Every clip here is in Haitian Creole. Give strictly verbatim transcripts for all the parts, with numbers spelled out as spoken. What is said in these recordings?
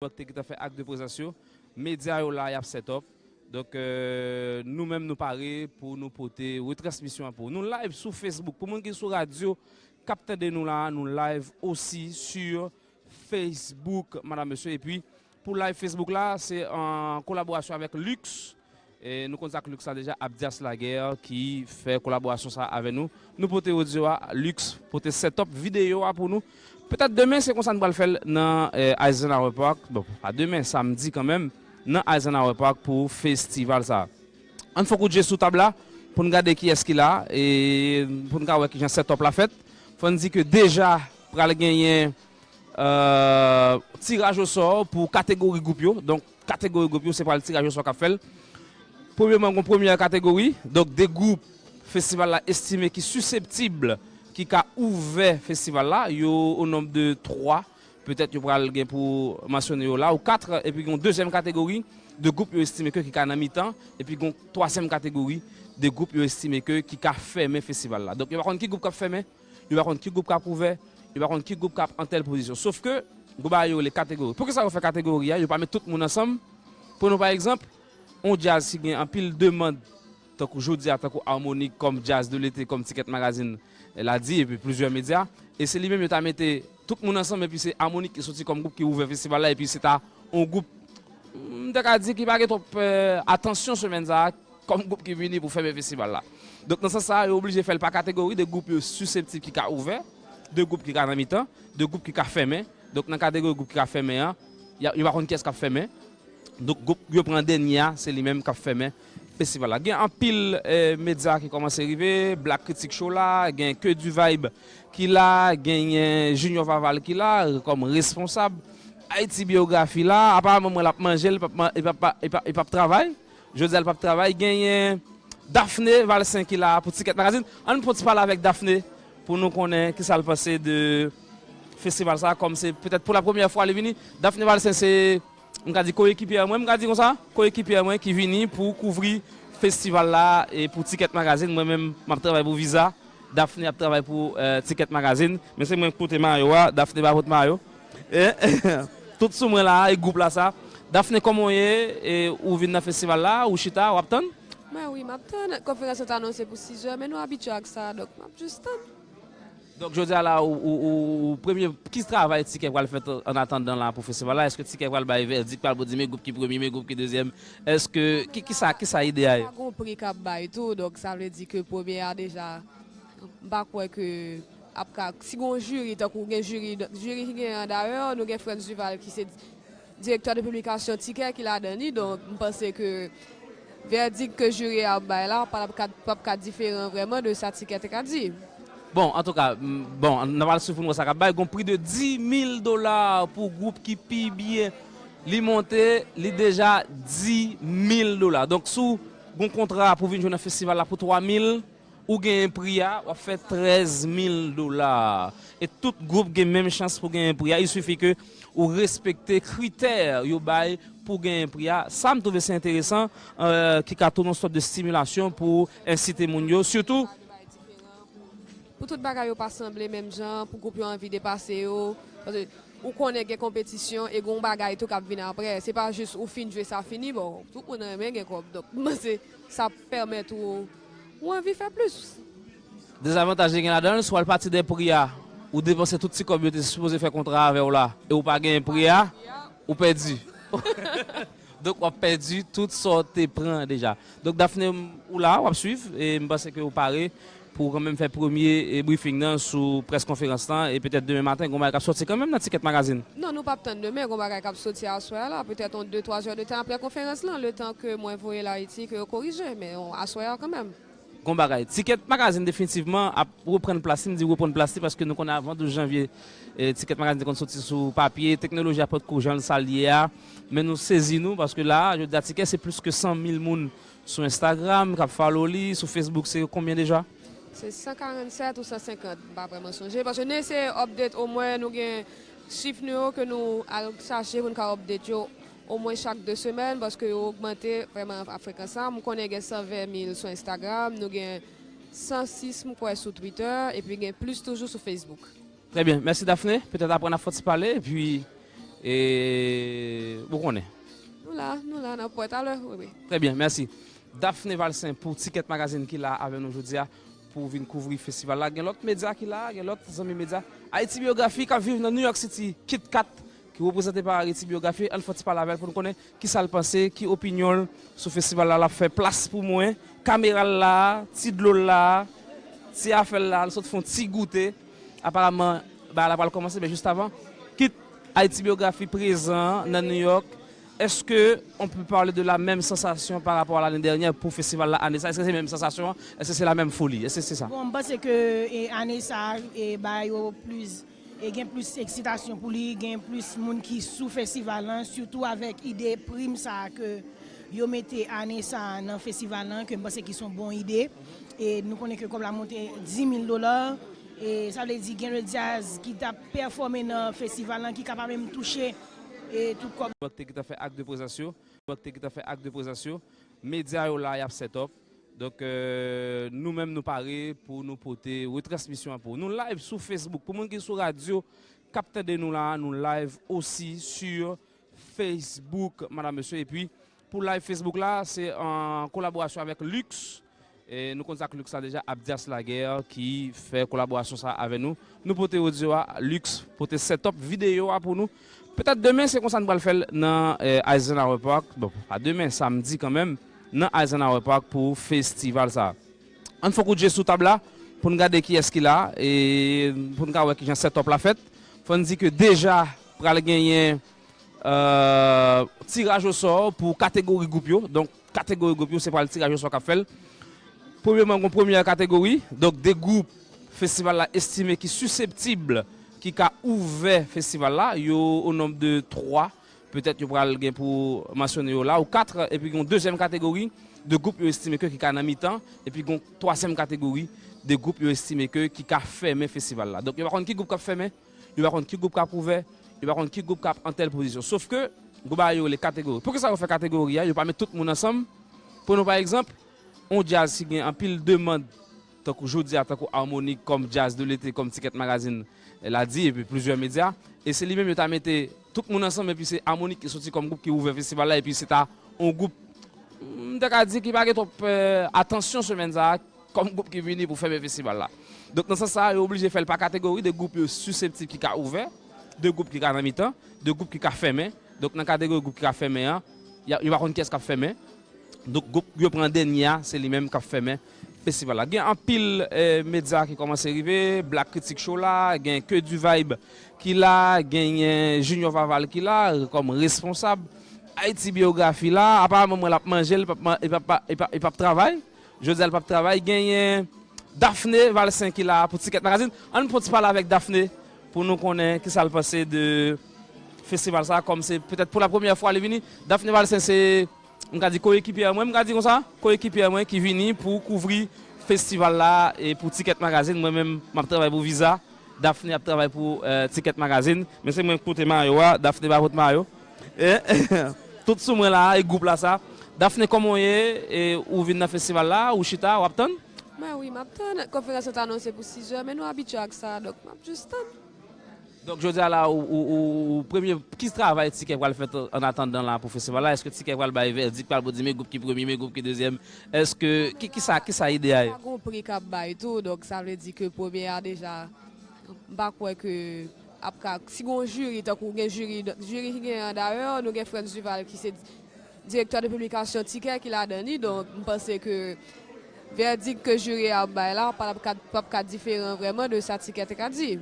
Rock te gentan fè ak de prezans yo. Medya yo la, y ap set up. Donk, euh, nou menm, nou pare pou nou pote retransmisyon an pou ou. Nou live sou Facebook. Pou moun ki sou radyo, k ap tande nou la, nou live osi sur Facebook, madam, mesye. Epi, pou live Facebook la, se an kolaborasyon avèk Lux. E nou konn sa k Lux la deja, Abdias Laguerre ki fè kolaborasyon sa avè nou. Nou pote odyo a, Lux pote setup videyo a pou nou. Petèt demen, se konsa nou pral fè l nan, eh, Eisenhower Park. Bon, pa demen, samdi kanmenm, nan Eisenhower Park pou festival sa. Ann fè kout je sou tab la pou n gade kiyès ki la e pou n ka wè kijan setup la fèt. Fò n di ke deja pral genyen, euh, tiraj osò pou kategori gwoup yo. Donk, kategori gwoup yo, se pral tiraj osò k ap fè l. Premyèman, gon premyè kategori. Donk, de gwoup festival la estime ki siseptib, ki ka ouvè festival la. Yo o nonb de twa. Petèt yo pral gen pou mansyone yo la, ou kat, epi gen yon dezyèm kategori de gwoup yo estime ke ki ka nan mitan, epi gen yon twazyèm kategori de gwoup yo estime ke ki ka fèmen festival la. Donk, yo pa konn ki gwoup k ap fèmen, yo pa konn ki gwoup k ap ouvè, yo pa konn ki gwoup k ap an tèl pozisyon. Sof ke, gon bagay yo rele kategori. Poukisa yo fè kategori a? Yo pa met tout moun ansanm. Pran nou pa egzanp, yon djaz ki gen anpil demann, tankou jodi a, tankou Harmonik kòm djaz de lete, kòm Ticket Magazine la di, epi plizyè medya. E se li menm yo ta mete tout moun ansanm, epi se Harmonik ki soti kòm gwoup ki ouvè festival la, epi se ta yon gwoup, m ta ka di, ki pa gen twòp, eh, atansyon semèn sa a, kòm gwoup ki vini pou fèmen festival la. Donk, nan sans sa a, yo oblije fè l pa kategori de gwoup yo siseptib ki ka ouvè, de gwoup ki ka nan mitan, de gwoup ki ka fèmen. Donk, nan kategori gwoup ki ka fèmen an, y a, yo pa konn kiyès k ap fèmen. Donk, gwoup yo pran dènye a, se li menm k ap fèmen festival la. Gen anpil, eh, medya ki kòmanse rive, Black Critic Show la, gen Que Du Vibe ki la, genyen Junior Vaval ki la, kòm responsab. Haïti Biographie la, aparaman mwen l ap manje, l p ap man-, li p ap, li p ap, li p ap travay. Jodi a, l p ap travay. Genyen Daphné Valcin ki la pou Ticket Magazine. Ann fè yon ti pale avèk Daphné pou nou konnen kisa l panse de festival sa, kòm se petèt pou la premyè fwa li vini. Daphné Valcin se, m ka di, koyekipyè mwen, m ka di konsa, koyekipyè mwen ki vini pou kouvri festival la e pou Ticket Magazine. Mwen menm, m ap travay pou Visa. Daphné ap travay pou, eh, Ticket Magazine. Men se mwen k pote mayo a, Daphné pa pot mayo. E, tout sou mwen la, e gwoup la sa. Daphné, kòman w ye? E ou vin nan festival la, ou chita, w ap tann? Mwen wi, m ap tann. Konferans lan t anonse pou sizè, men nou abitye ak sa, donk m ap jis tann. Donk, jodi a la, ou, ou, ou, ou premye, ki travay Ticket pral fè an atandan la pou festival la? Èske Ticket pral bay vèdik, pral pou di men gwoup ki premye, men gwoup ki dezyèm? Èske, ki, ki sa, ki sa ide a ye? Pa gon pri k ap bay tou, donk sa vle di ke premye a deja, m pa kwè ke ap ka, si gon jiri, tankou gen jiri, jiri ki gen an dayè, nou gen Frantz Duval ki se direktè de piblikasyon Ticket ki ladan li, donk m panse ke vèdik ke jiri a ap bay la p ap ka, p ap ka diferan vrèman de sa Ticket te ka di. Bon, antouka, m, bon, n ap al swiv pou n wè sa k ap bay. Gon pri de dis mil dola pou gwoup ki pi byen. Li monte, li deja dis mil dola. Donk, si w gon kontra pou vin jwe nan festival la pou twa mil, ou genyen pri a, w ap fè trèz mil dola. E tout gwoup gen menm chans pou genyen pri a. Il suffit ke ou respekte kritè yo bay pou genyen pri a. Sa m twouve se enteresan, eh, ki ka tounen yon sòt de stimilasyon pou ensite moun yo, sitou. Pou tout bagay yo pa sanble menm jan, pou gwoup yo anvi depase yo. Paske ou konnen gen konpetisyon e gen yon bagay tou k ap vin apre. Se pa jis ou fin jwe sa fini, bon, tout moun renmen gen kòb. Donk, m panse sa pèmèt ou, ou anvi fè plis. Dezavantaj li gen ladan l, si w al pati dèyè pri a, ou depanse tout ti kòb yo te sipoze fè kontra avè w la, e ou pa genyen pri a, ou pèdi. Donk, w ap pèdi tout sa w te pran deja. Donk, Daphné, ou la, w ap swiv, e m panse ke ou pare pou w kanmenm fè premye, e, briefing nan sou près konferans lan, e petèt demen maten, gon bagay k ap sòti kanmenm nan Ticket Magazine. Non, nou p ap tann demen, gon bagay k ap sòti aswè a la, petèt yon de, twa zè de tan apre konferans lan, letan ke mwen voye l Ayiti, ke yo korije, men yon aswè a kanmenm. Gon bagay. Ticket Magazine definitivman ap reprann plas li, m di reprann plas li, paske nou konnen avan douz janvye, eh, Ticket Magazine te konn soti sou papye, teknoloji a potko jan l sa l ye a, men nou sezi nou, paske la, jodi a Ticket se plis ke san mil moun sou Instagram k ap follow li, sou Facebook se konbyen deja? Se san karannsèt ou san senkant, m pa vrèman sonje, paske nou eseye update, omwen nou gen chif nou yo ke nou al chache pou n ka update yo omwen chak de semèn, paske yo ogmante vrèman a frekans sa. M konnen gen san ven mil sou Instagram, nou gen san sis, m kwè, sou Twitter, epi gen plis toujou sou Facebook. Trè byen. Mèsi, Daphné. Petèt apre n ap fè yon ti pale, epi, e, Konnen. Nou la, nou la, n ap wè talè, wi, wi. Trè byen, mèsi. Daphné Valcin pou Ticket Magazine ki la avè nou jodi a pou vin kouvri festival la. Gen lòt medya ki la, gen lòt zanmi medya. Haïti Biographie k ap viv nan New York City, Kit Kat, ki reprezante pa Haïti Biographie. Ann fè yon ti pale avè l pou n konnen kisa l panse, ki opinyon l sou festival la. L ap fè plas pou mwen, kamera l la, ti dlo l la, ti afè l la, l sot fè yon ti goute. Aparaman, bagay la pral kòmanse, men jis avan, Kit Haïti Biographie prezan nan New York. Est-ce que on peut parler de la même sensation par rapport à l'année dernière pour festival la ane sa? Est-ce que c'est menm sansasyon an? Est-ce que c'est la même folie? Est-ce que c'est ça? Bon, m panse ke e, ane sa a, e, bagay yo plis, e, gen plis eksitasyon pou li, gen plis moun ki sou festival lan, sitou avèk ide prim sa a ke yo mete ane sa a nan festival lan, ke m panse ki se yon bon ide. E nou konnen ke kòb la monte dis mil dola, e sa vle di gen le djaz ki t ap pèfòme nan festival lan ki ka pa menm touche e, tout kòb. Bank te gentan fè ak de prezans yo. Bank te gentan fè ak de prezans yo. Medya yo la, y ap set up. Donk, euh, nou menm, nou pare pou nou pote retransmisyon an pou ou. Nou live sou Facebook. Pou moun ki sou radyo, k ap tande nou la, nou live osi sur Facebook, madam, mesye. Epi, pou live Facebook la, se an kolaborasyon avèk Lux. E nou konn sa k Lux la deja, Abdias Laguerre ki fè kolaborasyon sa avè nou. Nou pote odyo a, Lux pote set up videyo a pou nou. Petèt demen, se konsa nou pral fè l nan eh, Eisenhower Park. Bon, pa demen, samdi kanmenm, nan Eisenhower Park pou festival sa. Ann fè kout je sou tab la pou n gade kiyès ki la e pou n ka wè kijan set up la fèt. Fò n di ke deja pral genyen euh, tiraj osò pou kategori gwoup yo. Donk, kategori gwoup yo, se pral tiraj osò k ap fè l. Premyèman, gen premyè kategori. Donk, de gwoup festival la estime ki siseptib, ki ka ouvè festival la. Yo o nonb de twa. Petèt yo pral gen pou mansyone yo la, ou kat. Epi gen yon dezyèm kategori de gwoup yo estime ke ki ka nan mitan. Epi gen yon twazyèm kategori de gwoup yo estime ke ki ka fèmen festival la. Donk, yo pa konn ki gwoup k ap fèmen. Yo pa konn ki gwoup k ap ouvè, yo pa konn ki gwoup k ap an tèl pozisyon. Sof ke, gen bagay yo rele kategori. Poukisa yo fè kategori a? Yo pa met tout moun ansanm. Pran nou pa egzanp, yon djaz ki gen anpil demann, tankou jodi a, tankou Harmonik kòm djaz de lete, kòm Ticket Magazine la di, epi plizyè medya. E se li menm yo ta mete tout moun ansanm, epi se Harmonik ki soti kòm gwoup ki ouvè festival la, epi se ta yon gwoup, m ta ka di ki pa gen twòp eh, atansyon semèn sa a, kòm gwoup ki vini pou fèmen festival la. Donk, nan sans sa a, yo oblije fè l pa kategori, de gwoup yo siseptib ki ka ouvè, de gwoup ki ka nan mitan, de gwoup ki ka fèmen. Donk, nan kategori gwoup ki ka fèmen an, y a- yo pa konn kiyès k ap fèmen. Donk, gwoup yo pran dènye a, se li menm k ap fèmen festival la. Gen anpil eh, medya ki kòmanse rive, Black Critic Show la, gen Ke Du Vibe ki la, genyen Junior Vaval ki la kòm responsab. Haïti Biographie la, aparaman mwen l ap manje, l p ap man- e p ap pa- e p ap- e p ap travay. Jodi a l p ap travay. Genyen Daphné Valcin ki la pou Ticket Magazine. Ann pran ti pale avèk Daphné pou nou konnen kisa l panse de festival sa, kòm se petèt pou la premyè fwa li vini. Daphné Valcin se, m ka di koyekipyè mwen, m ka di konsa, koyekipyè mwen ki vini pou kouvri festival la e pou Ticket Magazine. Mwen menm, m ap travay pou Visa. Daphné ap travay pou eh, Ticket Magazine. Men se mwen k pote mayo a, Daphné pa pot mayo. Eh, tout sou mwen la, e gwoup la sa. Daphné, kòman w ye? E ou vin nan festival la, ou chita, w ap tann? Mwen wi, m ap tann. Konferans lan t anonse pou sizè, men nou abitye ak sa, donk m ap jis tann. Donk, jodi a la, ou, ou, ou, ou premye, ki travay Ticket pral fè an atandan la pou festival la? Èske Ticket pral bay vèdik, pral pou di men gwoup ki premye, men gwoup ki dezyèm? Èske, ki, ki sa, ki sa ide a ye? Pa gon pri k ap bay tou, donk sa vle di ke premye a deja, m pa kwè ke ap ka, si gon jiri, tankou gen jiri, jiri ki gen an dayè, nou gen Frantz Duval ki se direktè de piblikasyon Ticket ki ladan li, donk m panse ke vèdik ke jiri a ap bay la p ap ka, p ap ka diferan vrèman de sa Ticket te ka di.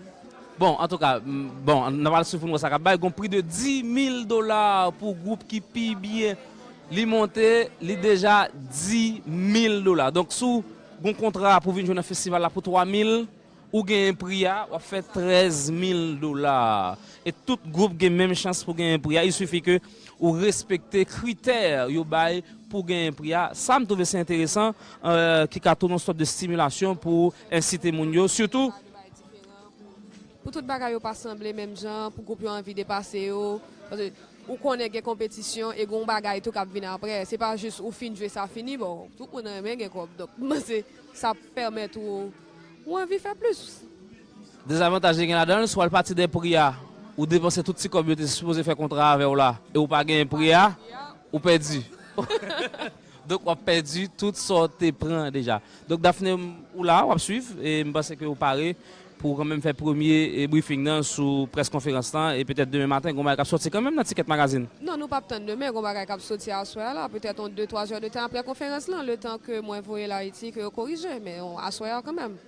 Bon, antouka, m- bon, n ap al swiv pou n wè sa k ap bay. Gon pri de dis mil dola pou gwoup ki pi byen. Li monte, li deja dis mil dola. Donk, si w gon kontra pou vin jwe nan festival la pou twa mil, ou genyen pri a, w ap fè trèz mil dola. E tout gwoup gen menm chans pou genyen pri a. Il suffit ke ou respekte kritè yo bay pou genyen pri a. Sa m twouve se enteresan, euh, ki ka tounen yon sòt de stimilasyon pou ensite moun yo. Sitou, Pou tout bagay yo pa sanble menm jan, pou gwoup yo anvi depase yo. Paske ou konnen gen konpetisyon e gen yon bagay tou k ap vin apre. Se pa jis ou fin jwe sa fini, bon, tout moun renmen gen kòb. Donk, m panse sa ap pèmèt ou, ou anvi fè plis. Dezavantaj li gen ladan l, si w al pati de pri a, Ou depanse tout ti kòb yo te sipoze fè kontra avè w la, e ou pa genyen pri a, ou pèdi. Donk, w ap pèdi tout sa w te pran deja. Donk, Daphné, ou la, w ap swiv, e m panse ke ou pare pou w kanmenm fè premye, e, briefing nan sou près konferans lan, e petèt demen maten, gon bagay k ap sòti kanmenm nan Ticket Magazine. Non, nou p ap tann demen, gon bagay k ap sòti aswè a la, petèt yon de, twa zè de tan apre konferans lan, letan ke mwen voye l Ayiti, ke yo korije, men yon aswè a kanmenm.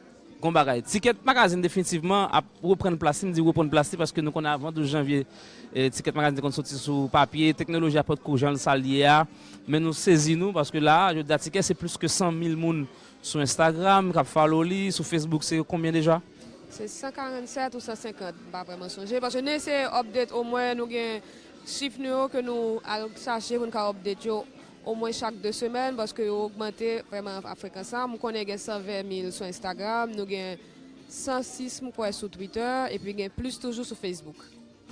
Gon bagay. Ticket Magazine definitivman ap reprann plas li, m di reprann plas li paske nou konnen avan douz janvye, eh, Ticket Magazine te konn soti sou papye, teknoloji a potko jan sa l ye a, men nou sezi nou paske la a, jodi a Ticket se plis ke san mil moun sou Instagram k ap follow li, sou Facebook se konbyen deja? Se san karannsèt ou san senkant, m pa vrèman sonje, paske nou eseye update omwen, nou gen chif nou yo ke nou al chache pou n ka update yo omwen chak de semèn, paske yo ogmante vrèman a frekans la. M konnen gen san ven mil sou Instagram, nou gen san sis, m kwè, sou Twitter, epi gen plis toujou sou Facebook.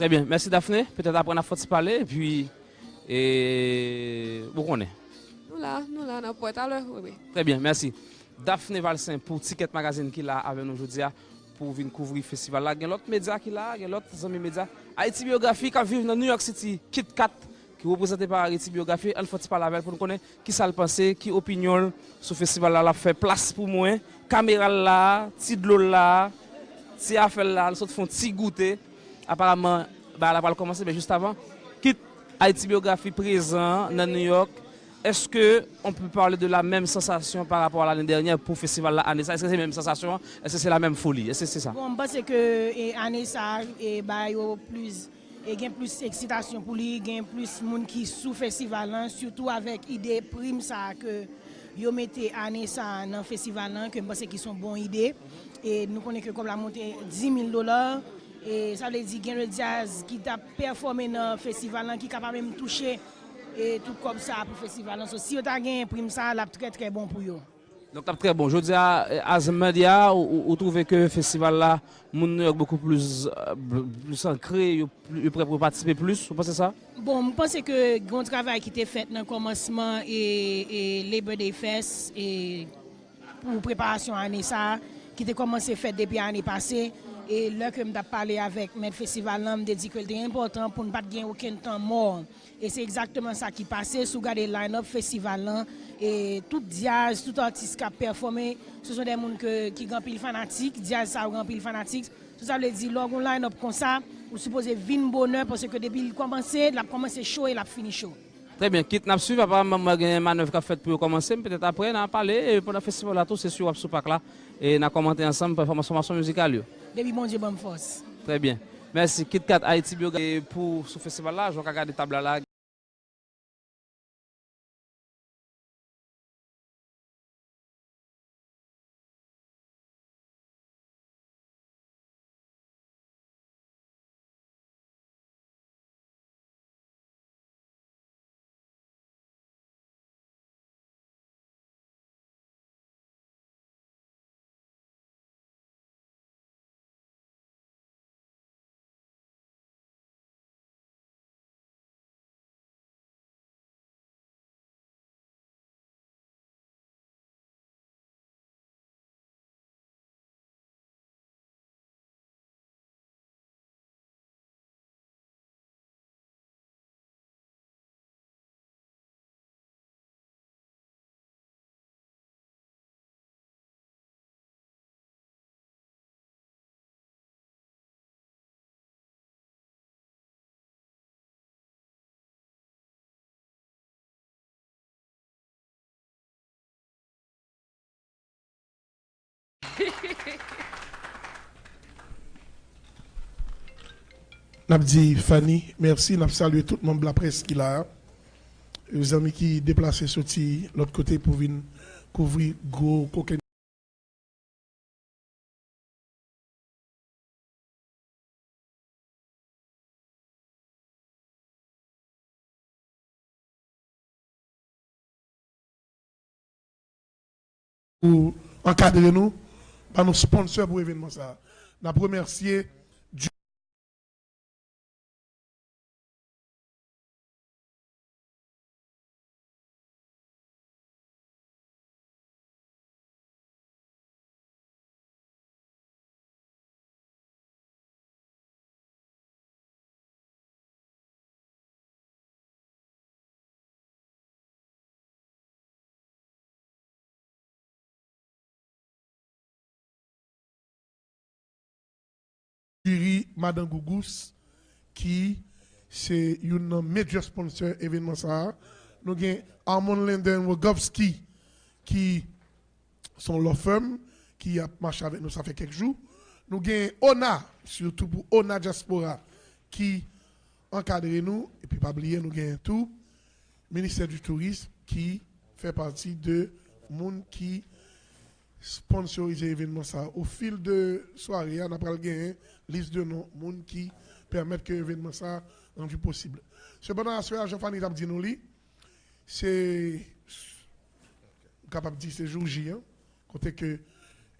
Trè byen. Mèsi, Daphné. Petèt apre n ap fè yon ti pale, epi, e, ou konnen. Nou la, nou la, n ap wè talè, wi, wi. Trè byen, mèsi. Daphné Valcin pou Ticket Magazine ki la avè nou jodi a pou vin kouvri festival la. Gen lòt medya ki la, gen lòt zanmi medya. Haïti Biographie k ap viv nan New York City, Kit Kat, ki reprezante pa Haïti Biographie. Ann fè yon ti pale avè l pou n konnen kisa l panse, ki opinyon l sou festival la. L ap fè plas pou mwen, kamera l la, ti dlo l la, ti afè l la, l sot fè yon ti goute. Aparaman, bagay la pral kòmanse, men jis avan, Kit Haïti Biographie prezan nan New York. Est-ce que on peut parler de la même sensation par rapport à l'année dernière pou festival la ane sa? Est-ce que se menm sansasyon an? Est-ce que se la menm foli? Est-ce que se sa? Bon, m panse ke, e, ane sa, e, bagay yo plis, e, gen plis eksitasyon pou li, gen plis moun ki sou festival lan, sitou avèk ide prim sa a ke yo mete ane sa a nan festival lan, ke m panse ki se yon bon ide. E nou konnen ke kòb la monte dis mil dola, e sa vle di gen de djaz ki t ap pèfòme nan festival lan, ki ka pa menm touche, e, tout kòb sa a pou festival lan. So, si yo ta genyen prim sa a, l ap trè, trè bon pou yo. Donk, l ap trè bon. Jodi a, e, as a medya, ou, ou, ou twouve ke festival la, moun New York bokou plis, e, plis ankre, yo, yo prè pou yo patisipe plis, ou panse sa? Bon, m panse ke gen yon travay ki te fèt nan kòmansman, e, e Labor Day Fest, e pou preparasyon ane sa a, ki te kòmanse fèt depi ane pase. E lè ke m t ap pale avèk mèt festival lan, m te di ke l te enpòtan pou n pa t gen okenn tan mò. E se egzakteman sa ki pase. Si w gade line-up festival lan, e tout djaz, tout atis k ap pèfòme, se son de moun ke, ki gen anpil fanatik. Djaz sa yo gen anpil fanatik. So, sa vle di, lè w gen yon line-up konsa, ou sipoze vin bonè, paske depi l kòmanse, l ap kòmanse cho e l ap fini cho. Trè byen, Kit, n ap swiv, aparaman, mwen gen manèv k ap fèt pou yo kòmanse, m petèt apre, n a pale, e pandan festival la tou, se sou, w ap sou pak la, e n a kòmante ansanm, pèfòmans, fòmasyon mizikal yo. Depi Bondye ban m fòs. Trè byen. Mèsi, Kit Kat Ayiti Byo, e pou sou festival la, jan w ka gade tab la la. N ap di Fanny mèsi, n ap salye tout manm laprès ki la a. Zanmi ki deplase soti lòt kote pou vin kouvri gwo kokenn. Pou ankadre nou, ba nou sponsor pou evènman sa a. N ap remèsye Yuri Madangougous, ki se youn nan major sponsor evènman sa a. Nou gen Armand Linden Rogovski, ki se yon law firm ki ap mache avèk nou, sa fè kèk jou. Nou gen Ona, sitou pou Ona Diaspora, ki ankadre nou. Epi pa bliye, nou gen tou Ministè di Tourism, ki fè pati de moun ki sponsorize evènman sa a. O fil de sware a, n ap pral genyen lis de non moun ki pèmèt ke evènman sa a rann li posib. Sepandan, aswè a, jan Fanny t ap di nou li, se, m kapab di se jou J an, kote ke,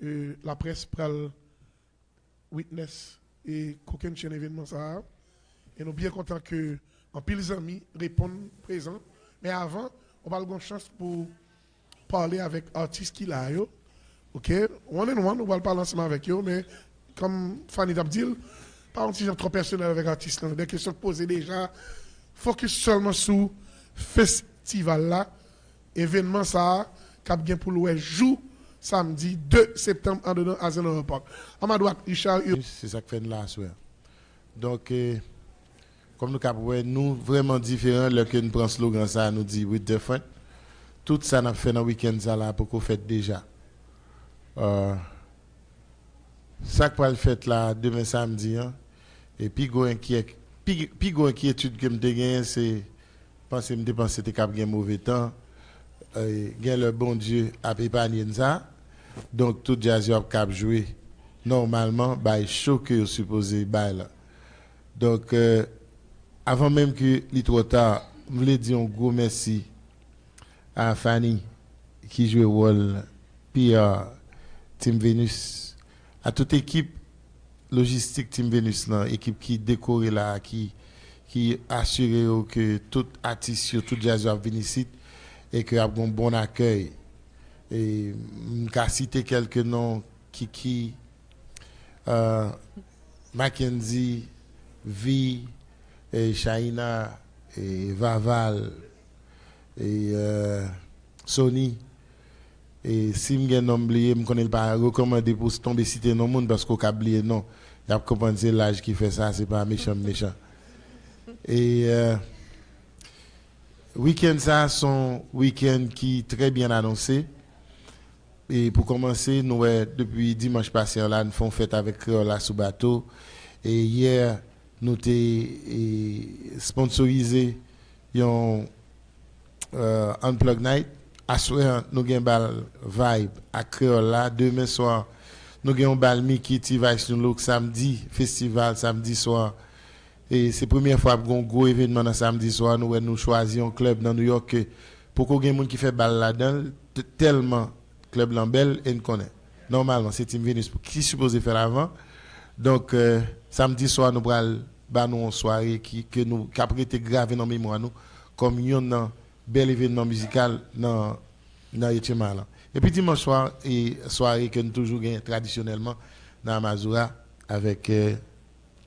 e, laprès pral witness e kokennchenn evènman sa a. E nou byen kontan ke anpil zanmi reponn prezan. Men avan, ou pral gen chans pou pale avèk atis ki la yo. Oke? One and one, ou pral pale ansanm avèk yo, men kòm Fanny t ap di l, pa yon ti jan twò pèsonèl avèk atis lan. De kesyon k poze deja, fokis sèlman sou festival la, evènman sa a, k ap gen pou l wè jou samdi de septanm andedan Azenora Park. A ma dwat, Richard Ur- Se sa k fè n la aswè a. Donk, eh, kòm nou kab wè, nou vrèman diferan lè ke n pran slogan sa a, nou di "We different." Tout sa n ap fè nan wikenn sa la poko fèt deja. Eh, sa k pral fèt la demen samdi an, e pi gwo enkyè-, pi, pi gwo enkyetid ke m te genyen, se panse m te panse te kab gen move tan. Eh, gen lè Bondye ap epanye n sa. Donk, tout djaz yo ap kab jwe nòmalman, bay cho ke yo sipoze bay la. Donk, eh, avan menm ke li twò ta, m vle di yon gwo mèsi a Fanny ki jwe wòl P R Team Venus, a tout ekip lojistik Team Venus lan, ekip ki dekore la, ki, ki asire yo ke tout atis yo, tout djaz yo ap vin isit e ke ap gon bon akèy. E m ka site kèlke non, Kiki, eh, Mackenzie, Vi, eh, Shaina, eh, Vaval, eh, eh, Sony. E si m gen non m bliye, m konnen l pa rekòmande pou w tonbe site non moun, paske w ka bliye non. Y ap konprann se laj ki fè sa, se pa mechan m mechan. E, eh, wikenn sa a se yon wikenn ki trè byen anonse. E pou kòmanse, nou wè depi dimanch pase an la, n fè yon fèt avèk Kreyòl la sou bato. E yè, nou te, e, sponsorize yon, eh, Unplug Night. Aswè an, nou gen bal Vibe ak Kreyòl la. Demen swa, nou gen yon bal Mickey T-Vice New Look. Samdi, festival, samdi swa. E se premyè fwa ap gen yon gwo evènman nan samdi swa. Nou wè nou chwazi yon klèb nan New York ke poko gen moun ki fè bal ladan l, t-, tèlman klèb lan bèl e n konnen. Nòmalman, se Team Venus ki sipoze fè l avan. Donk, eh, samdi swa, nou pral ba nou yon sware ki, ke nou, k ap rete grave nan memwa nou kòm yonn nan bèl evènman mizikal nan, nan Etchema lan. Epi dimanch swa, e sware ke n toujou gen tradisyonèlman nan Amazura avèk, eh,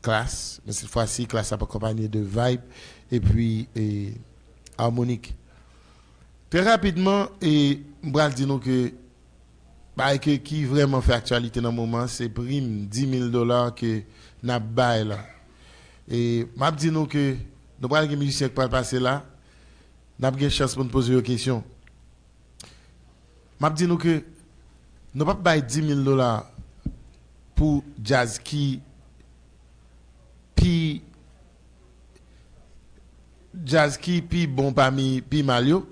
Klass, men sèt fwa si, Klass ap akonpanye de Vibe epi, e, Harmonic. Trè rapidman, e, m pral di nou ke bagay ke, ki vrèman fè aktyalite nan moman, se prim dis mil dola ke n ap bay la. E m ap di nou ke nou pral gen mizisyen k pral pase la, n ap gen chans pou n poze yo kesyon. M ap di nou ke nou p ap bay dis mil dola pou djaz ki pi, djaz ki pi bon pami pi mal yo.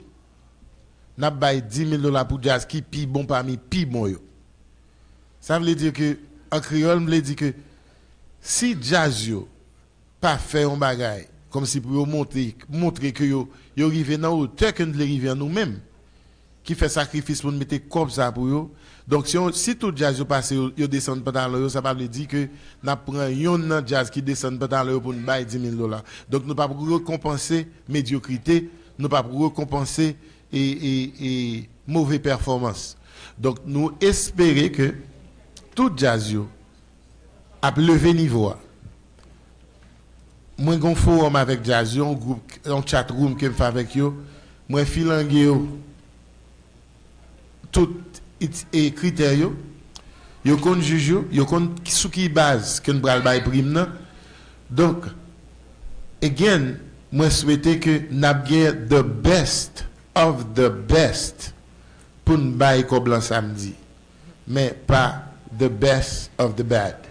N ap bay dis mil dola pou djaz ki pi bon pami pi bon yo. Sa vle di ke, an kreyòl, m vle di ke si djaz yo pa fè yon bagay, kòmsi pou yo montre, montre ke yo, yo rive nan wotè ke n vle rive an nou menm, ki fè sakrifis pou n mete kòb sa pou yo. Donk, si, si tout djaz yo pase, yo, yo desann pantalon yo, sa pa vle di ke n ap pran yonn nan djaz ki desann pantalon yo pou n bay dis mil dola. Donk, nou p ap rekonpanse medyokrite, nou p ap rekonpanse e, e, e move pèfòmans. Donk, nou espere ke tout djaz yo ap leve nivo a. Mwen gen yon fowòm avèk djaz yo, yon gwoup, yon chat room ke m fè avèk yo. Mwen filange yo tout it-, e kritè yo. Yo konn jij yo, yo konn sou ki baz ke n pral bay prim nan. Donk, again, mwen swete ke n ap gen the best of the best pou n bay kòb lan samdi, men pa the best of the bad.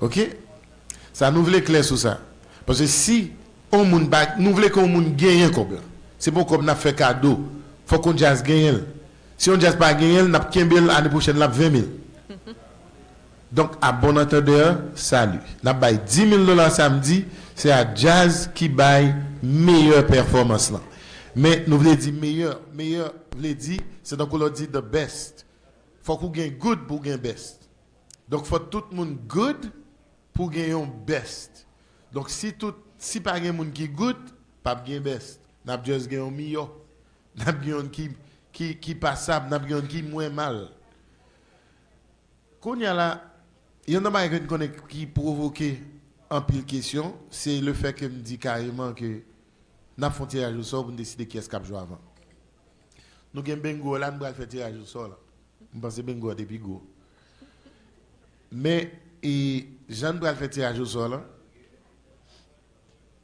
Oke? Sa nou vle klè sou sa. Paske si yon moun pa, nou vle ke yon moun genyen kòb la. Se pa yon kòb n ap fè kado. Fòk yon djaz genyen l. Si yon djaz pa genyen l, n ap kenbe l, ane pwochèn l ap ven mil. Donk, a bon antandè, sali. N ap bay dis mil dola samdi, se a djaz ki bay meyè pèfòmans lan. Men nou vle di meyè, meyè vle di, se tankou lè w di the best. Fòk ou gen good pou w gen best. Donk, fò tout moun good pou gen yon best. Donk, si tout, si pa gen moun ki good, p ap gen best. N ap just gen yon miyò. N ap gen yon ki, ki, ki pasab, n ap gen yon ki mwen mal. Kounye a la, yon nan bagay ke n konnen ki pwovoke anpil kesyon, se le fè ke m di kareman ke n ap fè yon tiraj osò pou n deside kiyès k ap jwe avan. Nou gen bingo la, nou pral fè tiraj osò la. M panse bingo a te pi gwo. Men, e, jan n pral fè tiraj osò la,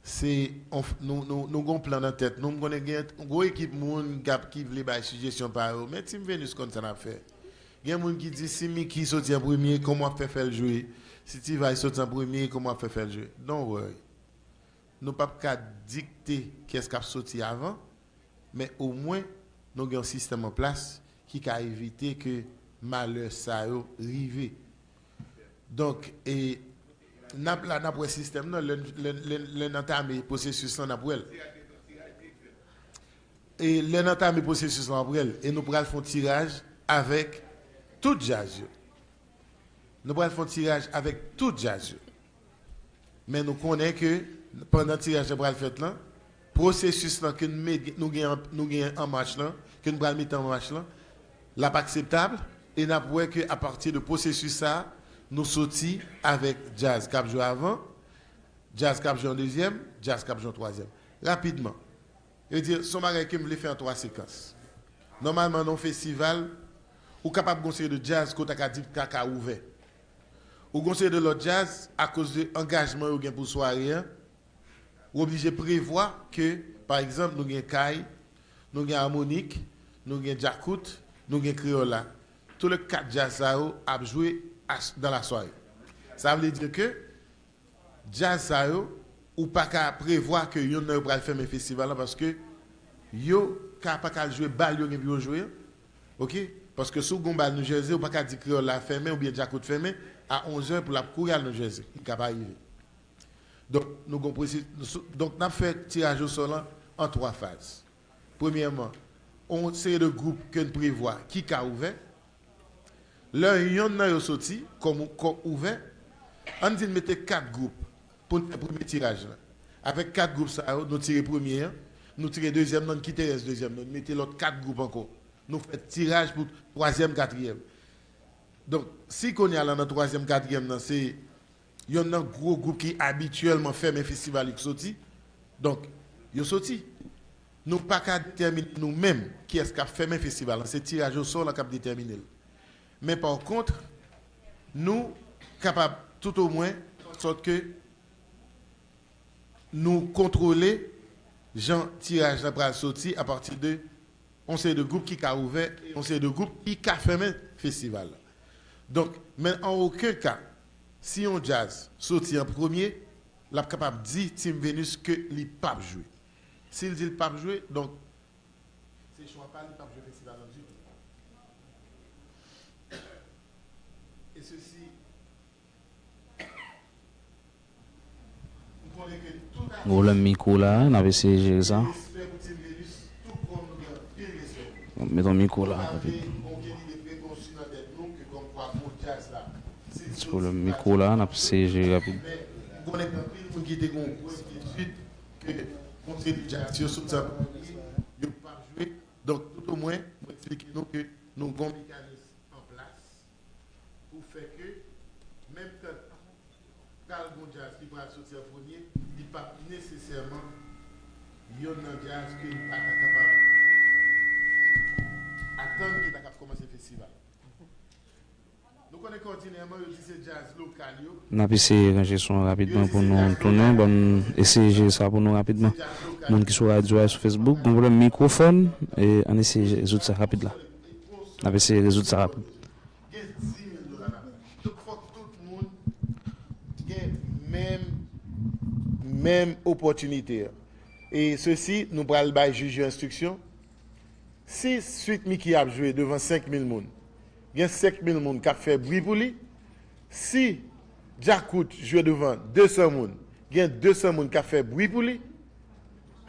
se, on f-, nou, nou, nou gon plan nan tèt nou. M konnen gen yon gwo ekip moun k ap, ki vle bay sijesyon pa yo. Men Team Venus konn sa n ap fè. Gen moun ki di, "Si Mickey soti an premye, kòman w ap fè fè l jwe? Si T-Vice soti an premye, kòman w ap fè fè l jwe?" Don't worry. Nou p ap ka dikte kiyès k ap soti avan, men omwen nou gen yon sistèm an plas ki ka evite ke malè sa yo rive. Donk, e, n ap la, n ap wè sistèm nan, lè, lè, lè, lè n antame pwosesis lan, n ap wè l. E lè n antame pwosesis lan, n ap wè l. E nou pral fè yon tiraj avèk tout djaz yo. Nou pral fè yon tiraj avèk tout djaz yo. Men nou konnen ke pandan tiraj la pral fèt lan, pwosesis lan ke n met, nou gen an, nou gen an mach lan, ke n pral mete an mach lan, l ap akseptab, e n ap wè ke apati de pwosesis sa a, nou soti avèk djaz k ap jwe avan, djaz k ap jwe an dezyèm, djaz k ap jwe an twazyèm. Rapidman, yo di, se yon bagay ke m vle fè an twa sekans. Nòmalman, nan yon festival, ou kapab gen yon seri de djaz ke w ta ka di ta ka ouvè. Ou gen yon seri de lòt djaz, akoz de angajman yo gen pou sware an, ou oblije prevwa ke, pa egzanp, nou gen kay, nou gen amwonik, nou gen djakout, nou gen kreyòl la. Tou le kat djaz sa yo ap jwe a, dans la soirée. Sa vle di ke djaz sa yo, ou pa ka prevwa ke yonn nan yo pral fèmen festival la, paske yo ka pa ka al jwe bal yo gen pou yo jwe an. Oke? Paske si w gen yon bal New Jersey, ou pa ka di kreyòl la fèmen oubyen djakout fèmen a onz è pou l ap kouri al New Jersey. Li ka pa rive. Donk, nou gon presi-, nou sou, donk, n ap fè tiraj osò lan an twa faz. Premyèman, yon seri de gwoup ke n prevwa ki ka ouvè. Lè yonn nan yo soti kòm, kòm ouvè, ann di n mete kat gwoup pou n fè premye tiraj lan. Avèk kat gwoup sa yo, nou tire premye an, nou tire dezyèm nan, n kite rès dezyèm nan, n mete lòt kat gwoup ankò. Nou fè tiraj pou twazyèm, katriyèm. Donk, si kounye a la nan twazyèm, katriyèm nan, se yonn nan gwo gwoup ki abityèlman fèmen festival yo k soti. Donk, yo soti. Nou pa ka detèmine nou menm kiyès k ap fèmen festival lan. Se tiraj osò lan k ap detèmine l. Men pa kont, nou kapab toutomwen fè an sòt ke nou kontwole jan tiraj lan pral soti apati de yon seri de gwoup ki ka ouvè e yon seri de gwoup ki ka fèmen festival la. Donk, men an okenn ka, si yon djaz soti an premye, l ap kapab di Team Venus ke li p ap jwe. Si l di l p ap jwe, donk, se chwa pa l, li p ap jwe festival lan ditou. E sesi, m konnen ke tout atis Pwoblèm mikwo la, n ap eseye jere sa. Respè pou Team Venus, tou kòm nou gen anpil respè pou li. Met yon mikwo la, rapid. N ap gen yon lide prekonsi nan tèt nou ke kòmkwa gwo djaz la, si l soti, pwoblèm mikwo la, n ap eseye jere rapid. Men, m konnen gen anpil moun ki te gen yon gwo enkyetid ke yon seri de djaz yo soti an premye, yo p ap jwe. Donk, toutomwen, mwen eksplike nou ke nou gen yon mekanis an plas pou fè ke menm tan pral gen yon djaz ki pral soti an premye, li p ap nesesèman yonn nan djaz ke n pa ta kapab atann ki ta kab kòmanse festival. N ap eseye ranje son an rapidman pou nou tounen. Ban m eseye jere sa pou nou rapidman. Moun ki sou radyo a, sou Facebook, gon pwoblèm mikwofòn, e ann eseye rezoud sa rapid la. N ap eseye rezoud sa rapid. Gen dis mil dola nan men. Donk, fòk tout moun gen menm, menm opòtinite a. E sesi, nou pral bay jij yo enstriksyon. Si Sweet Micky ap jwe devan senk mil moun, gen senk mil moun k ap fè bri pou li. Si Djakout jwe devan de san moun, gen de san moun k ap fè bri pou li.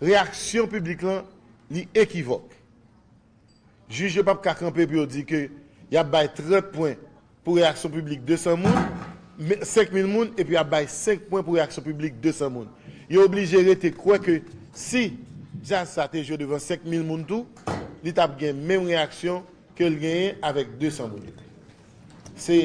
Reyaksyon piblik lan, li ekivòk. Jij yo p ap ka kanpe pou yo di ke y ap bay trant pwen pou reyaksyon piblik de san moun, men, senk mil moun, epi y ap bay senk pwen pou reyaksyon piblik de san moun. Yo oblije rete kwè ke si djaz sa te jwe devan senk mil moun tou, li t ap gen menm reyaksyon ke l genyen avèk de san moun. Se,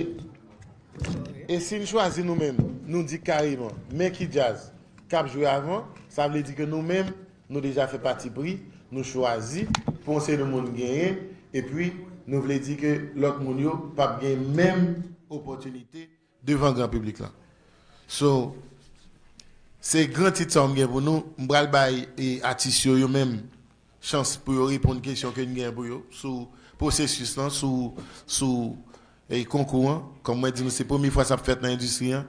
e si n chwazi nou menm, nou di kareman, men ki djaz k ap jwe avan, sa vle di ke nou menm, nou deja fè pati pri, nou chwazi pou yon seri de moun genyen, epi nou vle di ke lòt moun yo p ap gen menm opòtinite devan gran piblik lan. So, se gran tit sa yo m gen pou nou. M pral bay, e, atis yo, yo menm, chans pou yo reponn kesyon ke n gen pou yo sou pwosesis lan, sou, sou, e, konkou an. Kòm mwen di nou, se premye fwa sa ap fèt nan endistri an.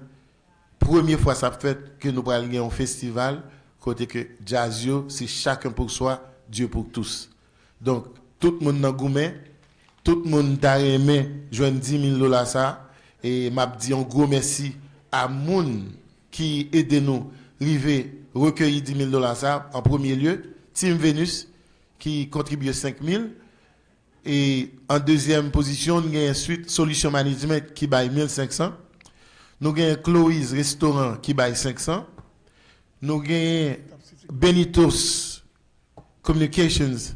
Premye fwa sa ap fèt ke nou pral gen yon festival kote ke djaz yo, se chacun pour soi, Dieu pour tous. Donk, tout moun nan goumen, tout moun ta renmen jwenn dis mil dola sa, e m ap di yon gwo mèsi a moun ki ede nou rive rekeyi dis mil dola sa. An premye lye, Team Venus, ki kontribye senk mil. E an dezyèm pozisyon, nou gen Sweet Solution Management ki bay mil senk san. Nou gen Chloe's Restaurant ki bay senk san. Nou gen Benitos Communications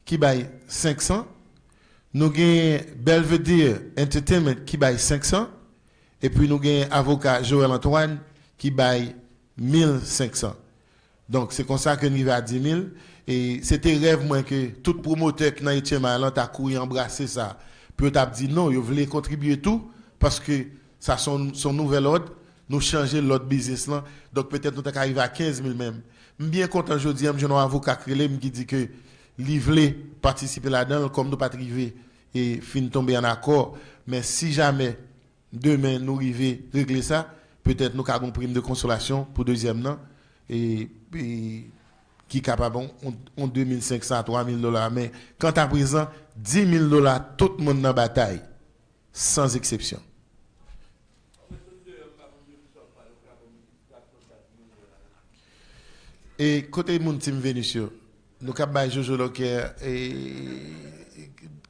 ki bay senk san. Nou gen Belvedere Entertainment ki bay senk san. Epi nou gen avoka Joel Antoine ki bay mil senk san. Donk, se konsa ke n rive a dis mil. E se te rèv mwen ke tout pwomotè ki nan H M I lan ta kouri anbrase sa. Pou yo t ap di non, yo vle kontribye tou, paske sa se yon, se yon nouvèl òd, nou chanje lòd biznis lan. Donk, petèt nou ta ka rive a kenz mil menm. M byen kontan jodi a, m jwenn yon avoka k rele m ki di ke li vle patisipe ladan l, kòm nou pa t rive, e, fin tonbe ann akò. Men si jamè demen nou rive regle sa, petèt nou ka gon prim de konsolasyon pou dezyèm nan, e, e ki kapab on, on, on de mil senk san a twa mil dola. Men, kanta prezan, dis mil dola, tout moun nan batay, san eksepsyon. E kote moun Team Venus yo? Nou k ap bay Jojo Lòkè, e,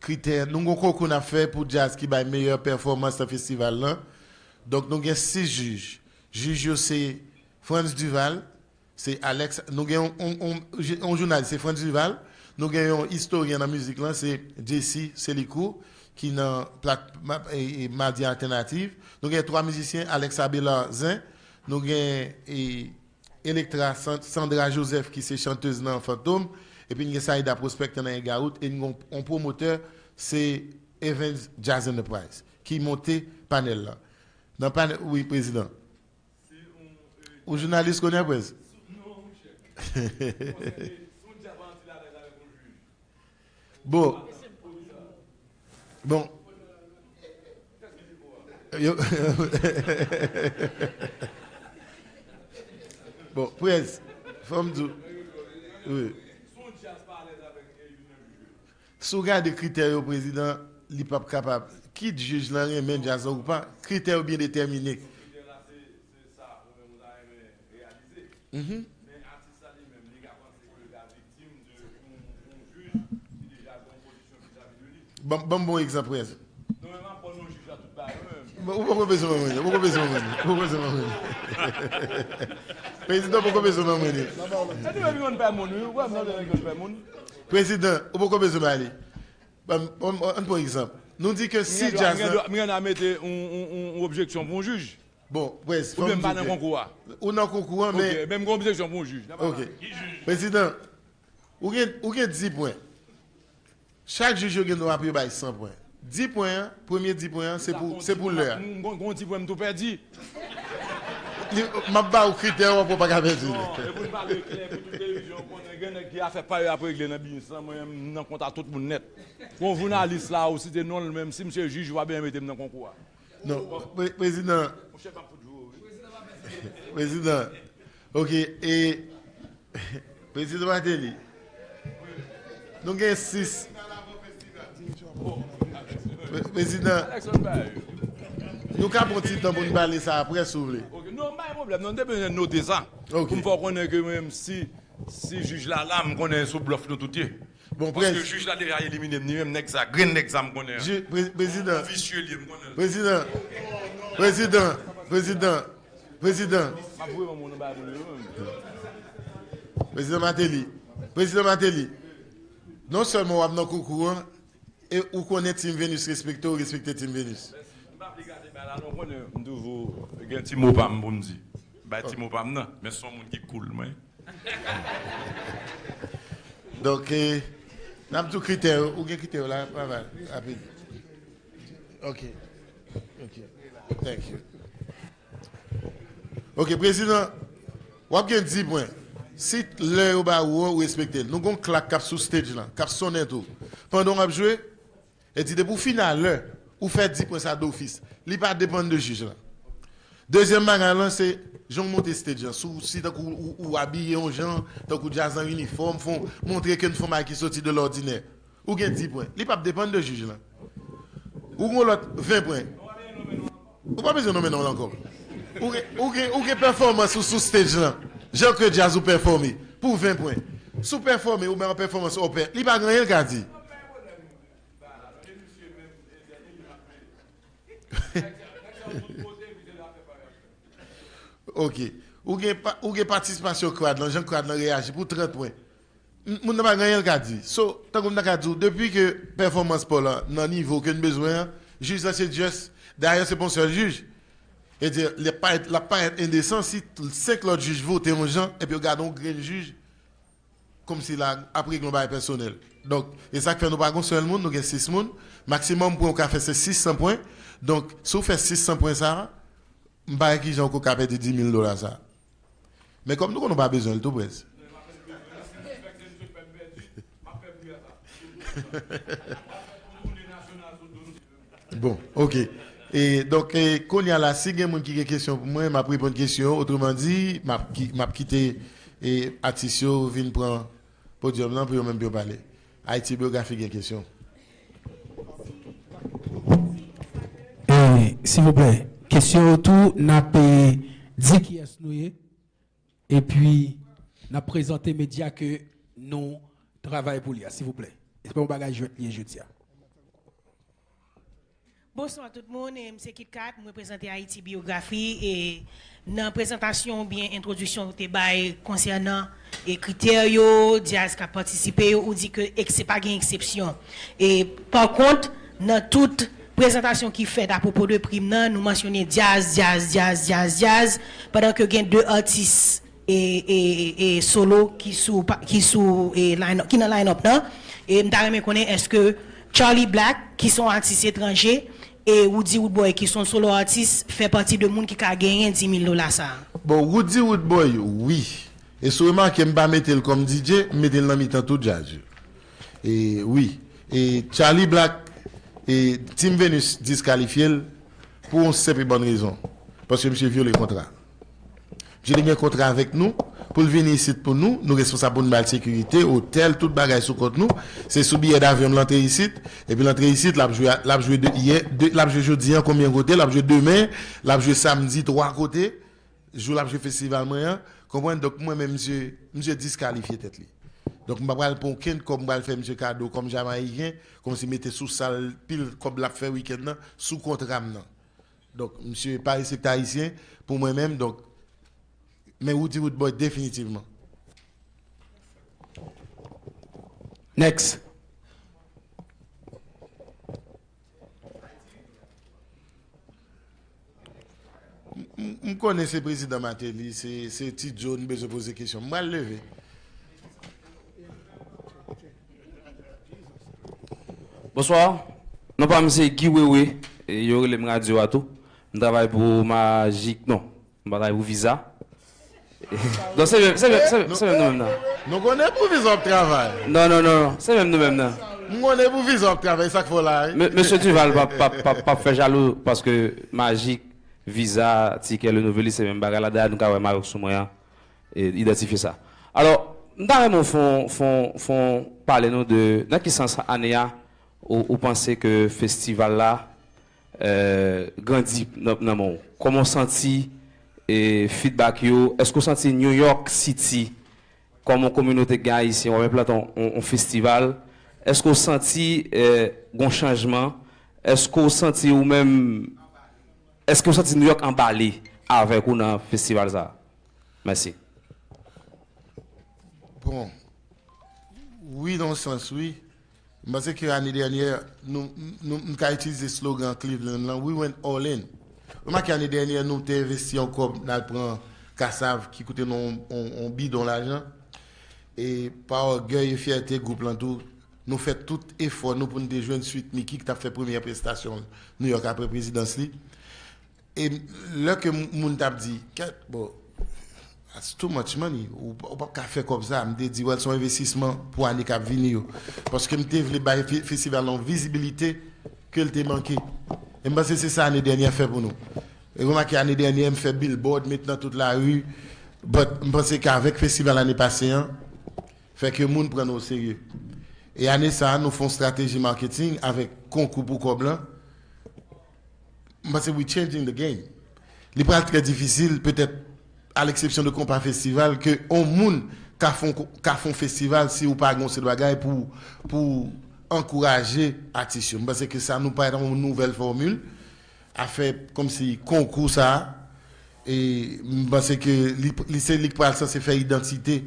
kritè. Nou gon konkou n ap fè pou djaz ki bay meyè pèfòmans nan festival lan. Donk, nou gen sis jij. Jij yo se Frantz Duval, se Alex, nou gen yon, yon, yon, yon jounalis, se Frantz Duval. Nou gen yon istoryen nan mizik lan, se Jesse Selicourt, ki nan plat, ma-, e, e, Madi Alternative. Nou gen twa mizisyen, Alex Abelard Zen. Nou gen, e, Electra San-, Sandra Joseph, ki se chantèz nan Fantom. Epi n gen Saïda Prospect nan Egaout. E n gen yon pwomotè, se Evans Jazz Enterprise, ki monte panèl la. Nan panèl, wi, prezidan. Ou jounalis kounye a, prèz? Bon. Bon. Yo, bon, prèz, fò m di w. Wi. Si w gade kritè yo, prezidan, li p ap kapab. Kit jij lan renmen djaz lan ou pa, kritè yo byen detèmine. Mhm. Ban, ban m bon egzanp, prèz. Bon, ou poko bezwen ban mwen li, ou poko bezwen ban mwen li, ou poko bezwen ban mwen li. Prezidan, ou poko bezwen ban mwen li. Prezidan, ou poko bezwen ba li. Ban m, ban m, ann pran egzanp. Nou di ke si djaz lan. M gen dwa mete yon, yon, yon, yon objeksyon pou yon jij. Bon, prèz, fò m di w ke ou nan konkou an, men. Ok, men m gen objeksyon pou yon jij. Ok. Prezidan, ou gen, ou gen dis pwen. Chak jij yo gen dwa pou yo bay san pwen. Di pwen an, premye di pwen an, se pou, se pou lè a. M gon, gon di pwen m tou pèdi. M ap ba ou kritè w pou w pa ka pèdi li. Non, e pou n pale klè pou tout televizyon konnen gen nèg ki afè pa yo ap regle nan biznis lan, mwen menm m nan kont a tout moun nèt. Gon jounalis la ou site non l, menm si m se jij ou pa bezwen mete m nan konkou a. Non, prezidan. Prezidan. Ok, e Prezidan Martelly, nou gen sis. Prezidan, nou ka pran ti tan pou n pale sa apre si w vle. Non, pa gen pwoblèm, non, m te bezwen note sa. Pou m fè w konnen ke mwen menm si, si jij la la, m konnen sou blòf nou tout ye. Bon, Paske jij la deja elimine m, ni menm nèg sa, grenn nèg sa m konnen an. Prezidan, visye li ye, m konnen l. Prezidan, prezidan, prezidan. Prezidan. Prezidan Martelly. Prezidan Martelly. Non sèlman w ap nan konkou an, e ou konnen Team Venus respekte w, ou respekte Team Venus. M pa vle gate bagay la non, ou konnen m toujou gen ti mo pa m pou m di. Bay ti mo pa m nan, men se yon moun ki cool mwen. Donk, n ap di w kritè yo, ou gen kritè yo la, pa mal, rapid. Ok. Ok. Thank you. Ok, prezidan, w ap gen di pwen. Si lè yo ba ou an, ou respekte l. Nou gon klak k ap sou stage lan, k ap sonnen tou. Pandan w ap jwe, e di depi w fini a lè, ou fè di pwen sa dofis. Li pa depann de jij lan. Dezyèm bagay lan, se jan w monte stage lan. Si w, si tankou ou, ou abiye yon jan, tankou djaz an inifòm, fè w montre ke n fè yon bagay ki soti de lòdinè. Ou gen di pwen. Li p ap depann de jij lan. Ou gon lòt ven pwen. Ou pa bezwen nonmen non l ankò. Ou gen, ou gen, ou gen pèfòmans ou sou stage lan. Jan ke djaz ou pèfòme. Pou ven pwen. Si w pèfòme, ou bay yon pèfòmans opè. Li pa gen anyen l ka di. Ok. Ou gen, ou gen patisipasyon crowd lan, jan crowd lan reyaji pou trant pwen. Moun nan pa gen anyen l ka di. So, tankou m ta ka di w, depi ke pèfòmans pa w la nan nivo ke n bezwen an, jij la se just, dayè se pa yon sèl jij. E di, l ap parèt, l ap parèt endesan si senk lòt jij vote yon jan, epi yo gade yon grenn jij, kòmsi la ap regle yon bagay pèsonèl. Donk, e sa k fè nou pa gon sèl moun, nou gen sis moun. Maksimòm pwen ou ka fè se sis san pwen. Donk, si w fè sis san pwen sa a, m pa wè kijan ou ka pèdi dis mil dola sa a. Men kòm nou konnen w pa bezwen l tou prèske. Bon, ok. E, donk, e, kounye a la, si gen moun ki gen kesyon pou mwen, m ap reponn kesyon yo. Otreman di, m ap, m ap kite, e, atis yo vin pran podyòm nan pou yo menm pou yo pale. Ayiti Byografi gen kesyon. E, silvouplè, kesyon yo tou, n ap, e, di kiyès nou ye. Epi, n ap prezante medya ke nou travay pou li a, silvouplè. Se pa yon bagay jwèt li ye jodi a. Bonswa tout moun, e m se Kit Kat, m reprezante Ayiti Byografi, e nan prezantasyon oubyen entwodiksyon ou te bay konsènan e kritè yo, djaz k ap patisipe yo, ou di ke se pa gen eksepsyon. E pa kont, nan tout prezantasyon ki fèt apwopo de prim nan, nou mansyone djaz, djaz, djaz, djaz, djaz, pandan ke gen de atis e, e, e solo ki sou, ki sou, e, line, ki nan line-up nan. E m ta renmen konnen èske Charly Black, ki se yon atis etranje, e Roody Roodboy, ki se yon solo atis, fè pati de moun ki ka genyen dis mil dola sa a? Bon, Roody Roodboy, wi. E si w remake, m pa mete l kòm D J, m mete l nan mitan tout djaz yo. E wi. E Charly Black, e Team Venus diskalifye l pou yon senp e bòn rezon. Paske misye vyole kontra. Misye te gen kontra avèk nou pou l vini isit pou nou. Nou responsab pou n ba l sekirite, otèl, tout bagay sou kont nou. Se sou biyè davyon l antre isit. Epi l antre isit, l ap jwe, l ap jwe de, yè, de, l ap jwe jodi a konbyen kote, l ap jwe demen, l ap jwe samdi twa kote. Jou l ap jwe festival mwen an, konprann? Donk, mwen menm, misye, misye diskalifye tèt li. Donk, m pa pral pran okenn kòb, m pral fè misye kado kòm Jamayiken, kòmsi mete sou sa l pil kòb l ap fè wikenn nan, sou kontra m nan. Donk, misye pa respekte Ayisyen, pou mwen menm, donk, men Roody Roodboy definitivman. Next. M, m, m konnen se prezidan Martelly, se, se Ti Joe n bezwen poze kesyon. M pral leve. Bonswa. Non pa m se Guy Wewe, e yo rele m radyo a tou. M travay pou Majik, non, m pa travay pou Visa. Non, se menm, se menm, se menm, se menm nou menm nan. Nou konnen pou Visa w ap travay. Non, non, non, non, se menm nou menm nan. M konnen pou Visa w ap travay, sa k fè w la, wi. Me-, Mesye Duval p ap, p ap, p ap, p ap fè jalou paske Majik, Visa, Tikè, Le Nouvelliste, se menm bagay la. Dayè, nou ka wè mayok sou mwen an, e, idantifye sa. Alò, m ta renmen w fon, fon, fon pale nou de nan ki sans ane a ou, ou panse ke festival la, eh, grandi nan, nan men w? Kòman w santi, eh, feedback yo? Èske w santi New York City kòm yon kominote k gen Ayisyen, w ap enplante yon, yon, yon festival? Èske w santi, eh, gon chanjman? Èske w santi ou menm, èske w santi New York anbale avèk ou nan festival sa a? Mèsi. Bon, wi, nan yon sans, wi. M panse ke ane dènyè, nou, nou, m ka itilize slogan Cleveland lan, "We went all in." Remake ane dènyè, nou te envesti yon kòb, n al pran kasav ki koute nou yon, yon, yon bidon lajan. E pa ògèy e fyète gwoup lan tou, nou fè tout efò nou pou n te jwenn Sweet Micky ki t ap fè premyè prestasyon New York apre prezidans li. E lè ke moun t ap di, "Kèt, bon, that's too much money, ou, ou p ap ka fè kòb sa," m te di, "Well, se yon envestisman pou ane k ap vini yo." Paske m te vle bay fe-, festival la yon vizibilite ke l te manke. E m panse se sa ane dènyè fè pou nou. E remake ane dènyè, m fè billboard, met nan tout lari. But m panse ke avèk festival ane pase an, fè ke moun pran nou oserye. E ane sa a, nou fè yon strateji marketing avèk konkou pou kòb lan. M panse we changing the game. Li pral trè difisil, petèt, a leksepsyon de Konpa Festival, ke yon moun ka fè yon, ka fè yon festival si ou pa gen yon seri de bagay pou, pou ankouraje atis yo. M panse ke sa nou parèt yon nouvèl fòmil, afè kòmsi konkou sa a, e m panse ke li, li se li k pral sanse fè idantite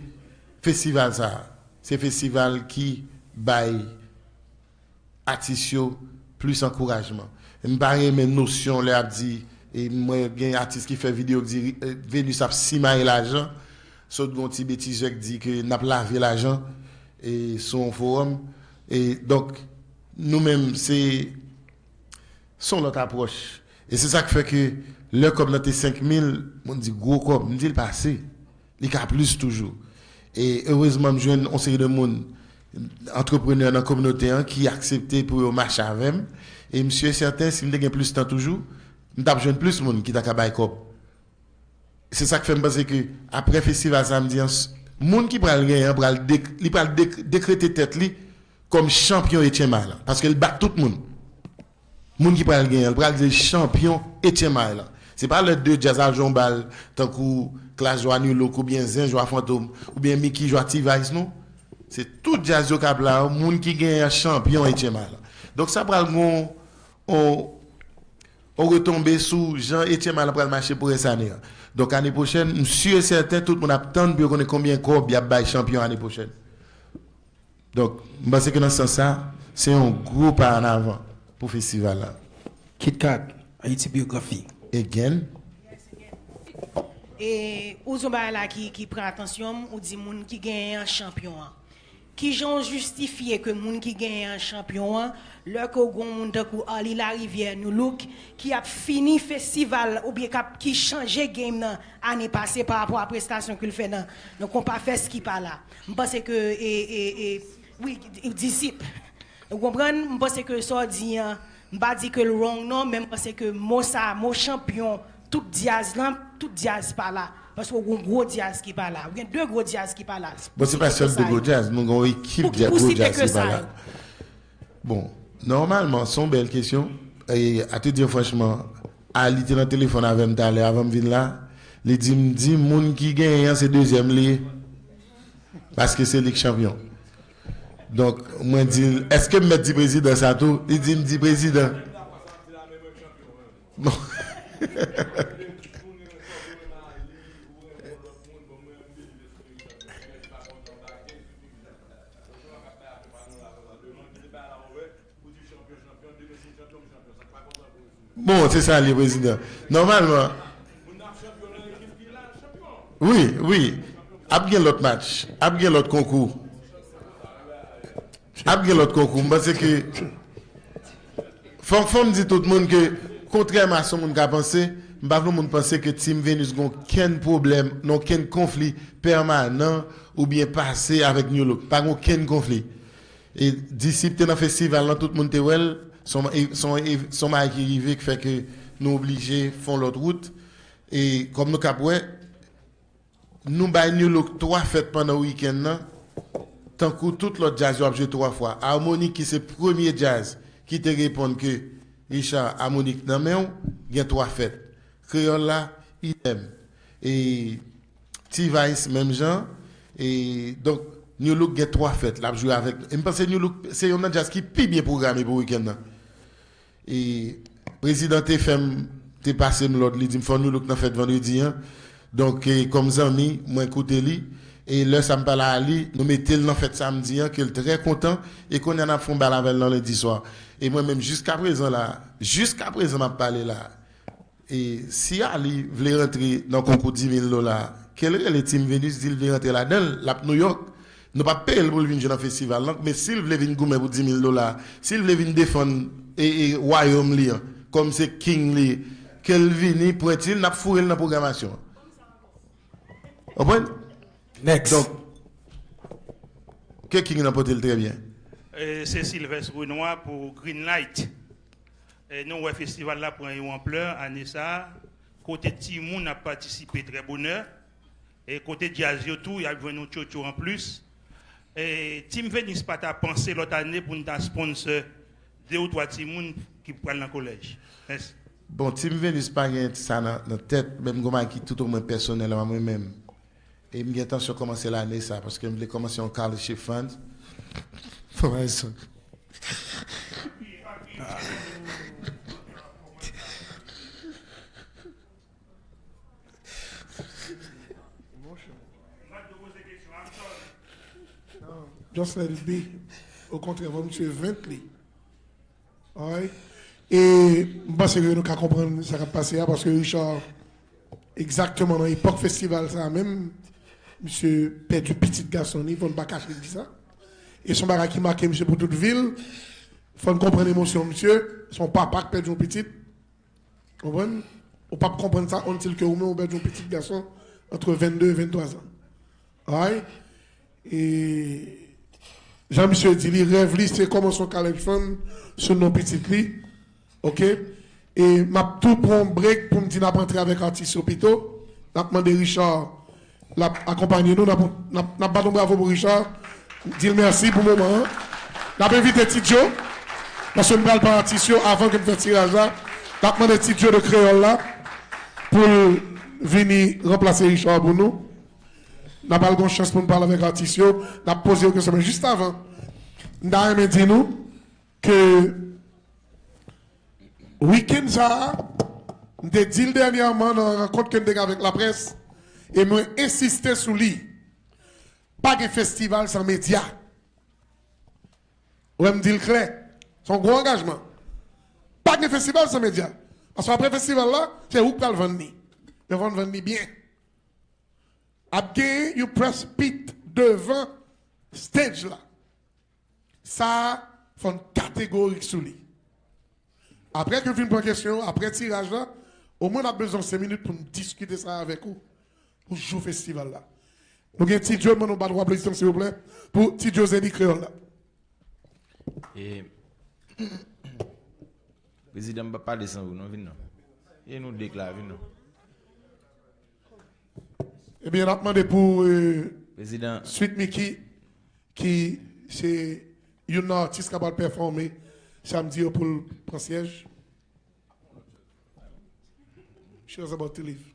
festival sa a. Se festival ki bay atis yo plis ankourajman. M pa renmen nosyon lè ap di, e mwen gen atis ki fè videyo ki di, e, Venus ap simaye lajan, sot gon ti betizè k di ke n ap lave lajan, e sou yon fowòm. E donk, nou menm, se, se yon lòt apwòch. E se sa k fè ke lè kòb lan te senk mil, moun di gwo kòb, m di l pa ase. Li ka plis toujou. E erezman, m jwenn yon seri de moun, antreprenè nan kominote an, ki aksepte pou yo mache avè m. E m si e sèten, si m te gen plis tan toujou, m t ap jwenn plis moun ki ta ka bay kòb. Se sa k fè m panse ke apre festival samdi an, s-, moun ki pral genyen an pral dek-, li pral dek-, dekrete tèt li kòm chanpyon H M I lan. Paske l bat tout moun. Moun ki pral genyen an, l pral di l chanpyon H M I lan. Se pa lè de djaz al jwe yon bal tankou Klass jwe a Nu Look oubyen Zen jwe a Fantom oubyen Micky jwe a T-Vice, non. Se tout djaz yo k ap la yo, moun ki genyen an chanpyon H M I lan. Donk sa pral gon yon, yon retonbe sou jan H M I lan pral mache pou rès ane an. Donk ane pwochèn, m si e sèten tout moun ap tann pou yo konnen konbyen kòb y ap bay chanpyon ane pwochèn. Donk, m panse ke nan sans sa, se yon gwo pa an avan pou festival la. Kit Kat, Ayiti Byografi. Again. E ou di yon bagay la ki, ki pran atansyon m, ou di moun ki genyen an chanpyon an. Kijan w jistifye ke moun ki genyen an chanpyon an, lè ke w gen yon moun tankou Arly Larivière, Nu Look, ki ap fini festival oubyen k ap, ki chanje game nan ane pase pa rapò a prestasyon ke l fè nan, nan Konpa Fest ki pa la. M panse ke, e, e, e, wi, Disip. Ou konprann? M panse ke sa w di an, m pa di ke l wrong non, men m panse ke mo sa, mo chanpyon, tout djaz lan, tout djaz pa la. Paske w gen gwo djaz ki pa la. Ou gen de gwo djaz ki pa la. Bon, se pa sèl de gwo djaz, nou gen yon ekip djaz, gwo djaz ki pa la. Bon, nòmalman, se yon bèl kesyon. E, a te di franchman, Arly te nan telefòn avè m talè avan m vin la. Li di m, di moun ki genyen an se dezyèm li ye. Paske se li k chanpyon. Donk, mwen di l, èske m mèt di prezidan sa tou? Li di m di prezidan. Bon. Bon, se sa l ye, prezidan. Nòmalman. Wi, wi. Ap gen lòt match. Ap gen lòt konkou. Ap gen lòt konkou. M panse ke. Fò, fò m di tout moun ke, kontrèman a sa moun ka panse, m pa vle moun panse ke Team Venus gen okenn pwoblèm, nan okenn konfli pèmanan oubyen pase avèk New Look. Pa gen okenn konfli. E Disip te nan festival lan, tout moun te wè l. Se yon, e, se yon, e, se yon bagay ki rive, ki fè ke nou oblije fè yon lòt wout. E kòm nou kab wè, nou bay New Look twa fèt pandan wikenn nan, tankou tout lòt djaz yo ap jwe twa fwa. Harmonik, ki se premye djaz ki te reponn ke, Richard, harmonik nan men w, gen twa fèt. Kreyòl la, idèm. E T-Vice, menm jan. E donk, New Look gen twa fèt l ap jwe avèk. E m panse New Look se youn nan djaz ki pi byen pwograme pou wikenn nan. E prezidan te fè m, te pase m lòd, li di m fò New Look nan fèt vandredi an. Donk, e, kòm zanmi, mwen koute li. E lè sa m pale a li, nou mete l nan fèt samdi an, ke l trè kontan. E kounye a n ap fè yon bal avè l nan lendi swa. E mwen menm, jiskaprezan la, jiskaprezan m ap pale la, e si Ali vle rantre nan konkou dis mil dola, ke l rele Team Venus, di l vle rantre ladan l, l ap Nouyòk. Nou p ap peye l pou l vin jwe nan festival lan, men si l vle vin goumen pou dis mil dola, si l vle vin defann e, e, wayòm li an, kòm se king li, ke l vini, pwenti l, n ap foure l nan pwogramasyon an. Konprann? Next. Donk, ke king nan pote l trè byen. E, se Sylvestre Renois pou Green Light. E, nou wè festival la pran yon anplè ane sa a, kote timoun ap patisipe trè bonè, e kote djaz yo tou, y ap jwenn yon tchotcho anplis. E, Team Venus pa ta panse lòt ane pou n ta sponsor de ou twa timoun ki pral nan kolèj. Mèsi. Bon, Team Venus pa gen sa nan, nan tèt, men m gon bagay ki tout omwen pèsonèl a mwen menm. E m gen entansyon kòmanse lane sa, paske m vle kòmanse yon college fund. Fò bay sa. Just let it be. Okontrè, fò misye vent li. Alright. E m panse ke nou ka konprann sa k ap pase a, paske Richard, egzakteman nan epòk festival sa a menm, misye pèdi pitit gason li, fò n pa kache di sa. E se yon bagay ki make misye pou tout vi l. Fò n konprann emosyon misye. Se yon papa k pèdi yon pitit. Konprann? Ou p ap konprann sa until ke ou menm ou pèdi yon pitit gason ant vennde e venntwa zan. Alright? E jan misye di li, rèv li se kòmanse yon college fund sou non pitit li. Oke? E m ap tou pran yon break pou m di n ap antre avèk atis yo pito. N ap mande Richard l ap akonpanye nou. N ap, n ap, n ap bat yon bravo pou Richard. Di l mèsi pou moman an. N ap envite Ti Djo, paske n pral ba atis yo avan ke n fè tiraj la. N ap mande Ti Djo de Kreyòl la pou l vini ranplase Richard pou nou. N ap al gon chans pou n pale avèk atis yo. N ap poze yo kesyon. Men jis avan, m ta renmen di nou ke wikenn sa a, m te di l dènyèman nan rankont ke n te gen avèk laprès, e mwen ensiste sou li. Pa gen festival san medya. Ou wè m di l klè. Se yon gwo angajman. Pa gen festival san medya. Paske apre festival la, se ou k pral vann li. Men fò n vann li byen. Ap gen yon press pit devan stage la. Sa a, fò n kategorik sou li. Apre ke n fin pran kesyon yo, apre tiraj la, omwen n ap bezwen senk minit pou n diskite sa avèk ou pou jou festival la. Nou gen Ti Djo, mande yon batwo aplodisman, silvouplè, pou Ti Djo Zenith Kreyòl la. E, Prezidan, m p ap pale san ou, non, vin non. E nou de k la, vin non. Ebyen, n ap mande pou, e, Prezidan. Sweet Micky, ki se youn nan atis k ap al pèfòme samdi yo pou l pran syèj. She was about to leave.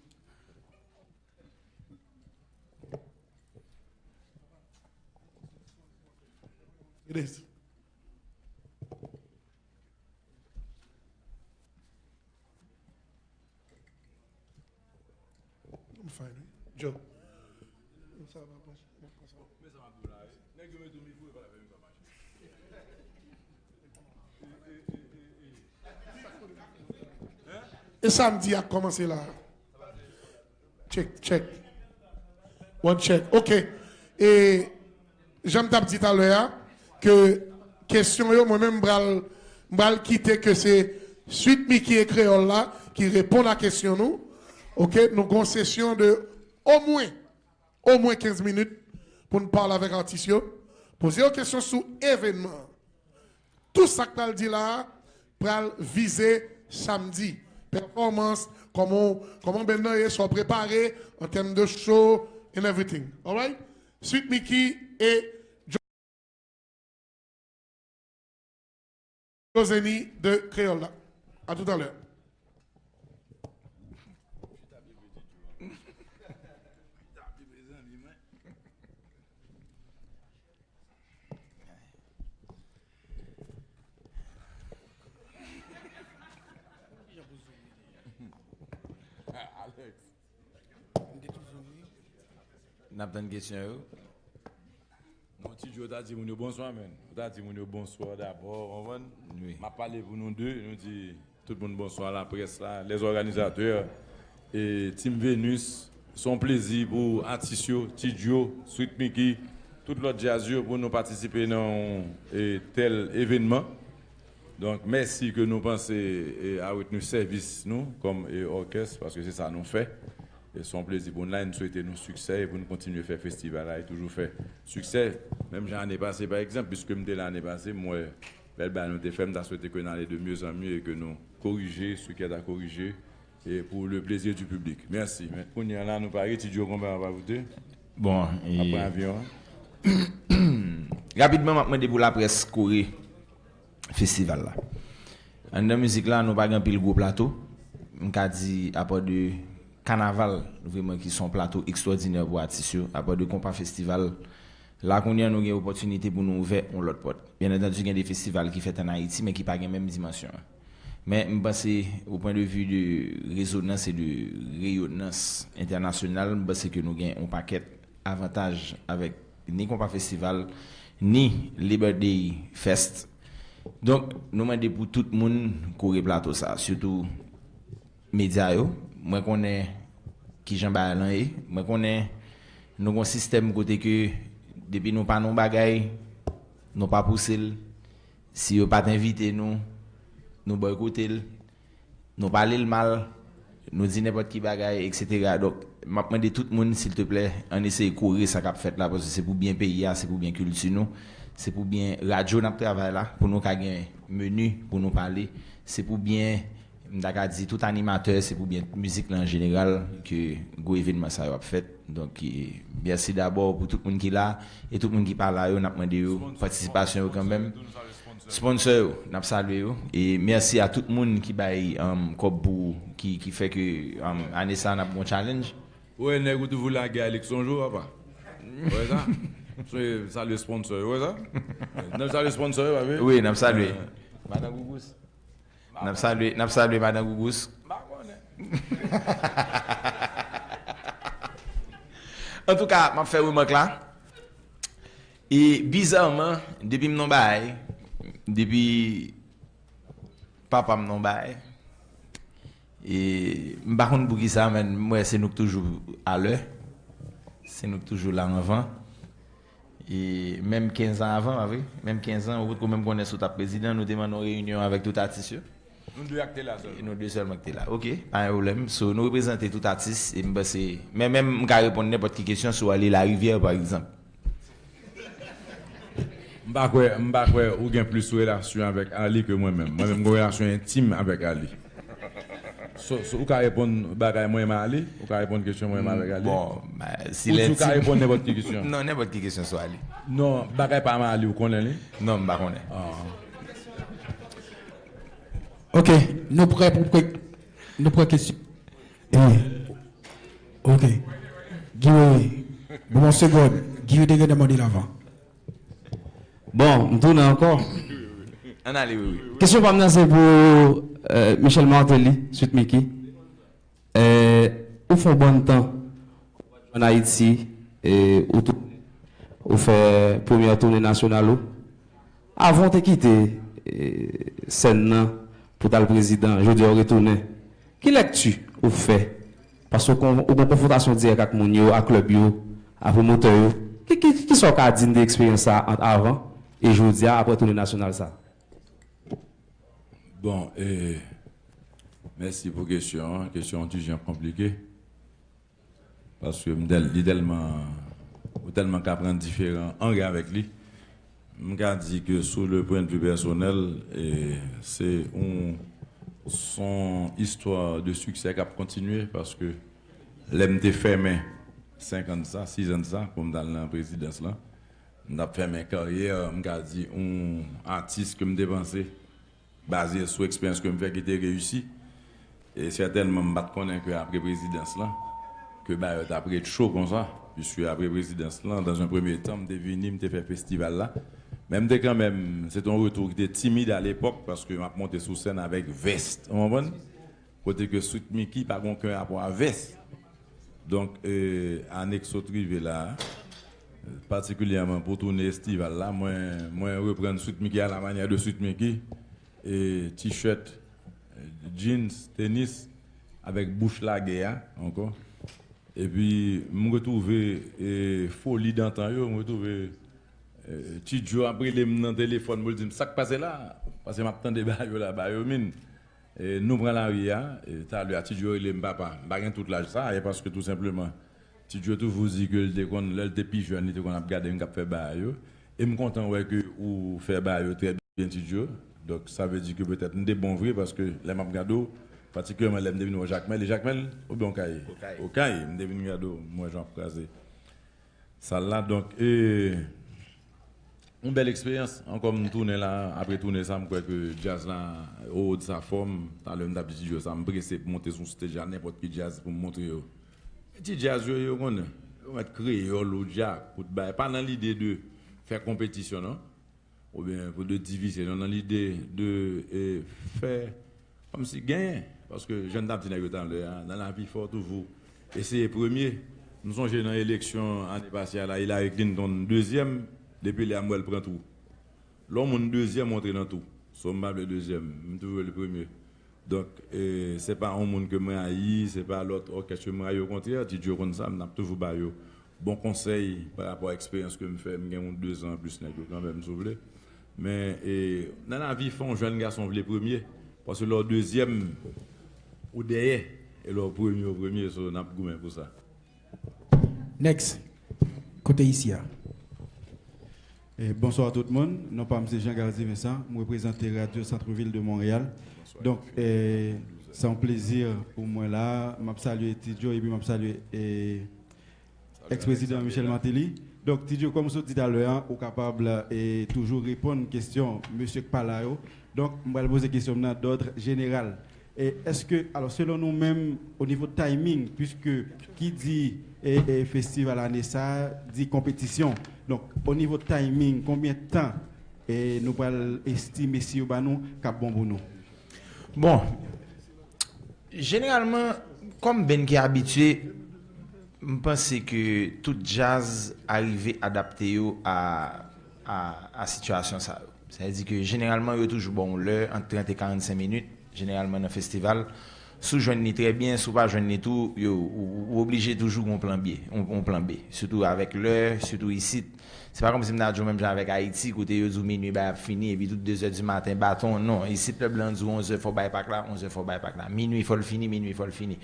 It is. I'm fine, wi. Joe. Sa va, bon, bon, bon, sa va. E samdi a kòmanse la. Check, check. One check. Ok. E jan m t ap di talè a, ke kesyon yo, mwen menm m pral M pral kite ke se Sweet Micky e Kreyòl la ki reponn a kesyon nou. Oke, nou gon sesyon de omwen, omwen kenz minit pou n pale avèk atis yo. Poze yo kesyon sou evènman an. Tout sa k pral di la a pral vize samdi. Pèfòmans, kòman, kòman band nan ye, sa w prepare an tèm de show and everything. Alright? Sweet Micky e Joseny de Kreyòl la. A tout à l'heure. N ap tann kesyon yo. Non, Ti Djo ta di moun yo bonswa, menn. Ou ta di moun yo bonswa dabò, ou konprann? Wi. M ap pale pou nou de, nou di tout moun bonswa, laprès la, les organisateurs, e Team Venus. Se yon plezi pou atis yo, Ti Djo, Sweet Micky, tout lòt djaz yo, pou nou patisipe nan yon, e, tèl evènman. Donk, mèsi ke nou panse, e, a retni sèvis nou kòm, e, òkès, paske se sa nou fè. E se yon plezi pou n la, e n swete nou siksè e pou n kontinye fè festival la e toujou fè siksè. Menm jan ane pase, pa egzanp, piske m te la ane pase, m wè bèl bagay nou te fè, m ta swete ke n ale de mieux en mieux e ke nou korije ce qui est à corriger et pour le plaisir du public. Mèsi. Men kounye a la, nou pare, Ti Djo, konbyen w ap ajoute? Bon, e, apre avyon an. Rapidman, m ap mande pou laprès kore festival la. Anndan mizik la, nou pa gen anpil gwo plato. M ka di, apa de kanaval, vrèman, ki se yon plato ekstwòdinè pou atis yo, apa de konpa festival, la, kounye a, nou gen opòtinite pou nou ouvè yon lòt pòt. Byen antandi, gen de festival ki fèt ann Ayiti, men ki pa gen menm dimansyon an. Men, m panse, o pwen de vi de rezonans e de reyonans entènasyonal, m panse ke nou gen yon pakèt avantaj avèk ni konpa festival, ni Labor Day Fest. Donk, nou mande pou tout moun kore plato sa, sitou medya yo. Mwen konnen kijan bagay lan ye. Mwen konnen nou gon sistèm kote ke depi nou pa nan yon bagay, nou pa pouse l. Si yo pa t envite nou, nou bòykote l. Nou pale l mal, nou di nenpòt ki bagay, etsetera. Donk, m ap mande tout moun, silteplè, ann eseye kore sa k ap fèt la, paske se pou byen peyi a, se pou byen kilti nou, se pou byen radyo n ap travay la, pou nou ka gen meni, pou nou pale, se pou byen, m ta ka di, tout animatè, se pou byen mizik la an jeneral, ke gwo evènman sa yo ap fèt. Donk, e, mèsi dabò pou tout moun ki la, e tout moun ki pa la yo, n ap mande yo patisipasyon yo kanmenm. Sponsor yo, n ap salye yo. E mèsi a tout moun ki bay, um, kòb pou, ki, ki fè ke, um, ane sa a n ap gon challenge. Ou wè nèg ou toujou lage Alix yon jou, papa. Ou wè sa? Se salye sponsor yo, ou wè sa? N ap salye sponsor yo, pa vre? Wi, n ap salye. Eh. Madan Gougous. N ap salye, n ap salye Madan Gougous. M pa konnen. Antouka, m ap fè remèk la. E bizarman, depi m nan bagay, depi papa m nan bagay, e m pa konn poukisa, men m wè se nou k toujou alè, se nou k toujou la anvan. E menm kenz an avan, pa vre? Menm kenz an, ou potko menm konnen si w t ap prezidan, nou te mande yon reyinyon avèk tout atis yo. Nou de a k te la sèlman. E nou de sèlman k te la. Oke, pa gen pwoblèm. So, nou reprezante tout atis, e m panse, men menm m ka reponn nenpòt ki kesyon si w ale Larivyè, pa egzanp. M pa kwè, m pa kwè ou gen plis relasyon avèk Arly ke mwen menm. Mwen menm, m gen relasyon entim avèk Arly. So, so, ou ka reponn bagay mwen menm a Arly? Ou ka reponn kesyon mwen menm avèk Arly? Bon, si ou di w ka reponn nenpòt ki kesyon. Non, nenpòt ki kesyon sou Arly. Non, bagay pa m a Arly, ou konnen li? Non, m pa konnen. Ah. Ok, nou prè pou, nou pran kesyon. Eh, ok. Guy, bon, segonn. Guy te gentan mande l avan. Bon, m tounen ankò. Ann ale, wi, wi. Kesyon pa m nan se pou, euh, Michel Martelly, Sweet Micky. Euh, ou fè yon bann tan ann Ayiti, e ou tou-, ou fè premyè toune nasyonal ou. Avan w te kite, e, sèn nan pou w t al prezidan, jodi a w retounen. Ki lèkti ou fè? Paske w kon-, ou gen konfwontasyon dirèk ak moun yo, ak klèb yo, ak pwomotè yo. Ki, ki, kisa w ka di n de eksperyans sa a ant avan e jodi a, apre toune nasyonal sa a? Bon, e, mèsi pou kesyon an. Kesyon an ti jan konplike. Paske m tèl-, li tèlman, ou tèlman ka pran diferan ang avèk li. M ka di ke sou le pwen de vi pèsonèl, e, se yon, se yon istwa de siksè k ap kontinye paske lè m te fèmen senk an de sa, sis an de sa, pou m t al nan prezidans lan, m t ap fèmen karyè, m ka di, yon atis ke m te panse baze sou eksperyans ke m fè ki te reyisi. E sètènman, m pa t konnen ke apre prezidans lan, ke bagay yo t ap ret cho konsa, piske apre prezidans lan, dans un premier temps, m te vini, m te fè festival la. Men m te kanmenm, se te yon retou ki te timid alepòk, paske m ap monte sou sèn avèk vès, ou konprann? Kote ke Sweet Micky pa gen okenn rapò a vès. Donk, e, ane k sot rive la a, patikilyèman pou tounen estival la, mwen, mwen reprann Sweet Micky à la manière de Sweet Micky, e, t-shirt, e, jeans, tenis, avèk bouch lagè a ankò. Epi, m retwouve, e, foli dantan yo, m retwouve, e, Ti Djo ap rele m nan telefòn pou l di m sa k pase la, paske m ap tande ba yo la, ba yo min. E, nou pran lari a, e, talè a, Ti Djo rele m papa. M pa gen tout laj sa, e paske tou senpleman, Ti Djo toujou di ke l te konn, lè l te pi jèn, li te konn ap gade m k ap fè bagay yo. E m kontan wè ke ou fè bagay yo trè byen, Ti Djo. Donk, sa vle di ke petèt m te bon vre, paske lè m ap gade w, patikilyèman lè m te vin wè Jakmèl, e Jakmèl, oubyen Okay? Okay. Okay, m te vin gade w, m wè jan w ap kraze sal la. Donk, e, yon bèl eksperyans. Ankò m tounen la, apre tounen sa, m kwè ke djaz la, o, de sa fòm. Talè m t ap di Ti Djo sa, m prese pou monte sou stage a, nenpòt ki djaz pou m montre yo. Ti djaz yo, yo konnen. Yo mèt kreyòl ou djak, kout bay. Pa nan lide de fè konpetisyon, non. Oubyen pou de divize, non, nan lide de, e, fè kòmsi genyen. Paske jan n t ap di nèg yo talè a, nan lavi fò w toujou eseye premye. M sonje nan eleksyon ane pase a la, Hillary Clinton dezyèm, depi lè a m wè l pran twou. Lè yon moun dezyèm, ou antre nan twou. So m pa vle dezyèm, m toujou vle premye. Donk, e, se pa yon moun ke m rayi, se pa lòt òkès ke m rayi, okontrè, Ti Djo konn sa, m ap toujou ba yo bon konsèy pa rapò a eksperyans ke m fè, m gen yon de zan anplis nèg yo kanmenm, si w vle. Men, e, nan lavi, fò yon jèn gason vle premye, paske lè w dezyèm, ou dèyè, e lè w premye, ou premye, so, n ap goumen pou sa. Next. Kote isi a? E, bonswa tout moun. Non pa m se Jean Gardy Vincent. M reprezante Radio Centre Ville de Montréal. Donk, e, se yon plezi pou mwen la. M ap salye Ti Djo epi m ap salye, e, Èks-prezidan Michel Martelly. Donk, Ti Djo, kòm w sot di talè a, ou kapab, e, toujou reponn kesyon mesye k pa la yo. Donk, m pral poze kesyon m nan d'ordre général. E èske, alò, selon nou menm, o nivo timing, puiske ki di, e, e, festival ane sa a, di konpetisyon. Donk, o nivo timing, konbyen tan, e, nou pral estime si yo ba nou k ap bon pou nou? Bon, jeneralman, kòm band ki abitye, m panse ke tout djaz arive adapte yo a, a, a sitiyasyon sa yo. Sa vle di ke jeneralman, yo toujou ba w yon lè, ant trant e karannsenk minit, jeneralman nan festival. Si w jwenn li trè byen, si w pa jwenn li tou, yo, ou, ou oblije toujou gen yon plan B, yon, yon plan B. Sitou avèk lè, sitou isit. Se pa kòmsi m ta di w menm jan avèk Ayiti, kote yo di w minui bay ap fini, epi tout dezè di maten, baton, non. Isit, lè blan di w onzè fò w bay pak la, onzè fò w bay pak la. Minui fò l fini, minui fò l fini.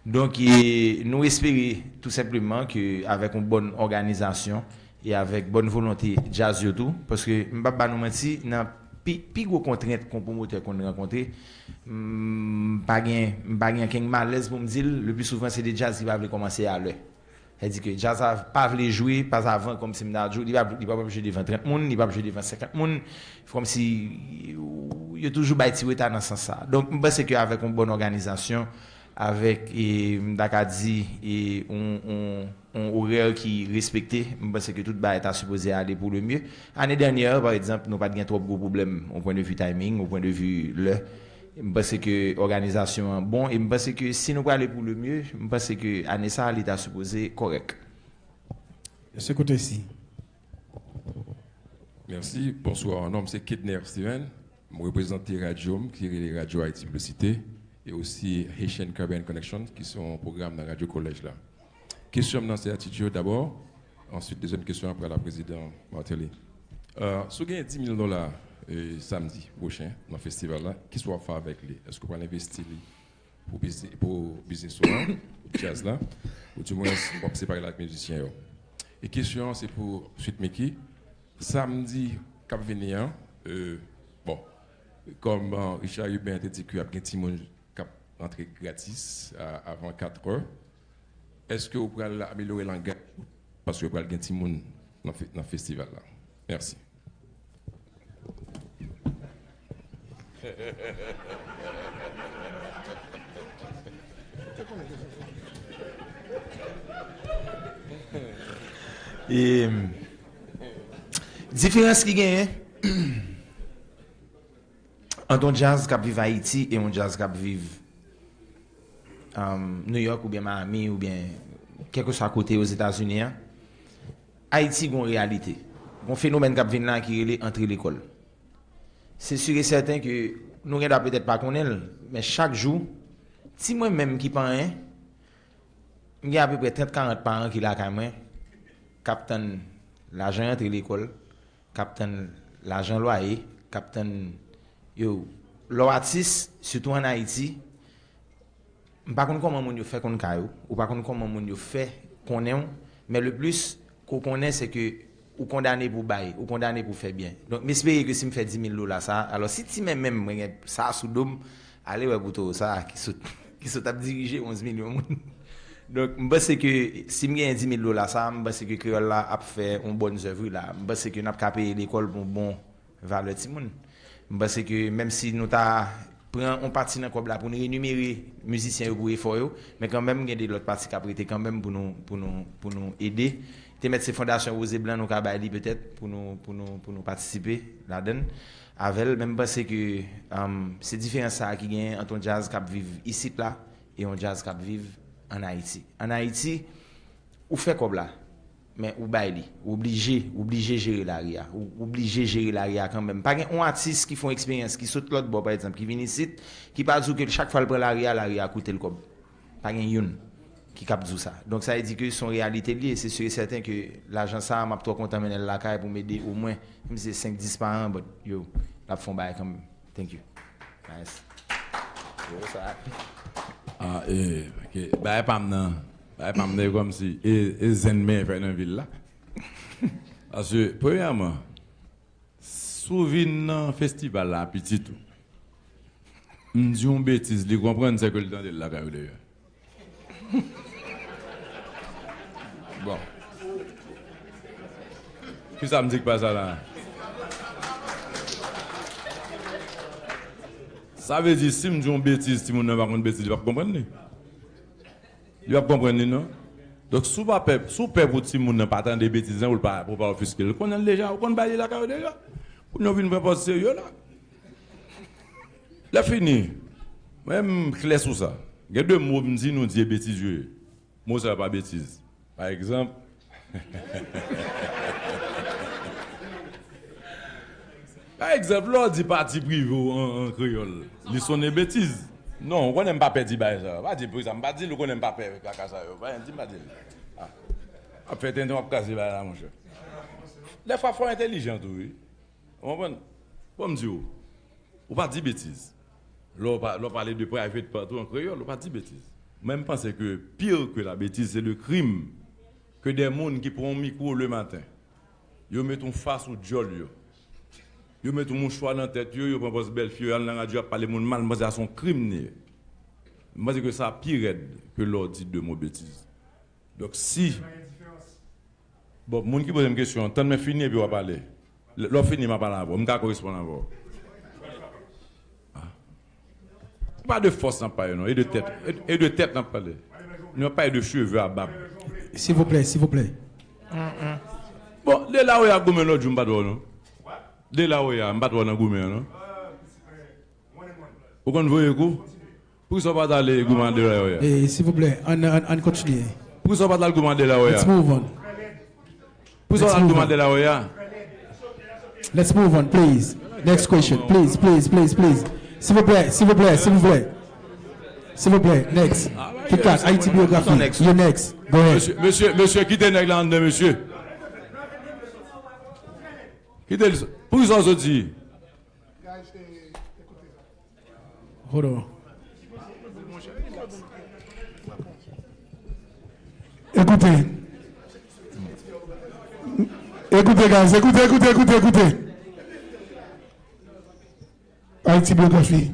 Donk, e, nou espere tou senpleman ke avèk yon bòn òganizasyon e avèk bòn volonte djaz yo tou, paske m p ap ba nou manti, nan pi, pi gwo kontrent ke yon pwomotè konn rankontre, m pa gen, m pa gen okenn malèz pou m di l, le pli souvan se de djaz ki pa vle kòmanse a lè. Sa vle di ke djaz la pa vle jwe, pa avan, kòmsi m ta di w, li pa, li p ap jwe devan trant moun, li p ap jwe devan senkant moun, kòmsi yo toujou bay ti reta nan sans sa. Donk, m panse ke avèk yon bòn òganizasyon, avèk, e, m ta ka di, e, yon, yon, yon orè ki respekte, m panse ke tout bagay ta sipoze ale pou le mye. Ane dènyè, pa egzanp, nou pa t gen twòp gwo pwoblèm, yon pwen de vi timing, yon pwen de vi lè. M panse ke òganizasyon an bon e m panse ke si nou prale pou le mye, m panse ke ane sa a li ta sipoze kòrèk. Mesye kote isi. Mèsi. Bonswa. Non m se Kedner Steven. M reprezante radyo m ki rele Radyo Haiti Publicité e osi Haitian Caribbean Connection ki se yon pwogram nan radyo kolèj la. Kesyon m nan se a Ti Djo dabò. Answit, dezyèm kesyon an pral a Prezidan Martelly. Si w genyen di mil dola, e, samdi pwochen nan festival la, kisa w ap fè avèk li? Èske w pral envesti li pou bizi-, pou biznis ou an, pou djaz la, ou dimwens w ap separe l ak mizisyen yo? E kesyon an se pou Sweet Micky. Samdi k ap vini an, e, bon, kòm, e, Richard Hubert te di ke ap gen timoun k ap rantre gratis a, avan katrè, èske w pral amelyore langaj ou? Paske pral gen timoun nan fe-, nan festival la. Mèsi. E, diferans ki genyen ant yon djaz k ap viv Ayiti e yon djaz k ap viv, um, New York oubyen Miami oubyen kèlkeswa kote Ozetazini an, Ayiti gon reyalite. Gon fenomèn k ap vin la ki rele antre lekòl. Se si e sèten ke nou gen dwa petèt pa konnen l, men chak jou, ti mwen menm ki pa anyen, m gen apeprè trant karant paran ki lakay mwen, k ap tann lajan rantre lekòl, k ap tann lajan lwaye, k ap tann, yo, lè w atis, sitou ann Ayiti, m pa konn kòman moun yo fè konn kay ou, ou pa konn kòman moun yo fè konnen w, men le plis ke w konnen se ke ou kondane pou bay, ou kondane pou fè byen. Donk, m espere ke si m fè dis mil dola sa, alò si ti men menm mwen gen sa sou do m, ale wè pou towo sa ki sot, ki sot ap dirije onz milyon moun. Donk, m panse ke si m genyen dis mil dola sa, m panse ke kreyòl la ap fè yon bòn zèv wi la. M panse ke n ap ka peye lekòl pou yon bon valè timoun. M panse ke menm si nou ta pran yon pati nan kòb la pou n renimere mizisyen yo pou efò yo, men kanmenm gen de lòt pati k ap rete kanmenm pou nou, pou nou, pou nou ede. Te mèt se Fondasyon Woze Blan nou ka bay li petèt pou nou, pou nou, pou nou patisipe ladan l avè l. Men m panse ke, um, se diferans sa a ki genyen ant yon djaz k ap viv isit la e yon djaz k ap viv ann Ayiti. Ann Ayiti, ou fè kòb la, men ou bay li. Ou oblije, ou oblije jere lari a. Ou oblije jere lari a kanmenm. Pa gen yon atis ki fè yon eksperyans, ki sot lòt bò, pa egzanp, ki vin isit, ki pa di w ke chak fwa l pran lari a, lari a koute l kòb. Pa gen youn ki kab di w sa. Donk, sa vle di ke se yon reyalite l ye. Se si e sèten ke lajan sa a, m ap twò kontan mennen l lakay pou m ede omwen, menm si se senk, dis paran, but, yo, l ap fè yon bagay kanmenm. Thank you. Nice. Yo, sa. Ah, eh, ok. Bagay pa m nan. Bagay pa m nan, e kòmsi, e, e zen men fè nan vil la. Paske, premyèman, si w vin nan festival la, pitit ou, m di yon betiz, li konprann, se ke li tande l lakay ou deyò. Bon. Kisa m di k pa sa la? Sa vle di, si m di yon betiz, timoun nan pa konn betiz, li p ap konprann li. Li p ap konprann li, non. Donk, si w pa pè, si w pè pou timoun nan pa tande betiz lan, pou l pa, pou l pa ofiske l, konnen l deja, ou konn bay li lakay ou deja. Kounye a w vin pran pòz serye la. Lè fini, mwen, m klè sou sa. Gen de mo m di, nou di e betiz yo ye. Mo sa yo pa betiz. Pa egzanp, pa egzanp, lè w di pati prive w an, an kreyòl, li sonnen betiz. Non, ou konnen m pa pè di bagay sa yo. Pa di pou sa, m pa di l, ou konnen m pa pè kaka sa yo. Pa di m pa di l. Ah. W ap fè tenten, w ap kraze bagay la, monchè. Dèfwa, fò w entèlijan tou, wi. Ou konprann? Bon, m di w, ou pa di betiz. Lè w pa, lè w pale de private part ou an kreyòl, ou pa di betiz. Mwen, m panse ke pire ke la betiz, se le crime ke de moun ki pran yon mikwo le maten, yo met yon fa sou djòl yo, yo met yon mouchwa nan tèt yo, yo pran pòz bèlfi yo, y al nan radyo, y ap pale moun mal, m panse sa se yon krim li ye. M panse ke sa pi rèd ke lè w di de mo betiz. Donk, si Bon, moun ki poze m kesyon an, tann mwen fini epi w a pale. Lè, lè w fini, m a pale avè w. M ka koresponn avè w. Ah. Se pa de fòs n ap pale, non. E de tèt. E, e de tèt n ap pale. Nou ap pale de cheve a bab. Silvouplè, silvouplè. Bon, De La Hoya goumen lòt jou, m pa t wè w, non. De La Hoya, m pa t wè w nan goumen an, non. Ou konn voye kou? Poukisa w pa t ale goumen ak De La Hoya? Eh, silvouplè, ann, ann, ann kontinye. Poukisa w pa t al goumen ak De La Hoya? Let's move on. Poukisa w pa t al goumen ak De La Hoya? Let's move on, please. Next question, please, please, please, please. Silvouplè, silvouplè, silvouplè. Silvouplè, next. Kit Kat, Haiti Biographie, you next. Go ahead. Mesye, mesye, mesye, kite nèg la anndan, mesye. Kite l. Poukisa w soti? Hold on. Écoutez. Écoutez, guys. Écoutez, écoutez, écoutez, écoutez. Haïti Biographie.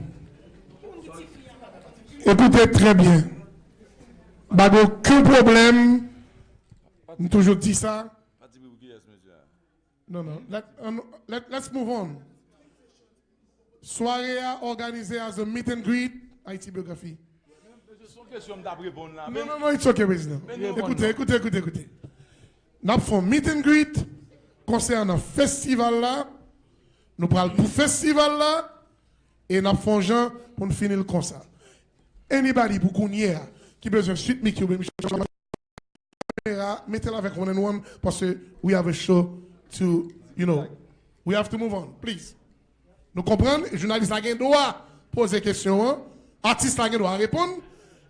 Écoutez très bien. Pa gen okenn pwoblèm. M toujou di sa. Non, non. Let, um, let, let's move on. Sware a òganize as a meet and greet, Haïti Biographie. Mesye, se yon kesyon m t ap reponn la. Non, non, non, it's okay, prezidan. Écoutez, écoutez, écoutez, écoutez. N ap fè yon meet and greet konsènan festival la. Nou pral pou festival la. E n ap fè yon jan pou n fini l konsa. Anybody pou kounye a ki bezwen Sweet Micky oubyen Michel kamera, mete l avèk one and one, paske we have a show to, you know, we have to move on, please. Nou konprann, jounalis la gen dwa poze kesyon an, atis la gen dwa reponn,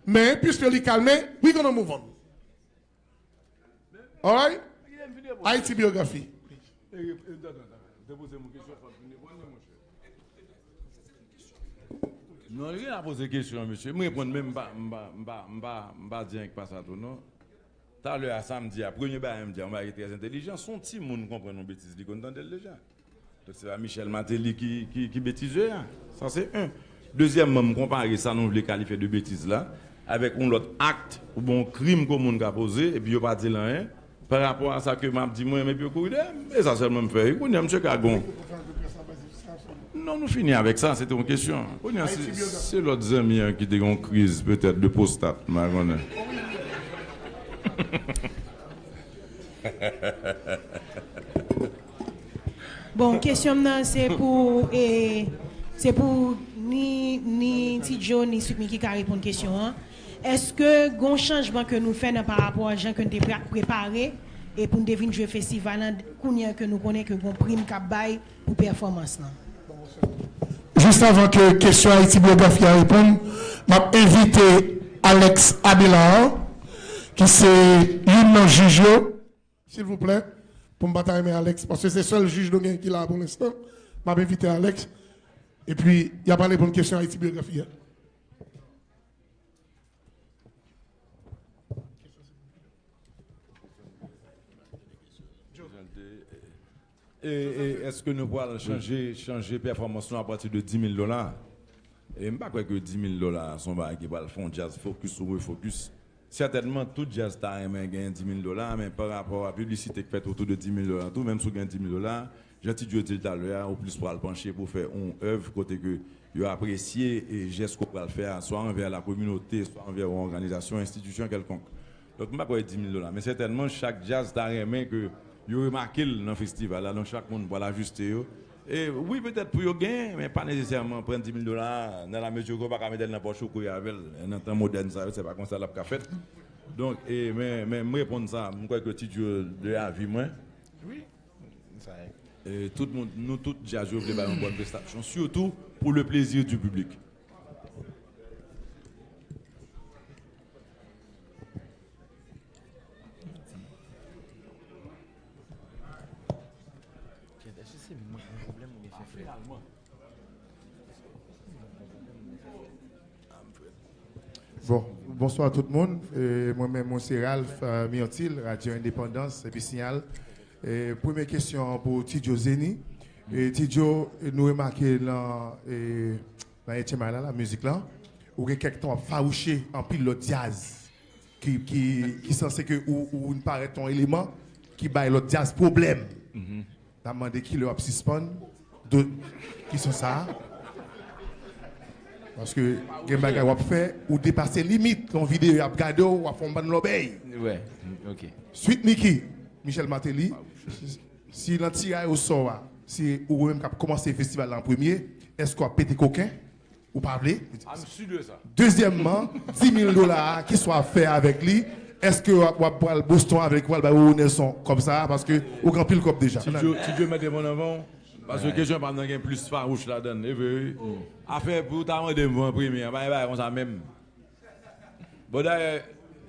men piske li kalme, we gonna move on. Alright? Haïti Biographie. Non, li gen a poze kesyon, mesye. M reponn, men m pa, m pa, m pa, m pa, m pa di anyen ki pa sa tou, non. Talè a, sa m di a, premye bagay m di a, yon bagay ki trè entèlijan, si yon timoun konprann yon betiz, li konn tande l deja. Donk, se pa Michel Martelly ki, ki, ki betizè a. Sa, se yon. Dezyèmman, m konpare sa nou vle kalifye de betiz la avèk yon lòt akt oubyen yon krim ke yon moun ka poze, epi yo pa di l anyen. Pa rapò a sa ke m ap di, mwen, epi yo kouri dèyè m. E sa sèlman m fè. Kounye a, misye ka gon. Non, nou fini avèk sa, se te yon kesyon. Kounye a, se, se lòt zanmi an ki te gen yon kriz, petèt, de pwostat, m pa konnen. Bon, kesyon m nan, se pou, e, se pou ni, ni Ti Djo, ni Sweet Micky ka reponn kesyon an. Èske gon chanjman ke nou fè nan pa rapò a jan ke n te pre-, prepare e pou n te vin jwe festival lan, kounye a ke nou konnen ke gon prim k ap bay pou pèfòmans lan? Jis avan ke kesyon Haïti Biographie a reponn, m ap envite Alex Abelard, ki se youn nan jij yo, silvouplè, pou m pa ta renmen Alex, paske se sèl jij nou gen ki la pou lenstan. M ap envite Alex, epi y ap al reponn kesyon Haïti Biographie a. E, e èske nou pral chanje, chanje pèfòmans nou apati de dis mil dola? E m pa kwè ke dis mil dola se yon bagay ki pral fè yon djaz fokis ou refokis. Sètènman, tout djaz ta renmen gen dis mil dola, men pa rapò a piblisite k fèt otou de dis mil dola tou, menm si w gen dis mil dola, jan Ti Djo di l talè a, ou plis pral panche pou fè yon èv kote ke yo apresye e jès ke w pral fè a, swa anvè lakominote, swa anvè yon òganizasyon, enstitisyon kèlkonk. Donk, m pa kwè dis mil dola, men sètènman, chak djaz ta renmen ke yo remake l nan festival la, donk chak moun pral ajiste yo. E wi, petèt pou yo genyen, men pa nesesèman pran dis mil dola a, nan la mezi ke w pa ka mete l nan pòch ou kouri avè l. Nan tan modèn sa yo, se pa konsa l ap ka fèt. Donk, e, men, men m reponn sa, m kwè ke Ti Djo de avi mwen. E tout moun, nou tout djaz yo vle bay yon bòn prestasyon, sitou pou le plaisir du public. Bon, bonswa tout moun. E, mwen menm, mwen se Ralph, euh, Myrtil, Radyo Endepandans, epi Siyal. E, premye kesyon an pou Ti Djo Zeni. E, Ti Djo, nou remake nan, e, nan Etyèm Ay la, la mizik lan, ou gen kèk tan w ap fawouche anpil lòt djaz ki, ki, ki sanse ke ou, ou vin parèt yon eleman ki bay lòt djaz pwoblèm. N ap mande kilè w ap sispann do-, kesyon sa a. Paske gen bagay w ap fè, ou depase limit. Yon videyo y ap gade w, w ap fè yon bann lòbèy. Sweet Micky, Michel Martelly, si nan tiray osò a, se ou menm k ap kòmanse festival la an premye, èske w ap pete koken? Ou pa vle? Dezyèmman, dis mil dola a, kisa w ap fè avèk li? Èske w ap, w ap pral Boston avè l, w ap bay Roro Nelson kòb sa a? Paske ou gen anpil kòb deja. Ti Djo, Ti Djo mèt reponn anvan w. Paske kesyon pa m nan gen plis fawouch ladan l. E vre, wi. Afè pou w ta mande m pou an premye an, pa gen bagay konsa menm. Bon, dayè,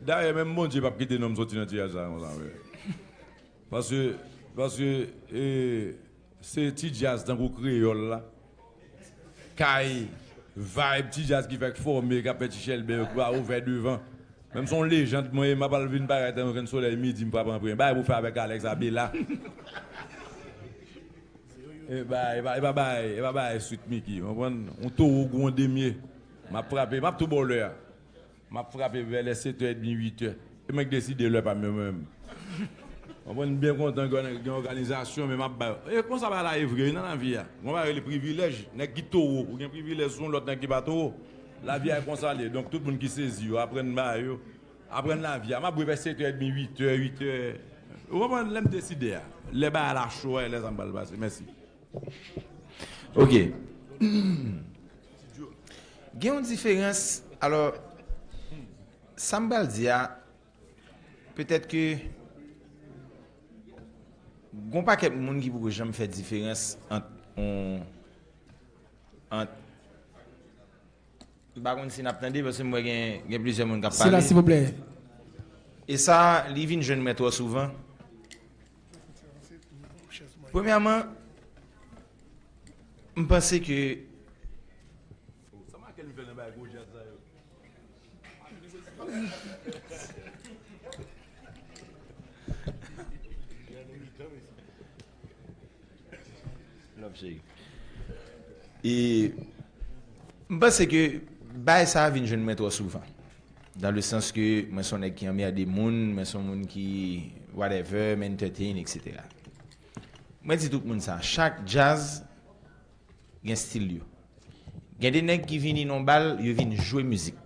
dayè, menm Bondye p ap kite non m soti nan ti djaz sa a konsa, vre. Paske, paske, e, se ti djaz tankou kreyòl la. kay, vibe, ti djaz ki fèk fòme, k ap fè ti chèlbè yo, ki pa ouvè devan. Menm si yon lejand mwen ye, m ap al vin parèt ann grenn solèy midi, m frape an premye. Bagay pou fè avèk Alex Abela. E pa, e pa, e pa bagay, e pa bagay Sweet Micky, w konprann? Yon towo gwonde m ye. M ap frape, m ap tou ba w lè a. M ap frape vè lè sèt è edmi, uit è. E mwen k deside lè pa m yo mwen menm. W konprann? M byen kontan gen, gen òganizasyon, men m ap bay. E konsa bagay la ye vre, wi, nan lavi a. Gon bagay rele privilèj. Nèg ki towo, ou gen privilèj sou yon lòt nèg ki pa towo. Lavi a e konsa l ye. Donk, tout moun ki sezi yo, aprann bagay yo. Aprann lavi a. M ap bwè vè sèt è edmi, uit è, uit è. Ou konprann? Lè m deside a. Lè bagay la cho a, e lè sa m pral pase. Mèsi. Ok. Gen yon diferans. Alò, sa m pral di a, petèt ke gon pakèt moun ki poko janm fè diferans ant on ant M pa konn si n ap tande, paske m wè gen, gen plizyè moun k ap pale. Sila, silvouplè. E sa, li vin jwenn mwen twò souvan. Premyèman, m panse ke. Sa make l fè nan bagay gwo djaz sa yo. Love, cheri. E m panse ke bagay sa a vin jwenn mwen twò souvan. Dans le sens ke mwen se yon nèg ki anmède moun, mwen se yon moun ki whatever, m entertain, et cetera. Mwen di tout moun sa, chak djaz gen stil yo. Gen de nèg ki vini nan bal, yo vin jwe mizik.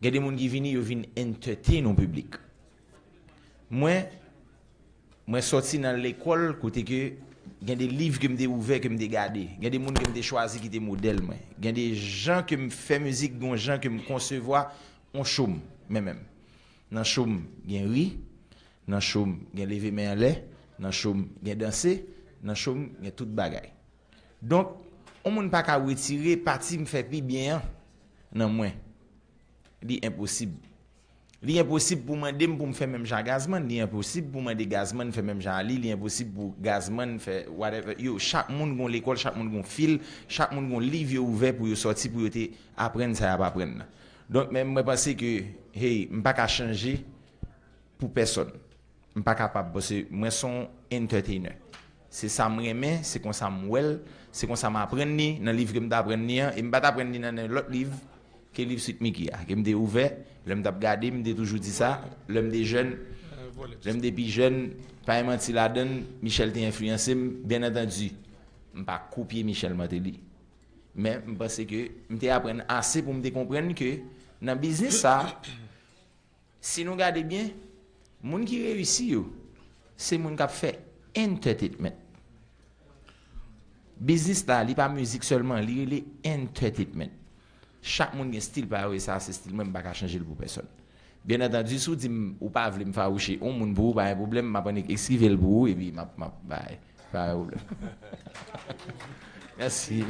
Gen de moun ki vini, yo vin entertain yon piblik. Mwen, mwen sòti nan lekòl kote ke gen de liv ke m te ouvè, ke m te gade. Gen de moun ke m te chwazi ki te modèl mwen. Gen de jan ke m fè mizik, gen yon jan ke m konsevwa yon cho m, mwen menm. Nan cho m, gen ri, nan cho m, gen leve men anlè, nan cho m, gen danse, nan cho m, gen tout bagay. Donk, yon moun pa ka retire pati m fè pi byen an nan mwen. Li enposib. Li enposib pou mande m pou m fè menm jan a Gazman, li enposib pou mande Gazman fè menm jan a li, li enposib pou Gazman fè whatever. Yo, chak moun gon lekòl, chak moun gon fil, chak moun gon liv yo ouvè pou yo sòti, pou yo te aprann sa y ap aprann nan. Donk, men mwen panse ke, hey, m pa ka chanje pou pèsòn. M pa kapab, paske mwen se yon entertainer. Se sa m renmen, se konsa m wè l, se konsa m aprann li nan liv ke m t aprann li an, e m pa t aprann li nan, nan lòt liv ke liv Sweet Micky a, ke m te ouvè, lè m t ap gade, m te toujou di sa, lè m te jèn, lè m te pi jèn, pa gen manti ladan l, Michel te enfliyanse m, byen antandi, m pa kopye Michel Martelly. Men, m panse ke m te aprann ase pou m te konprann ke nan biznis sa a, Si nou gade byen, moun ki reyisi yo, se moun k ap fè entertainment. Biznis la, li pa mizik sèlman, li rele entertainment. Chak moun gen stil pa yo, e sa se stil mwen, m pa ka chanje l pou pèsòn. Byen antandi, si w di m ou pa vle m fawouche yon moun pou ou, pa gen pwoblèm, m ap annik eskive l pou ou, epi m ap, m ap bay. Pa gen pwoblèm. Mèsi.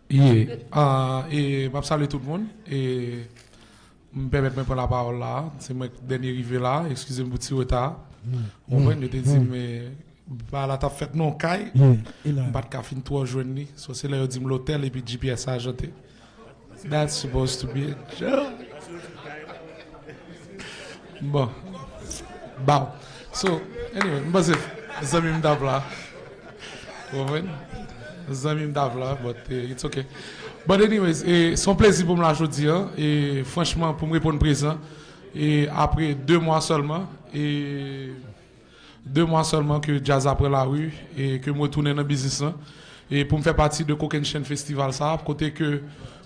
Yeah. Ah, e m ap salye tout moun. E m pèmèt mwen pran lapawòl la. Se mwen k dènye rive la. Eskize m pou ti reta. Ou konprann? Yo te di m, eh, bagay la t ap fèt nan yon kay. M pa t ka fin twò jwenn li. So, se lè yo di m lotèl epi G P S a jante. That's supposed to be a joke. Bon. Bow. So, anyway, m panse zanmi m t ap la. Ou konprann? Zanmi m t ap la, but eh, it's okay. But anyways, eh, se yon plezi pou m la jodi a. E franchman, pou m reponn prezan, e apre de mwa sèlman, e de mwa sèlman ke djaz la pran lari e ke m retounen nan biznis lan. E pou m fè pati de Kokennchenn Festival sa a, kote ke,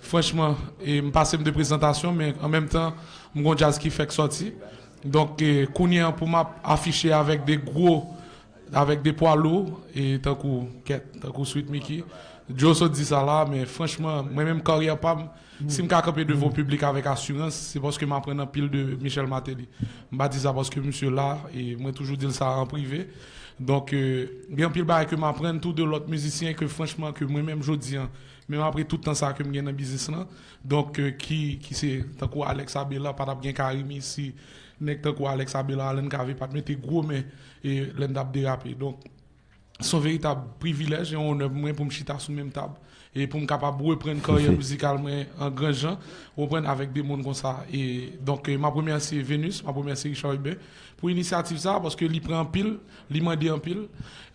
franchman, e m pase m de prezantasyon, men an menm tan, m gon djaz ki fèk sòti. Donk, e kounye a pou m ap afiche avèk de gwo, avèk de pwa lou, e tankou, kèt, tankou Sweet Micky. Joe sot di sa la, men franchman, mwen menm karyè pa m, Si m ka kanpe devan yon piblik avèk asirans, se paske m aprann anpil de Michel Martelly. M pa di sa paske misye la, e mwen toujou di l sa an prive. Donk, e, gen anpil bagay ke m aprann tou de lòt mizisyen ke franchman, ke mwen menm jodi a, Menm apre tout tan sa ke m gen nan biznis lan, donk, eh, ki, ki se tankou Alex Abela, pa t ap gen Carimi si nèg tankou Alex Abela, Alan Cavé pa t mete gwo men, eh, lè n t ap derape. Donk, se yon veritab privilèj e yon onè pou mwen pou m chita sou menm tab e pou m kapab reprann karyè mizikal mwen an gran jan, ou konprann, avèk de moun konsa. E donk, eh, m ap remèsye Venus, m ap remèsye Richard Hubert pou inisyativ sa, paske li pran anpil, li mande anpil,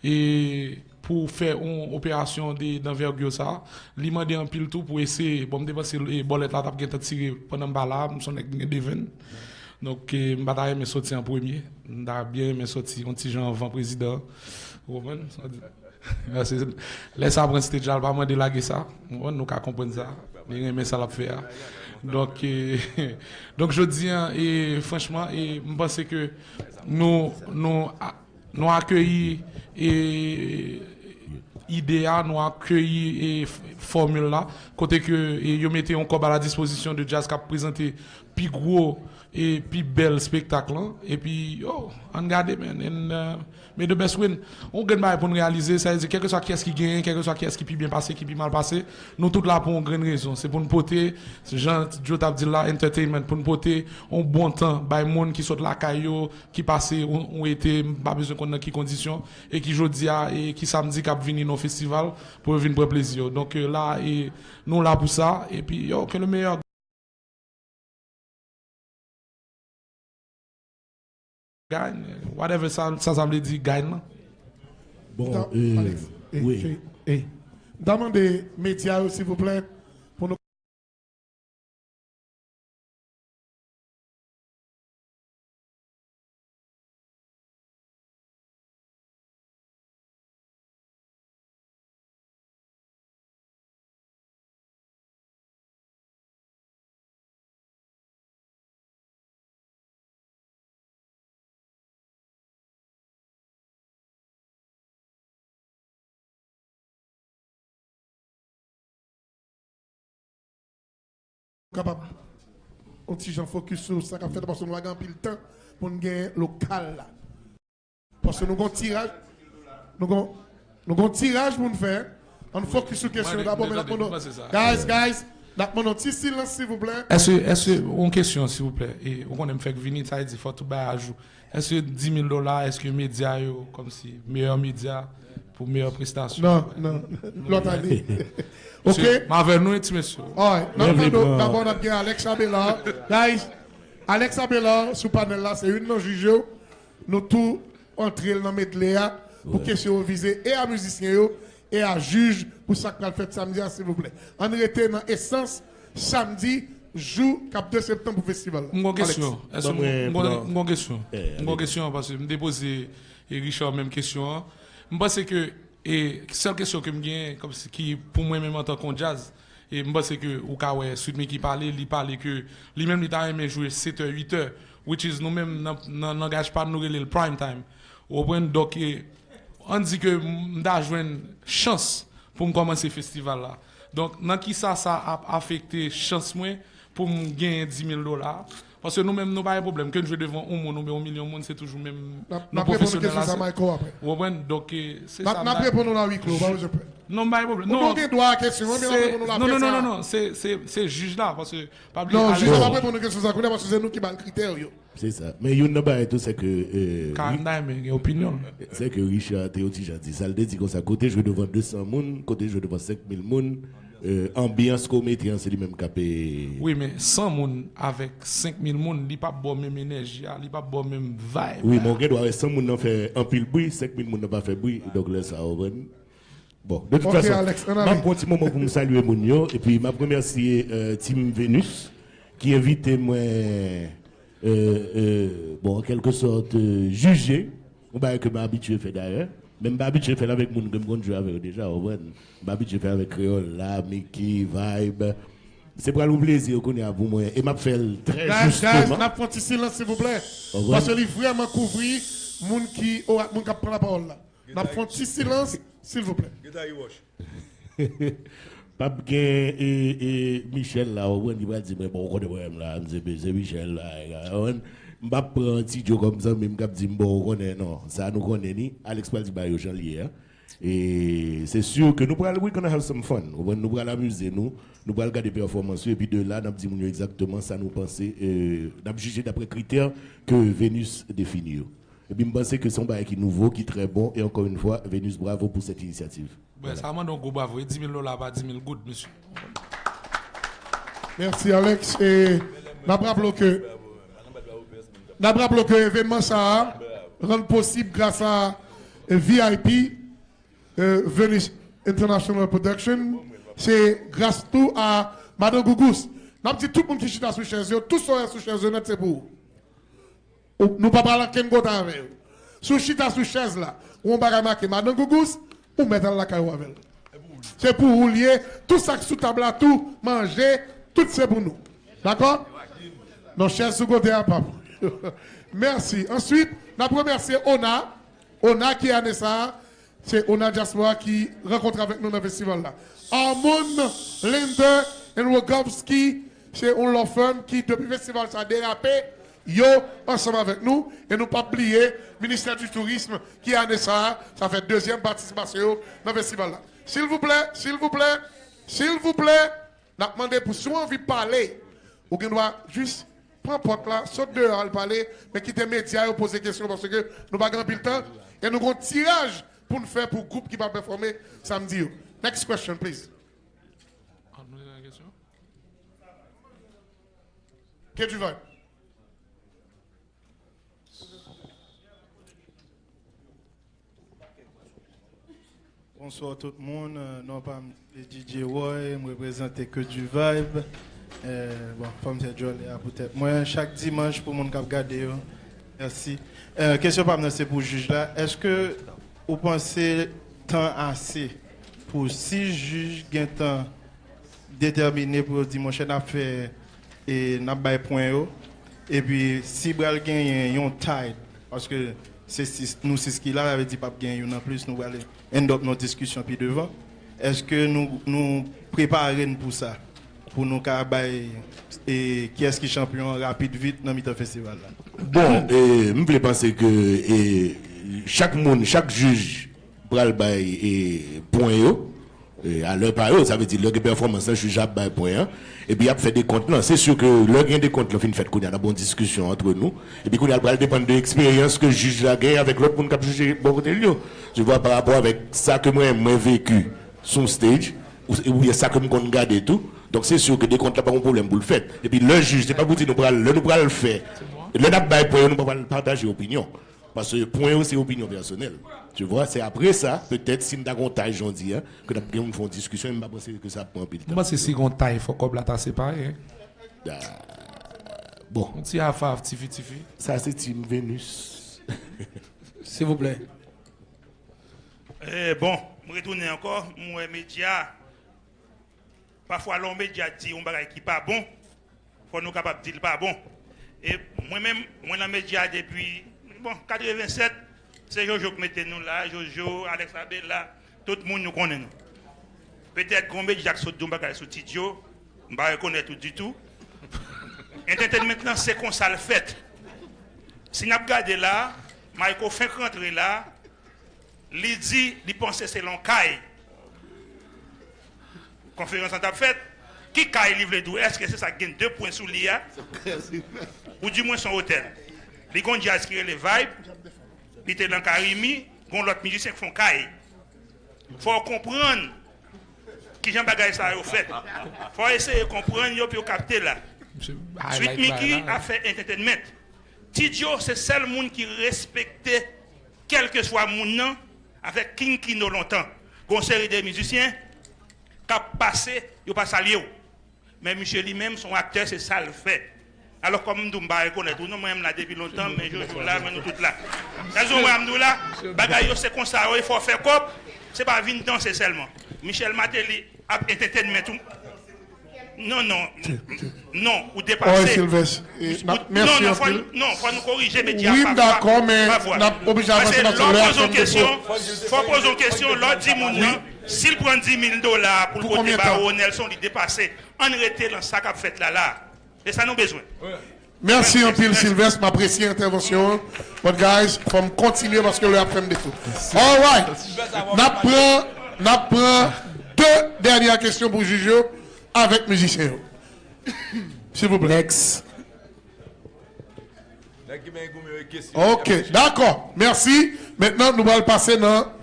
e pou fè yon operasyon de, d'anvègi sa, li mande anpil tou pou eseye, bon, m te panse, eh, bòlèt la t ap gentan tire pandan m pa la, m se yon nèg ki gen de venn. Donk, eh, m pa ta renmen soti an premye. M ta byen renmen soti yon ti jan anvan prezidan an. Ou konprann? Sa di, paske lè sa pran stage la, l pa mande lage sa. Ou konprann? Nou ka konprann sa. Li renmen sa l ap fè a. Donk, eh, donk jodi a, eh, franchman, eh, m panse ke nou, nou, a- nou akeyi, eh, ide a, nou akeyi, eh, f- fòmil la, kote ke, eh, yo mete yon kòb a la dispozisyon de djaz k ap prezante pi gwo e pi bèl espektak lan. Epi, yo, ann gade, man. And, uh, may the best win. Yon grenn bagay pou n reyalize, sa vle di, kèlkeswa kiyès ki genyen, kèlkeswa kiyès ki pi byen pase, ki pi mal pase, nou tout la pou yon grenn rezon. Se pou n pote, se jan Joe t ap di l la, entertainment, pou n pote yon bon tan bay moun ki sot lakay yo, ki pase yon, yon ete, m pa bezwen konn nan ki kondisyon, e ki jodi a, e ki samdi k ap vini nan festival, pou yo vin pran plezi yo. Donk, eh, la, e nou la pou sa, epi, yo, que le meilleur gagne, whatever sa, sa, sa vle di gagne lan. Bon, Alex, eh, wi. M ta mande medya yo, silvouplè, pou nou kapab yon ti jan fokis sou sa k ap fèt, paske nou pa gen anpil tan pou n gen lokal la. Paske nou gon tiraj, nou gon, nou gon tiraj pou n fè. Ann fokis sou kesyon yo dabò, men n ap mande, guys, guys, n ap mande yon ti silans, silvouplè. Èske, èske, yon kesyon, silvouplè, e ou konnen m fèk vini, sa vle di fò tout bagay a jou. Èske dis mil dola, èske medya yo, kòmsi, meyè medya pou meyè prestasyon? Non, non, lòt ane. Ok. M avè nou, ti mesye. Alright, n ap mande w, dabò, n ap gen Alex Abela. Guys, Alex Abela, sou panèl la, se youn nan jij yo. Nou tou antre l nan medley a pou kesyon yo vize e a mizisyen yo e a jij pou sa k pral fèt samdi a, silvouplè. Ann rete nan esans samdi, jou k ap de septanm pou festival la. M gon kesyon. Èske m gon, m gon kesyon? M gon kesyon paske m te poze e Richard menm kesyon an. M panse ke e sèl kesyon ke m genyen, kòmsi ki pou mwen menm antanke yon djaz, e m panse ke ou ka wè Sweet Micky pale, li pale ke li menm li ta renmen jwe sèt è, uit è, which is nou menm nan, nan langaj pa n nou rele l prime time. Ou konprann? Donk, e, ann di ke m ta jwenn chans pou m kòmanse festival la. Donk, nan kisa sa ap afekte chans mwen pou m genyen dis mil dola? Paske nou menm, nou pa gen pwoblèm. Ke n jwe devan yon moun oubyen yon milyon moun, se toujou menm. N ap, n ap reponn ou kesyon sa, Michael, apre. Ou konprann? Donk, e, se sa. N ap reponn ou nan huis clos, pa bezwen pè. Non, m pa gen pwoblèm. Ou gen dwa a kesyon an, men n ap reponn ou la. Non, non, non, non, non, se, se, se jij la, paske pa bliye. Non, jij la p ap reponn ou kesyon sa kounye a, paske se nou ki ba l kritè yo. Se sa. Men youn nan bagay tou, se ke, e, Ka m ta renmen gen opinyon l. Se ke Richard te yon ti jan di sa. L te di konsa, kote jwe devan de san moun, kote jwe devan senk mil moun, e, anbyans ke w mete an, se li menm k ap, e, Wi, men san moun avèk senk mil moun, li p ap ba w menm enèji a, li p ap ba w menm vibe la. Wi, men w gen dwa wè san moun nan fè anpil bri, senk mil moun nan pa fè bri. Donk, lè sa a, w konprann? Bon, de tout fason, m ap pran ti moman pou m salye moun yo, epi m ap remèsye, euh, Team Venus, ki envite mwen, euh, euh, bon, an kèlke sòt, euh, jije yon bagay ke m abitye fè dayè. Men m pa abitye fè l avèk moun ke m konn jwe avè yo deja, w konprann? M abitye fè avèk Kreyòl la, Mickey, Vibe. Se pral yon plezi kounye a pou mwen. E m ap fè l trè jisteman. Guys, guys, n ap fè yon ti silans, silvouplè. Paske li vrèman kouvri moun ki, ora-, moun k ap pran lapawòl la. N ap fè yon ti silans, silvouplè. Geta Iwòch. P ap gen, e, e, Michel la, w konprann, ki pral di mwen, bon, ou konnen mwen menm la, m se, se Michel la, w konprann? M p ap pran Ti Djo kòm zanmi m k ap di m, bon, ou konnen, non, sa nou konnen ni. Alex pral di bagay yo jan l ye a. E se si ke nou pral, we gonna have some fun. Ou konprann? Nou pral amize nou, nou pral gade pèfòmans yo, epi de la, n ap di moun yo egzakteman sa nou panse, e, n ap jije daprè kritè ke Venus defini yo. Epi m panse ke se yon bagay ki nouvo, ki trè bon, e ankò yon fwa, Venus, bravo pou cette initiative. Bwè, sa mande yon gwo bravo, e dis mil dola pa dis mil goud, mesye. Mèsi, Alex. E n ap raple ke, n ap raple ke evènman sa a rann posib gras a V I P, eh, Venus International Production. Se gras tou a Madan Gougous. N ap di tout moun ki chita sou chèz yo, tout sa w wè sou chèz yo nèt, se pou ou. Ou, nou pa pral ankenn kota avè yo. Si w chita sou chèz la, ou yon bagay make Madan Gougous, ou mèt al lakay ou avè l. Se pou ou l ye, tout sa k sou tab la tou, manje, tout se pou nou. Dakò? Non, chèz sou kote a pa pou. Mèsi. Answit, n ap remèsye Ona. Ona ki ane sa a, se Ona Diaspora ki rankontre avèk nou nan festival la. Armand, Linder and Rogowski, se yon law firm ki depi festival sa derape, yo ansanm avèk nou, e nou p ap bliye Ministè di Tourism ki ane sa a, sa fè dezyèm patisipasyon yo nan festival la. Silvouplè, silvouplè, silvouplè, n ap mande pou si w anvi pale, ou gen dwa jis pran pòt la, sot deyò al pale, men kite medya yo poze kesyon paske nou pa gen anpil tan e nou gen yon tiraj pou n fè pou gwoup ki pral pèfòme samdi yo. Next question, please. Ke du vibe. Bonswa tout moun. Euh, non pa m se D J Roy, m reprezante Ke Du Vibe. Euh, bon, fò m fè djòlè a pou tèt mwen. Chak dimanch pou moun k ap gade yo. Mèsi. Euh, kesyon pa m nan se pou jij la. Èske ou panse tan ase pou si jij gentan detèmine pou yo di, monchè, n ap fè, e n ap bay pwen yo. Epi, si pral genyen yon tie, paske se sis, nou sis ki la, sa vle di p ap gen youn anplis, nou pral end up nan diskisyon pi devan. Èske nou, nou prepare n pou sa? Pou nou ka bay, e, kiyès ki chanpyon an rapid vit nan mitan festival la? Bon, e, m vle panse ke, e, chak moun, chak jij pral bay, e, pwen yo, e, a lè pa yo, sa vle di lè gen pèfòmans lan, jij ap bay pwen an, epi y ap fè dekont lan. Se si ke lè gen dekont lan fin fèt, kounye a n ap gen yon diskisyon antre nou, epi kounye a l pral depann de eksperyans ke jij la gen avèk lòt moun k ap jije bò kote l yo. Tu vois, pa rapò avèk sa ke mwen, mwen veki sou yon stage, ou, oubyen sa ke m konn gade tou. Donk, se si ke dekont la pa yon pwoblèm pou l fèt. Epi lè jij, se pa pou di nou pral, lè nou pral fè, lè n ap bay pwen yo, nou pa pral pataje opinyon. Paske pwen yo se opinyon pèsonèl. Tu vois, se apre sa, petèt, si n ta gen yon tie jan w di a, ke n ap gen yon fè yon diskisyon, men m pa panse ke sa ap pran anpil tan. M panse si gen yon tie, fò kòb la ta separe, hein. Ah, bon. Yon ti half half, tifi tifi. Sa se Team Venus. Silvouplè. Eh, bon, m retounen ankò, m wè medya. Pafwa, lè yon medya di yon bagay ki pa bon, fò nou kapab di l pa bon. E mwen menm, mwen nan medya depi, bon, katrevennsèt, se Jojo k mete nou la, Jojo, Alex Abela, tout moun nou konnen nou. Petèt, gen yon medya k sot di yon bagay sou Ti Djo, m pa rekonèt ou ditou. Entertainment lan, se konsa l fèt. Si n ap gade la, Mayko fenk rantre la, li di, li panse se l yon kay konferans lan t ap fèt. Ki kay li vle di w? Èske se sa k gen de pwen sou li a? Ou di mwen se yon otèl. Li gon djaz ki rele Vibe, li te nan Karimi, gon lòt mizisyen k fè yon kay. Fò w konprann kijan bagay sa yo fèt. Fò w eseye konprann yo pou yo kapte la. Sweet Micky ap fè entertainment. Ti Djo se sèl moun ki respekte kèlkeswa moun nan avèk King Kino lontan. Gon seri de mizisyen k ap pase, yo pa salye w. Men misye li menm se yon aktè, se sa l fè. Alò, kòm m di w, m pa rekonèt ou non, mwen menm la depi lontan, men Jojo la, men nou tout la. Sa di w, mwen m di w la, bagay yo se konsa yo ye, fò w fè kòb, se pa vin danse sèlman. Michel Martelly ap entertainment ou. Non, non. Non, ou depase. Oy, Sylvestre, eh, n ap, mèsi anpil. Non, non, fò nou korije medya. Wi, m dakò, men n ap oblije avanse paske lè a fè m depo. Fò poze yon kesyon, lè w di moun nan, si l pran dis mil dola pou l pote ba Ronelson, li depase. Ann rete nan sa k ap fèt la, la. E sa nou bezwen. Mèsi anpil, Sylvestre. M apresye entèvansyon an. But guys, fò m kontinye paske lè ap fè m defo. Alright. N ap pran, n ap pran de dènye kesyon pou jij yo avèk mizisyen yo. Silvouplè. Next. Ok, dakò. Mèsi. Mentnan, nou pral pase nan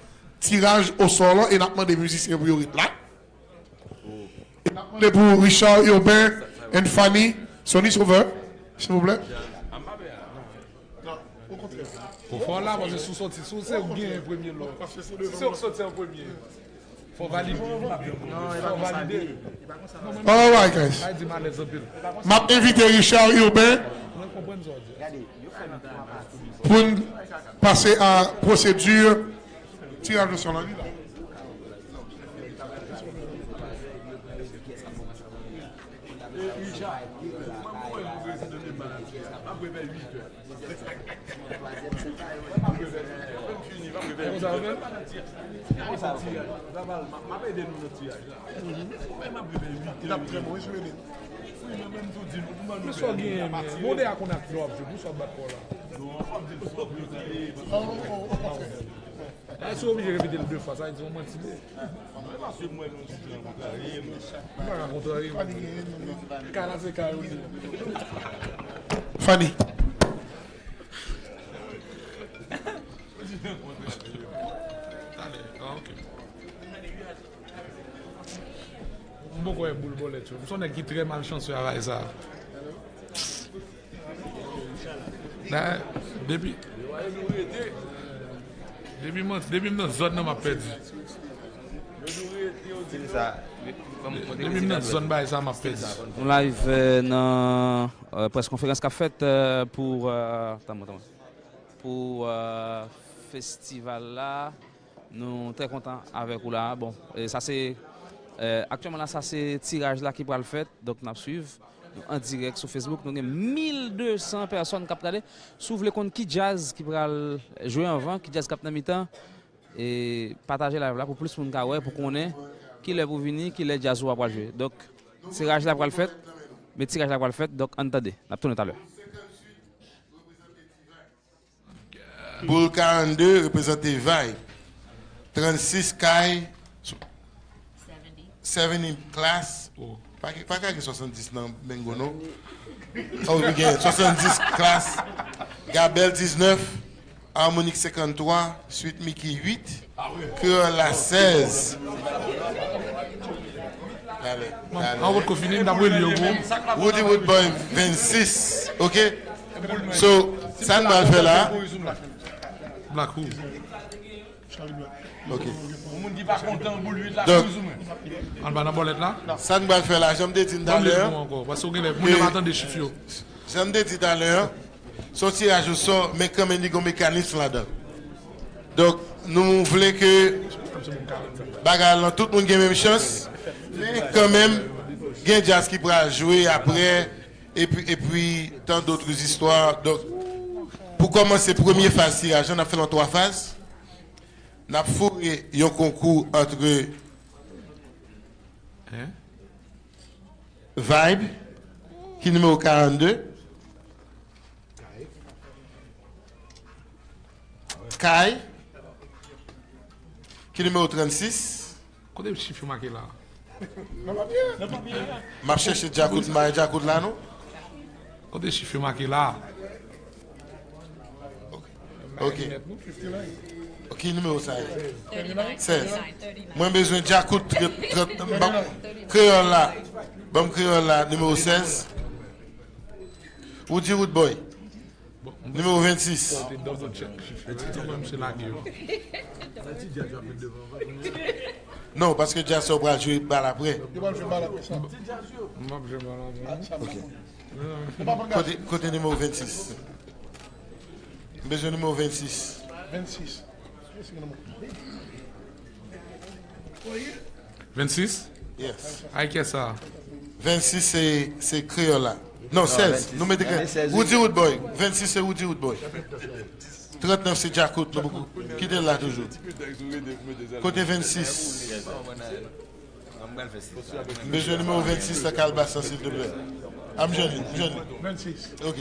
tiraj osò lan e n ap mande mizisyen pou yo ret la. E n ap mande pou Richard Urbain and Fanny, Sony Sauveur, silvouplè. Ou fò la, paske si w sòti, si w se ou genyen premye lò. Si se ou k sòti an premye, fò w valide. Fò w valide. Alright, guys. M ap envite Richard Urbain pou n pase a pwosedi tiraj osò lan. Men sa w genyen, men. Mande a konn ak dlo ap jwe, pou sa w bat kò w la. Èske w oblije repete l de fwa? Sa vle di w manti li ye. Mwen pa swiv mwen non ti jan kontrarye m. M pa ka kontrarye w. Kay la se kay ou li ye. Fanny. Talè, ah, ok. M poko wè boul bòlèt yo. M se yon nèg ki trè malchanse avè sa. Depi, depi m, depi m nan zòn nan, m ap pèdi. Depi m nan zòn bagay sa, m ap pèdi. Nou live, euh, nan, euh, près konferans k ap fèt, euh, pou, euh, tann mwen, tann mwen. Pou, euh, festival la. Nou trè kontan avèk ou la. Bon, e sa se, e, aktyèlman la, sa se tiraj la ki pral fèt. Donk, n ap swiv. Nou an dirèk sou Facebook. Nou gen mil de san pèsòn k ap gade. Si w vle konn ki djaz ki pral jwe anvan, ki djaz k ap nan mitan, e pataje live la pou plis moun ka wè, pou konnen kilè pou vini, kilè djaz ou a pral jwe. Donk, tiraj la pral fèt. Men tiraj la pral fèt. Donk, ann tande. N ap tounen talè. Boul karannde reprezante Vibe. Trannsis Kay. Seventy Class. Pa, pa ka gen swasanndis nan Mengo, non. Oh, wi, gen swasanndis Class. Gabel diznèf. Harmonik senkanntwa. Sweet Mickey uit. Kreyòl la sèz. Talè, talè. An wot ko fini, m t ap rele yo pou. Woody Woodboy vennsis, ok? So, sa n pral fè la. Black Rouge. Ok. Donk, ann ba nan bòlèt la. Sa n pral fè la, jan m te di n talè an. Paske w genlè, moun yo pa tande chif yo. Jan m te di talè an, se yon tiraj osò, men kanmenm li gen yon mekanis ladan l. Donk, nou vle ke bagay lan, tout moun gen menm chans, men kanmenm, gen djaz ki pral jwe apre, epi, epi, tant d'autres histoires. Donk, pou kòmanse premye faz tiraj lan, n ap fè l an twa faz. N ap foure yon konkou antre Vibe, ki nimewo karannde. Kay, ki nimewo trannsis. Kote chif yo make la? M ap chèche djakout, m pa wè djakout la, non. Kote chif yo make la? Ok. Ok. Ki nimewo sa ye? Sèz. Mwen bezwen djakout trant, trant, ban m kreyòl la. Ban m kreyòl la, nimewo sèz. Woody Woodboy. Nimewo vennsis. Non, paske djaz sa yo pral jwe bal apre. Yo pral jwe bal apre sa. M ap jwe bal apre. Ok. Kote, kote nimewo vennsis? M bezwen nimewo vennsis. Vennsis. Vennsis? Yes. Ay, kiyès sa? Vennsis se, se kreyòl la. Non, sèz. Nou mete kreyòl. Woody Woodboy. Vennsis se Woody Woodboy. Trannèf se djakout. Nou kite l la toujou. Kote vennsis? M bezwen nimewo vennsis nan kalbas lan, silteplè. A, m jwenn li, m jwenn li. Vennsis. Ok.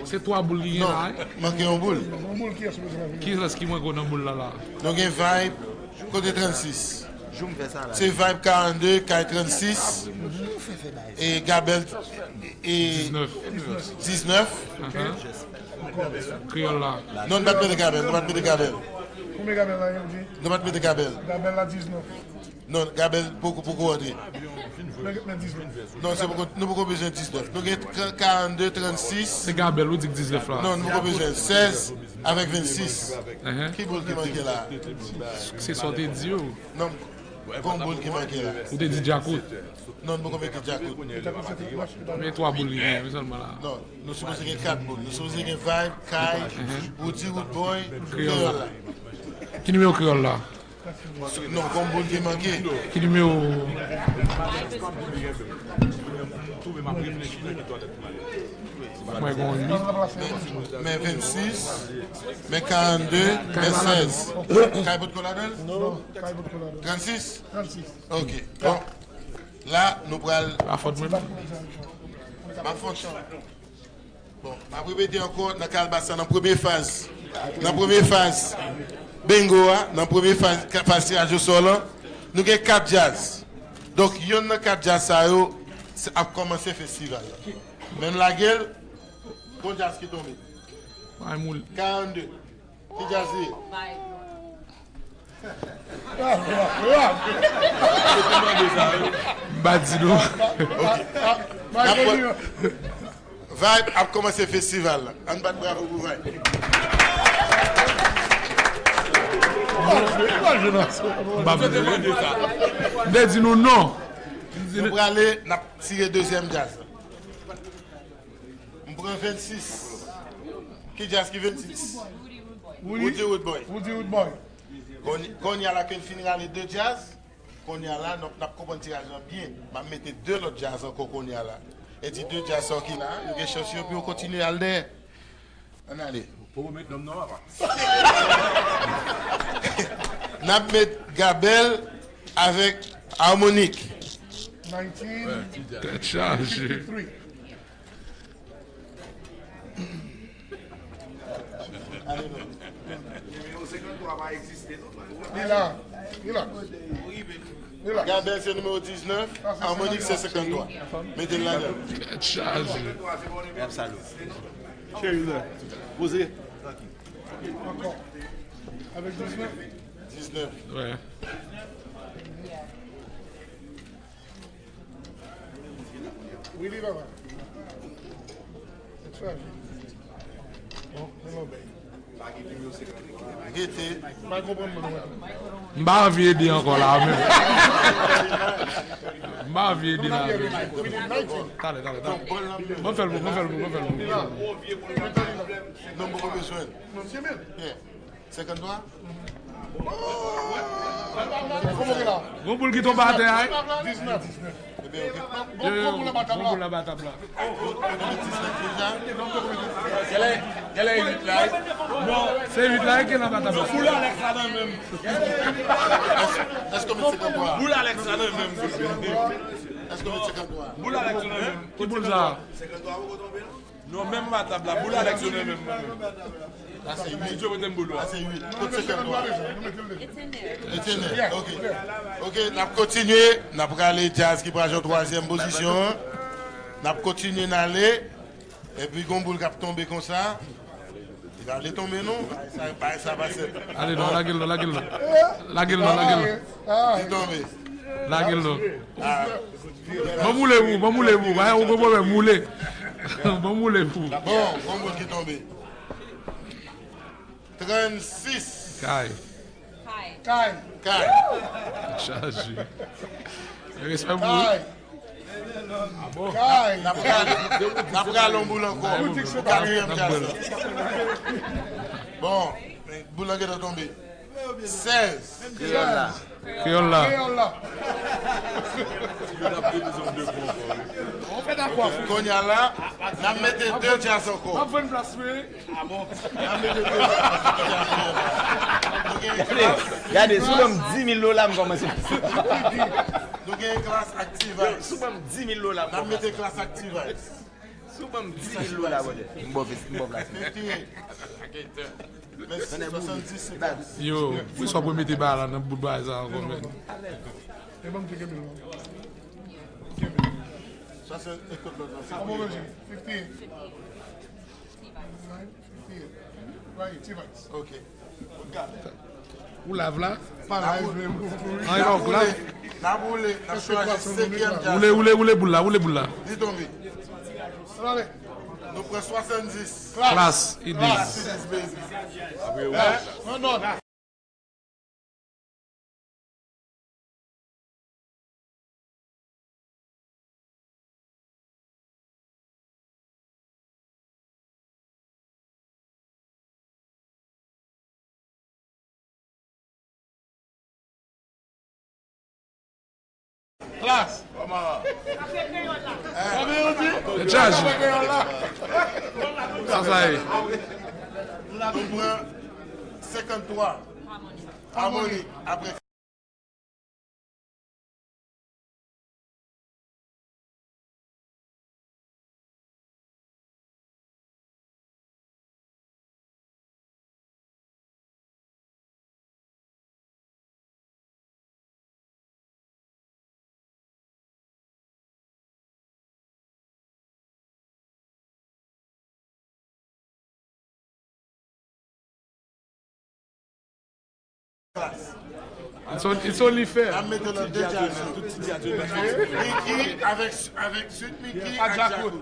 Se twa boul ki gen la, wi? Non, manke yon boul. Yon boul, kiyès ki bezwen manke? Kiyès ki manke nan boul la, la? Nou gen Vibe, kote trannsis? Se Vibe karannde, Kay trannsis, e Gabel, e diznèf. Diznèf. Ahan. Kreyòl la. Non, nou pa t mete Gabel, nou pa t mete Gabel. Konbyen Gabel la, Elji? Nou pa t mete Gabel. Gabel la diznèf. Non, Gabel poko, poko antre. Men, men diznèf. Non, se poko, nou poko bezwen diznèf. Nou gen ka-, karannde, trannsis. Se Gabel, ou di k diznèf la. Non, nou poko bezwen sèz avèk vennsis. Ahan. Ki boul ki manke la? Se sa w te di yo. Non, gon boul ki manke la. Ou te di djakout. Non, nou poko mete djakout. Men twa boul li gen, men sèlman la. Non, nou sipoze gen kat boul. Nou sipoze gen Vibe, Kay, Woody, Woodboy, Kreyòl la. Ki nimewo Kreyòl la? Non, gon boul ki manke. Ki nimewo? Mwen gon uit. Men, men vennsis, men karannde, men sèz. Kay potko ladan l? Non, Kay potko ladan l. Trannsis? Trannsis. Ok. Bon. La, nou pral. Pa fòt mwen. Pa fòt. Bon, m ap repete ankò, nan kalbas la, nan premye faz, nan premye faz bingo a, nan premye faz, ka-, faz tiraj osò lan, nou gen kat djaz. Donk, yonn nan kat djaz sa yo, se ap kòmanse festival la. Men m lage l, gon djaz ki tonbe. Karannde. Ki djaz li ye? M pa di nou. Ok. N ap pran, Vibe ap kòmanse festival la. Ann bat bravo pou Vibe. M pa vle. M te di nou non. Nou prale, n ap tire dezyèm djaz la. M pran vennsis. Ki djaz ki vennsis? Woody. Woody Woodboy. Woody Woodboy. Kounye, kounye a la ke n fin rale de djaz, kounye a la, n ap, n ap konprann tiraj lan byen. M ap mete de lòt djaz ankò kounye a la. E ti de djaz sa yo ki la, yo gen chans yo pou yo kontinye al dèyè. Ann ale. Poko met nonm non, papa. N ap met Gabel avèk Harmonik. Nineteen. Tèt chaje. Nimewo senkanntwa pa egziste non. Li la, li la. Li la. Gabel se nimewo diznèf, Harmonik se senkanntwa. Mete l ladan. Tèt chaje. Cheri, la. Poze. Ankò. Avèk diznèf? Diznèf. Wi. Wi, li papa. Bon, hello, baby. Gete. M pa anvi ede ankò la, menm. M pa anvi ede la, menm. Talè, talè, talè. Ban m fè l pou, ban m fè l pou, ban m fè l pou. Non, m poko bezwen. Yeah. Senkanntwa? Gon boul ki tonbe atè a, wi. Diznèf. Yo, yo, gon boul anba tab la. Genlè, genlè uit la, wi. Non. Se uit la, wi, ki anba tab la. Boul Alex la nan menm. Èske w met senkanntwa? Boul Alex la nan menm. Èske w met senkanntwa? Boul Alex la nan menm. Ki boul sa? Senkantwa poko tonbe, non? Non, menm anba tab la, boul Alex yo nan menm, nan menm. Sa se uit. Yo pote m boul la. Sa se uit. Kot senkantwa? It's in there. It's in there. Ok. Ok, n ap kontinye. N ap rale djaz ki pral jwe an twazyèm pozisyon an. N ap kontinye n ale. Epi gon boul k ap tonbe konsa. Li pa vle tonbe non. Sa, bagay sa pa senp. Ale non, lage l non, lage l non. Lage l non, lage l non. Li tonbe. Lage l non. Ah. Ban m woule pou ou, ban m woule pou ou. Bagay ou gon pwoblèm, woule. Ban m woule pou ou. Bon, gon boul ki tonbe. Trannsis. Kay. Kay. Kay. Chaje. Respè pou ou. Kay. Kay. N ap rale, n ap rale yon boul ankò. Pou katriyèm djaz la. Bon, boul lan gentan tonbe. Sèz. Kreyòl la. Kreyòl la. Kounye a la, n ap mete de djaz ankò. Gade, sou non m di mil dola, m kòmanse. Nou gen Klass ak T-Vice. Sou ban m dis mil dola pou Klass. N ap mete Klass ak T-Vice. Sou ban m dis mil dola, brother. M ba w vis, m ba w plas. Fifty-eight. Men swasanndiz se Klass. Yo, poukisa w ap remete bagay la nan bout bagay sa ankò, men? E ban m kenbe l. Sa se ekòt lòt la. Sa bon, fifty-eight. Right, T-Vice. Ok. Ou live la? Pa live, men. An, e pa w k live? N ap woule, n ap chwazi senkyèm djaz. Woule, woule, woule boul la, woule boul la. Li tonbe. Nou pran swasanndiz. Klass, Klass, Idiz. Idiz, baby. Non, non. Klass. Kòman? Sa vle di? Sa sa ye? Nou pran senkanntwa. Amoni. Apre It's on-, it's only fair. N ap mete lòt de djaz yo. Mickey avèk, avèk Sweet Mickey ak Djakout.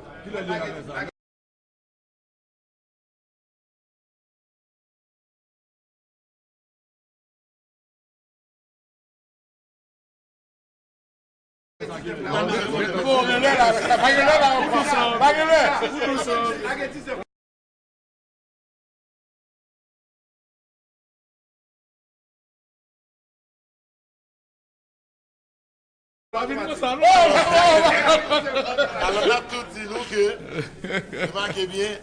Alò, n ap tou di nou ke, remake byen,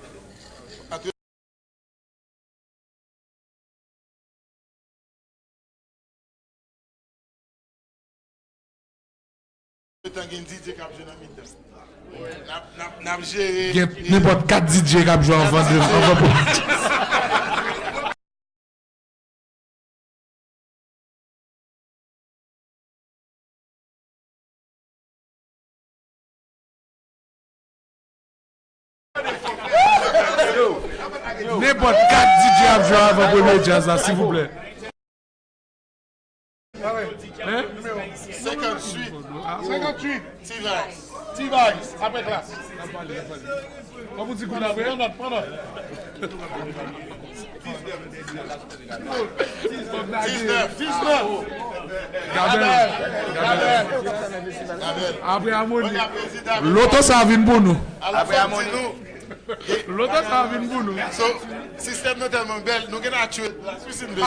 Antre tan gen D J k ap jwe nan mitan. N ap, n ap, n ap jere. Gen nenpòt kat D J k ap jwe anvan de, anvan pou. Nenpòt kat D J ap jwe anvan premye djaz la, silvouplè. Hein? Senkanntuit. Senkanntuit. T-Vice. T-Vice. Apre Klass. Pran nòt, pran nòt. Diznèf. Diznèf. Gabèl. Gabèl. Apre Amoni. Loto sa vin pou nou. Apre Amoni. Loto sa vin pou nou. So, sistèm nan tèlman bèl, nou gen a tchwe plas pisin bezwen.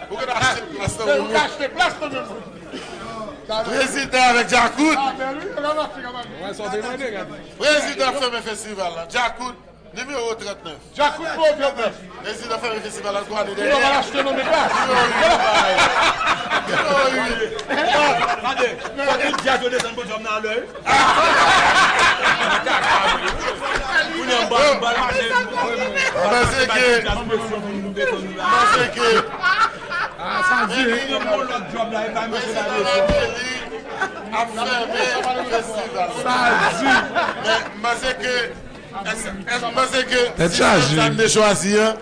Ou gen achte plas nan men mwen. Prezidan avèk Djakout. Prezidan fèmen festival la. Djakout, nimewo trannèf. Djakout nimewo trannèf. Prezidan fèmen festival la, gade dèyè. Nimewo uit. Nimewo uit. Gade, kote djaz yo desann pòdyòm nan alè. Kounye a m ba, m ba l mache. Panse ke, panse ke, ah, sa di. Prezidan Martelly ap fèmen festival. Sa di. Men, m panse ke, èske, èske w panse ke sistèm sa n te chwazi an,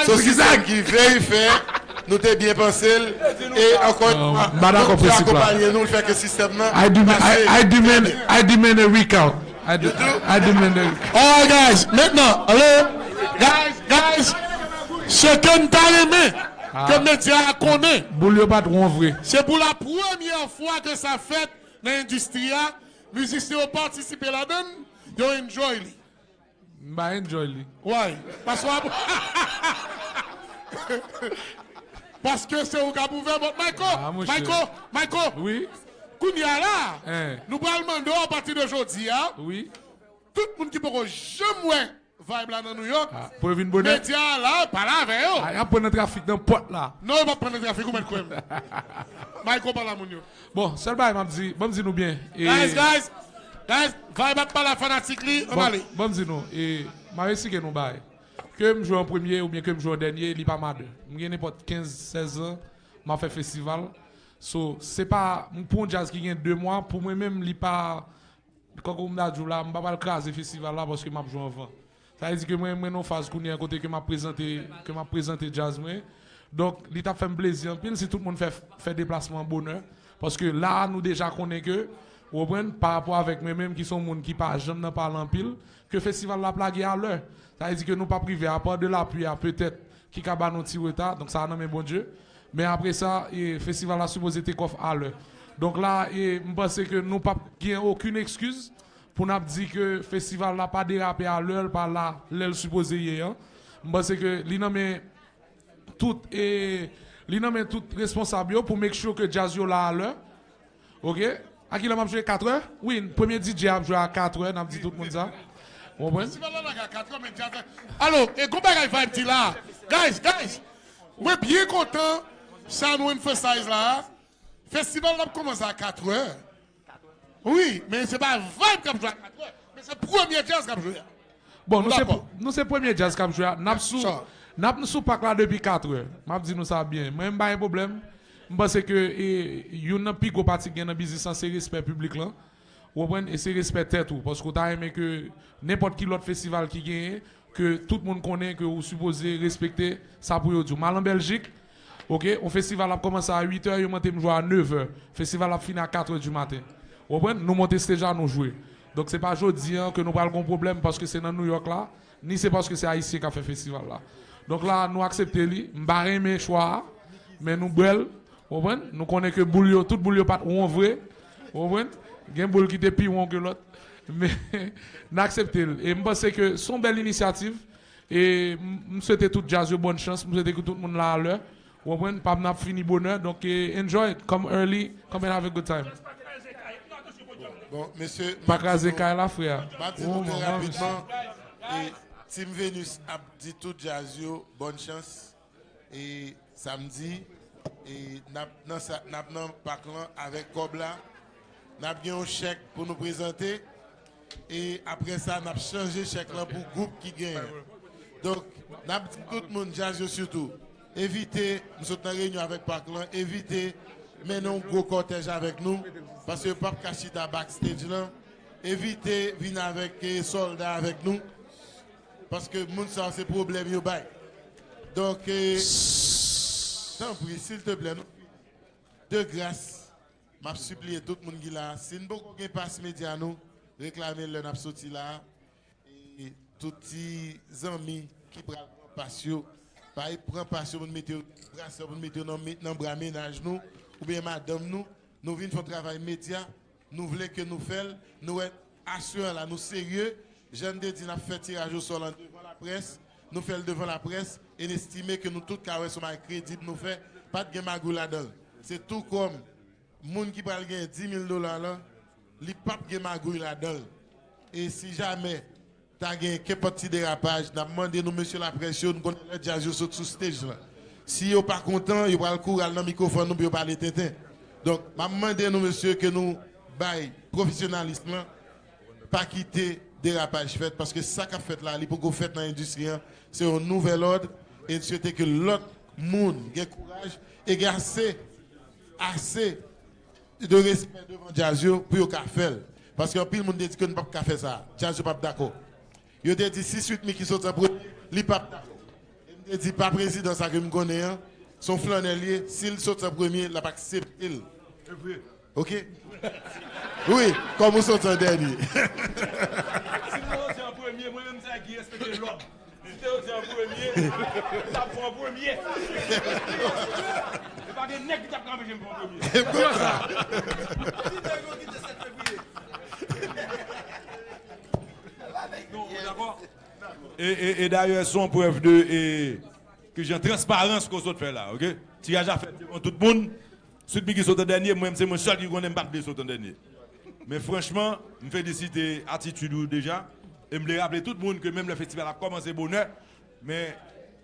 se yon sistèm ki vle fè, nou te byen panse l, e ankò yon fwa, nou te akonpaye nou, l fè ke sistèm nan pase. I demand, I demand a recount. I do, I demand a recount. Alright, guys, maintenant, hello, guys, guys, ce que n ta renmen ke medya a konnen, boul yo pa t won vre. Se pou la premyè fwa ke sa fèt nan endistri a, mizisyen yo patisipe ladan l, yo enjoy li. M pa enjoy li. Why? Paske w ap, paske se ou k ap ouvè bòt. Michael, ah, monchè. Michael, Michael. Wi. Kounye a la, hein, nou pral mande w apati de jodi a, wi, tout moun ki poko janm wè Vibe la nan New York. Ah, pou yo vin bonè. Medya a la, pale avè yo. Ah, y ap pran nan trafik nan pòt la. Non, yo p ap pran nan trafik, ou mèt kwè m. Mayko pale a moun yo. Bon, sèl bagay m ap di, ban m di nou byen. E, guys, guys, guys, Vibe ap pale a fanatik li, ann ale. Ban m di nou, e, m ap esplike nou bagay. Ke m jwe an premye oubyen ke m jwe an dènye, li pa made. M gen nenpòt kenz, sèz an, m ap fè festival. So, se pa, m pou yon djaz ki gen de mwa, pou mwen menm, li pa, kankou m ta di w la, m pa pral kraze festival la paske m ap jwe anvan. Sa vle di ke mwen, mwen nan yon faz kounye a kote ke m ap prezante, ke m ap prezante djaz mwen. Donk, li t ap fè m plezi anpil si tout moun fè, fè deplasman an bonè. Paske la a, nou deja konnen ke, ou konprann, pa rapò avèk mwen menm ki se yon moun ki pa janm nan pale anpil, ke festival la ap lage alè. Sa vle di ke nou p ap rive, apa de lapli a, petèt, ki ka ba nou ti reta, donk sa a nan men Bondye. Men apre sa, e, festival la sipoze take off alè. Donk la, e, m panse ke nou p ap gen okenn ekskiz pou n ap di ke festival la pa derape alè, l pa la lè l sipoze ye an. M panse ke li nan men tout, e, li nan men tout responsab yo pou make sure ke djaz yo la alè. Ok? A kilè m ap jwe? Katrè? Wi, premye D J ap jwe a katrè, n ap di tout moun sa. Ou konprann? Festival la lage a katrè, men djaz la. Alo, e gon bagay Vibe di la. Guys, guys, mwen byen kontan sa nou emphasize la. Festival la ap kòmanse a katrè. Wi, men se pa Vibe k ap jwe a katrè. Men se premye djaz k ap jwe a. Bon, nou se, nou se premye djaz k ap jwe a. N ap sou, n ap sou pak la depi katrè. M ap di nou sa byen. Mwen, m pa gen pwoblèm. M panse ke, e, youn nan pi gwo pati k gen nan biznis lan, se respè piblik lan. Ou konprann? E se respè tèt ou. Paske w ta renmen ke nenpòt ki lòt festival ki genyen, ke tout moun konnen ke ou sipoze respekte sa pou yo di w. M al an Bèljik, ok, yon festival ap kòmanse a uit è, yo mande m jwe a nèf è. Festival ap fini a katrè di maten. Ou konprann? Nou monte stage la, nou jwe. Donk, se pa jodi a ke nou pral gon pwoblèm paske se nan New York la, ni se paske se Ayisyen k ap fè festival la. Donk la, nou aksepte li. M pa renmen chwa a, men nou bwè l. Ou konprann? Nou konnen ke boul yo, tout boul yo pa t won vre. Ou konprann? Gen boul ki te pi won ke lòt. Men, n aksepte l. E m panse ke se yon bèl inisyativ. E m, m swete tout djaz yo bòn chans. M swete ke tout moun la alè. Ou konprann? Pa m n ap fini bonè. Donk, e, enjoy. Come early. Come and have a good time. Bon, mesye, pa kraze kay la, frè. M ap di nou trè rapidman. E Team Venus ap di tout djaz yo bòn chans. E samdi, e n ap nan sa, n ap nan pak lan avèk kòb la. N ap gen yon chèk pou nou prezante. E apre sa, n ap chanje chèk lan pou gwoup ki genyen. Donk, n ap di tout moun, djaz yo sitou, evite, m sot nan reyinyon avèk pak lan, evite mennen yon gwo kòtèj avèk nou, paske yo p ap ka chita backstage lan. Evite vin avèk, eh, sòlda avèk nou. Paske moun sa yo se pwoblèm yo bay. Donk, eh, tanpri, silteplè, nou, de gras, m ap sipliye tout moun ki la a, si n poko gen pas medya nou, reklame l lè n ap soti la a. E tout ti zanmi ki pral pran pas yo, pa pran pas yo pou n mete yo, brasè pou n mete yo nan, nan bra mennaj nou, oubyen madanm nou. Nou vin fè yon travay medya, nou vle ke nou fè l, nou wè aswè a la, nou serye. Jan n te di n ap fè tiraj osò lan devan laprès, nou fè l devan laprès, e n estime ke nou tout ka wè se yon bagay kredib nou fè, pa t gen magouy ladan l. Se tou kòm moun ki pral genyen dis mil dola lan, li p ap gen magouy ladan l. E si jamè ta gen kenpòt ti derapaj, n ap mande nou, mesye laprès yo, nou konnen lè djaz yo sot sou stage lan. Si yo pa kontan, yo pral kouri al nan mikwofòn nou pou yo pale tenten. Donk, m ap mande nou, mesye, ke nou bay pwofesyonalis lan, pa kite derapaj fèt, paske sa k ap fèt la, li poko fèt nan endistri an, se yon nouvèl òd, e n swete ke lòt moun gen kouraj e gen ase, ase de respè devan djaz yo pou yo ka fè l. Paske anpil moun te di ke n p ap ka fè sa. Djaz yo p ap dakò. Yo te di si Sweet Micky soti an premye, li p ap dakò. E m te di pa prezidan sa ke m konnen an, se yon flannè l ye, si l soti an premye, l ap aksepte l. Se vre. Ok? Wi, kòm ou soti an dènye. Si m soti an premye, mwen menm se ki respekte lòd. Si te yo di an premye, m t ap pran premye. E pa gen nèg ki t ap ka anpeche m pran premye. Konsa. Non, ou dakò? E, e, e dayè, se yon prèv de, e, ki jan transparans ke w sot fè la, ok? Tiraj la fèt devan tout moun. Sweet Micky sot an dènye, mwen menm se mwen sèl ki konnen m pa t vle sot an dènye. Men franchman, m felisite atitid ou deja. E m vle raple tout moun ke menm lè festival ap kòmanse bonè, men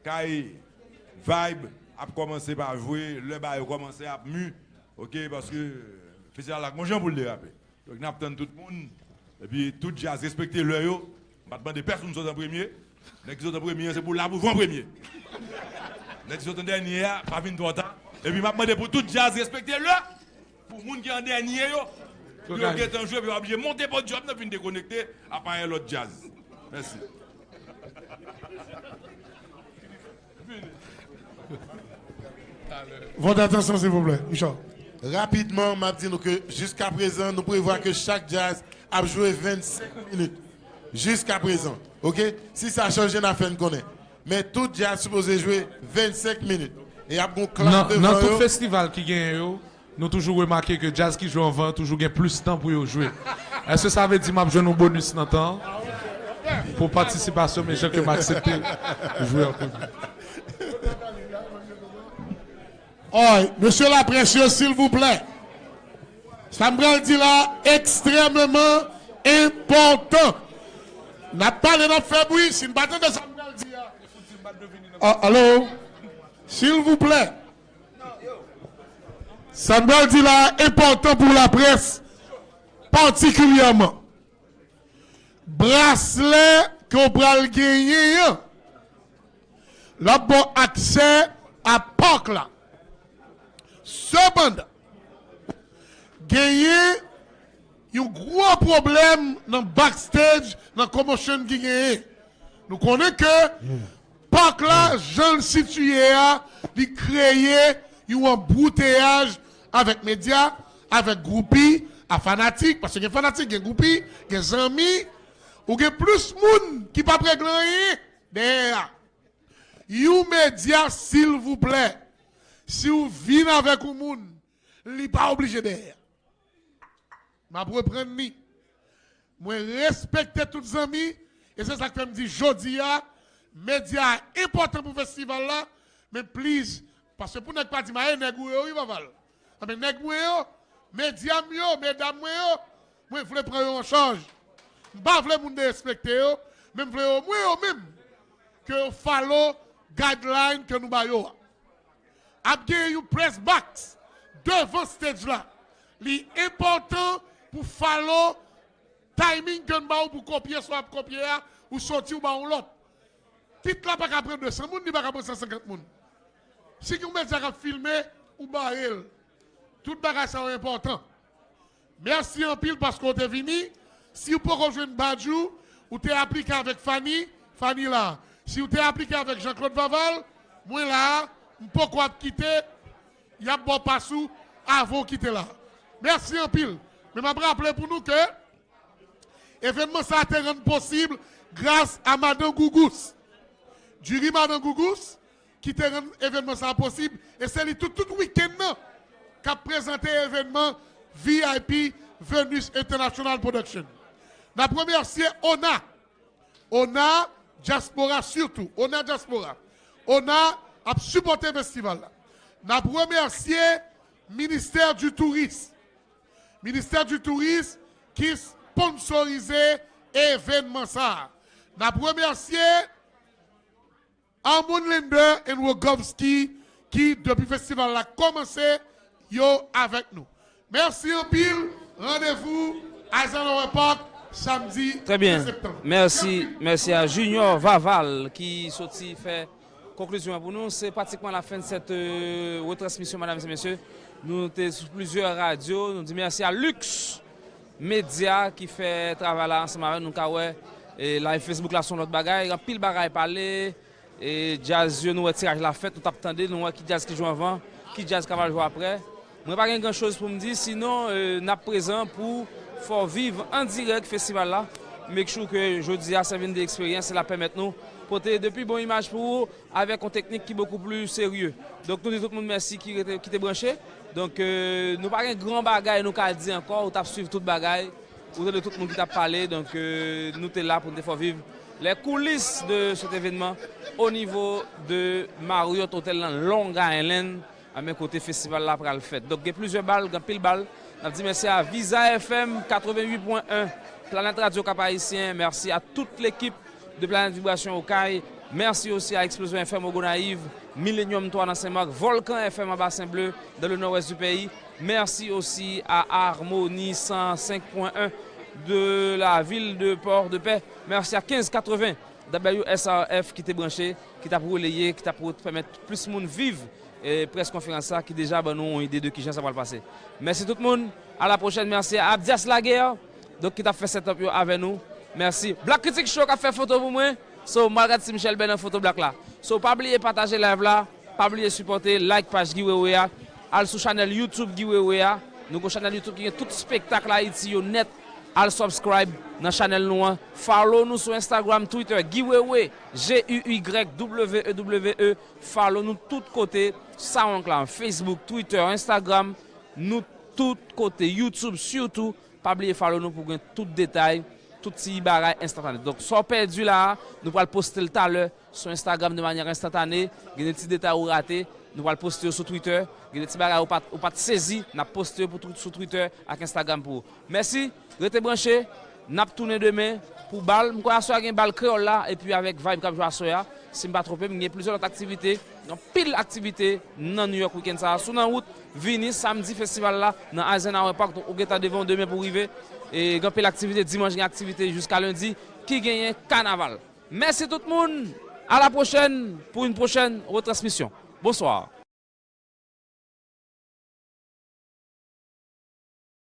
kay vibe ap kòmanse pa jwe, lè ba yo kòmanse ap mi, oke, paske festival la gon jan pou l derape. Donk, n ap tann tout moun. Epi, tout djaz respekte lè yo. M pa t mande pèsonn sot an premye. Nèg ki sot an premye, se pou l la pou van premye. Nèg ki sot an dènye a, pa vin twò ta. Epi, m ap mande pou tout djaz respekte lè. Pou moun ki an dènye yo, pou yo gentan jwe, pou yo pa oblije monte podyòm nan, vin dekonekte, al pran yon lòt djaz. Mèsi. Vòt atansyon, silvouplè, Michel. Rapidman, m ap di nou ke jiskaprezan, nou prevwa ke chak djaz ap jwe vennsenk minit. Jiskaprezan, oke? Si sa chanje, n a fè n konnen. Men tout djaz sipoze jwe vennsenk minit. E ap gon klak devan yo. Nan tout festival ki genyen yo, nou toujou remake ke djaz ki jwe anvan toujou gen plis tan pou yo jwe. Èske sa vle di m ap jwenn yon bonis nan tan an pou patisipasyon, men jan ke m aksepte jwe an premye? Oy, mesye laprès yo, silvouplè. Sa m pral di la ekstrèmeman enpòtan. N ap pale, n ap fè bri. Si n pa tande sa m pral di a. A, alo? Silvouplè. Sa m pral di la enpòtan pou laprès patikilyèman. Braslè ke w pral genyen an, l ap ba w aksè a park la. Sepandan, genyen yon gwo pwoblèm nan backstage, nan commotion ki genyen. Nou konnen ke park la, jan l sitiye a, li kreye yon anbouteyaj avèk medya, avèk gwoupi, a fanatik, paske gen fanatik, gen gwoupi, gen zanmi, ou gen plis moun ki p ap regle anyen dèyè a. Yon medya, silvouplè, si w vin avèk yon moun, li pa oblije dèyè. M ap reprann li. Mwen respekte tout zanmi, e se sa k fè m di jodi a, medya a enpòtan pou festival la, men please, paske pou nèg pa di m, "A, e nèg ou yo, wi, Vaval." Anben, nèg mwen yo, medya m yo, medam mwen yo, mwen vle pran yo an chaj. M pa vle moun derespekte yo, men m vle omwen yo menm ke yo follow guideline ke nou ba yo a. Ap gen yon press box devan stage la. Li enpòtan pou follow timing ke n ba ou pou kopye sa w ap kopye a, ou soti ou ba yon lòt. Tit la pa ka pran de san moun, li pa ka pran san senkant moun. Si gen yon medya k ap filme, ou bare l. Tout bagay sa yo enpòtan. Mèsi anpil paske w te vini. Si w poko jwenn badge ou, ou te aplike avèk Fanny, Fanny la. Si w te aplike avèk Jean Claude Vaval, mwen la, m poko ap kite, y ap ba w pas ou avan w kite la. Mèsi anpil. Men m ap raple pou nou ke evènman sa a te rann posib gras a Madan Gougous. Diri Madan Gougous, ki te rann evènman sa a posib, e se li tout, tout wikenn nan k ap prezante evènman V I P Venus International Production. N ap remèsye ONA, ONA Dyaspora sitou, ONA Dyaspora. ONA ap sipòte festival la. N ap remèsye Ministè di Touris, Ministè di Touris ki sponsorize evènman sa a. N ap remèsye Armand Linder and Rogovski ki, depi festival la kòmanse, yo avèk nou. Mèsi anpil. Randevou Eisenhower Park, samdi de septanm. Trè byen. Mèsi, mèsi a Junior Vaval ki soti fè konklizyon an pou nou. Se pratikman lafen de sèt, euh, retransmisyon, medam e mesye. Nou te sou plizyè radyo. Nou di mèsi a Lux Media ki fè travay la ansanm avè nou. Nou ka wè, e, live Facebook la se yon lòt bagay. Anpil bagay pale. E djaz yo, nou wè tiraj la fèt, nou t ap tande, nou wè ki djaz ki jwe anvan, ki djaz k ap al jwe aprè. Mwen pa gen gran choz pou m di, sinon, e, n ap prezan pou fè w viv an dirèk festival la. Make sure ke jodi a, Seven Day Experience la pèmèt nou pote de pi bon imaj pou ou avèk yon teknik ki bokou pli serye. Donk, nou di tout moun mèsi ki rete, ki te branche. Donk, e, nou pa gen gran bagay nou ka di ankò, ou t ap swiv tout bagay. Ou tande tout moun ki t ap pale, donk, euh, nou te la pou n te fè w viv les coulisses de cet événement au niveau de Marriott Hotel nan Long Island, a men kote festival la pral fèt. Donk, gen plizyè bal, gen anpil bal. N ap di mèsi a Visa F M katreventuit pwen en. Planète Radio Cap Haïtien, merci à toute l'équipe de Planète Vibration Okay. Merci aussi à Explosion F M au Gonayiv, Millennium twa nan Sen Mak, Volcan F M à Bassin Bleu, dans le nord-ouest du pays. Merci aussi à Harmonie cent cinq point un de la ville de Port-de-Paix. Merci à quinze quatre-vingts W S R F ki te branche, ki t ap releye, ki t ap pèmèt plis moun viv e près konferans sa ki deja ban nou yon ide de kijan sa pral pase. Mèsi tout moun. A la pwochèn. Mèsi a Abdias Laguerre, donk, ki t ap fè setup yo avè nou. Mèsi. Black Critic Show k ap fè foto pou mwen. So, m al gad si Michel Bè nan foto Black la. So, pa bliye pataje live la. Pa bliye sipòte, like paj Guy Wewe a. Al sou chanèl YouTube Guy Wewe a. Nou gon chanèl YouTube ki gen tout spektak Ayiti yo nèt. Al subscribe nan chanèl nou an. Follow nou sou Instagram, Twitter, Guy Wewe, G U Y W E W E. Follow nou tout kote, SoundCloud, Facebook, Twitter, Instagram, nou tout kote, YouTube, sitou. Pa bliye follow nou pou gen tout detay, tout ti bagay enstantane. Donk, sa w pèdi la a, nou pral poste l talè sou Instagram de manyè enstantane. Gen de ti detay ou rate, nou pral poste yo sou Twitter. Gen de ti bagay ou pa t, ou pa t sezi, n ap poste yo pou, sou Twitter ak Instagram pou ou. Mèsi, rete branche, n ap tounen demen pou bal. M kwè aswè a gen bal kreyòl la, epi avèk vibe k ap jwe aswè a, si m pa twonpe m, gen plizyè lòt aktivite, gen anpil aktivite nan New York wikenn sa a. Si w nan wout, vini samdi festival la nan Eisenhower Park, donk ou gentan devan w demen pou rive. E gen anpil aktivite, dimanch gen aktivite jiska lendi ki genyen kanaval. Mèsi tout moun, a la pwochèn pou yon pwochèn retransmisyon. Bonswa.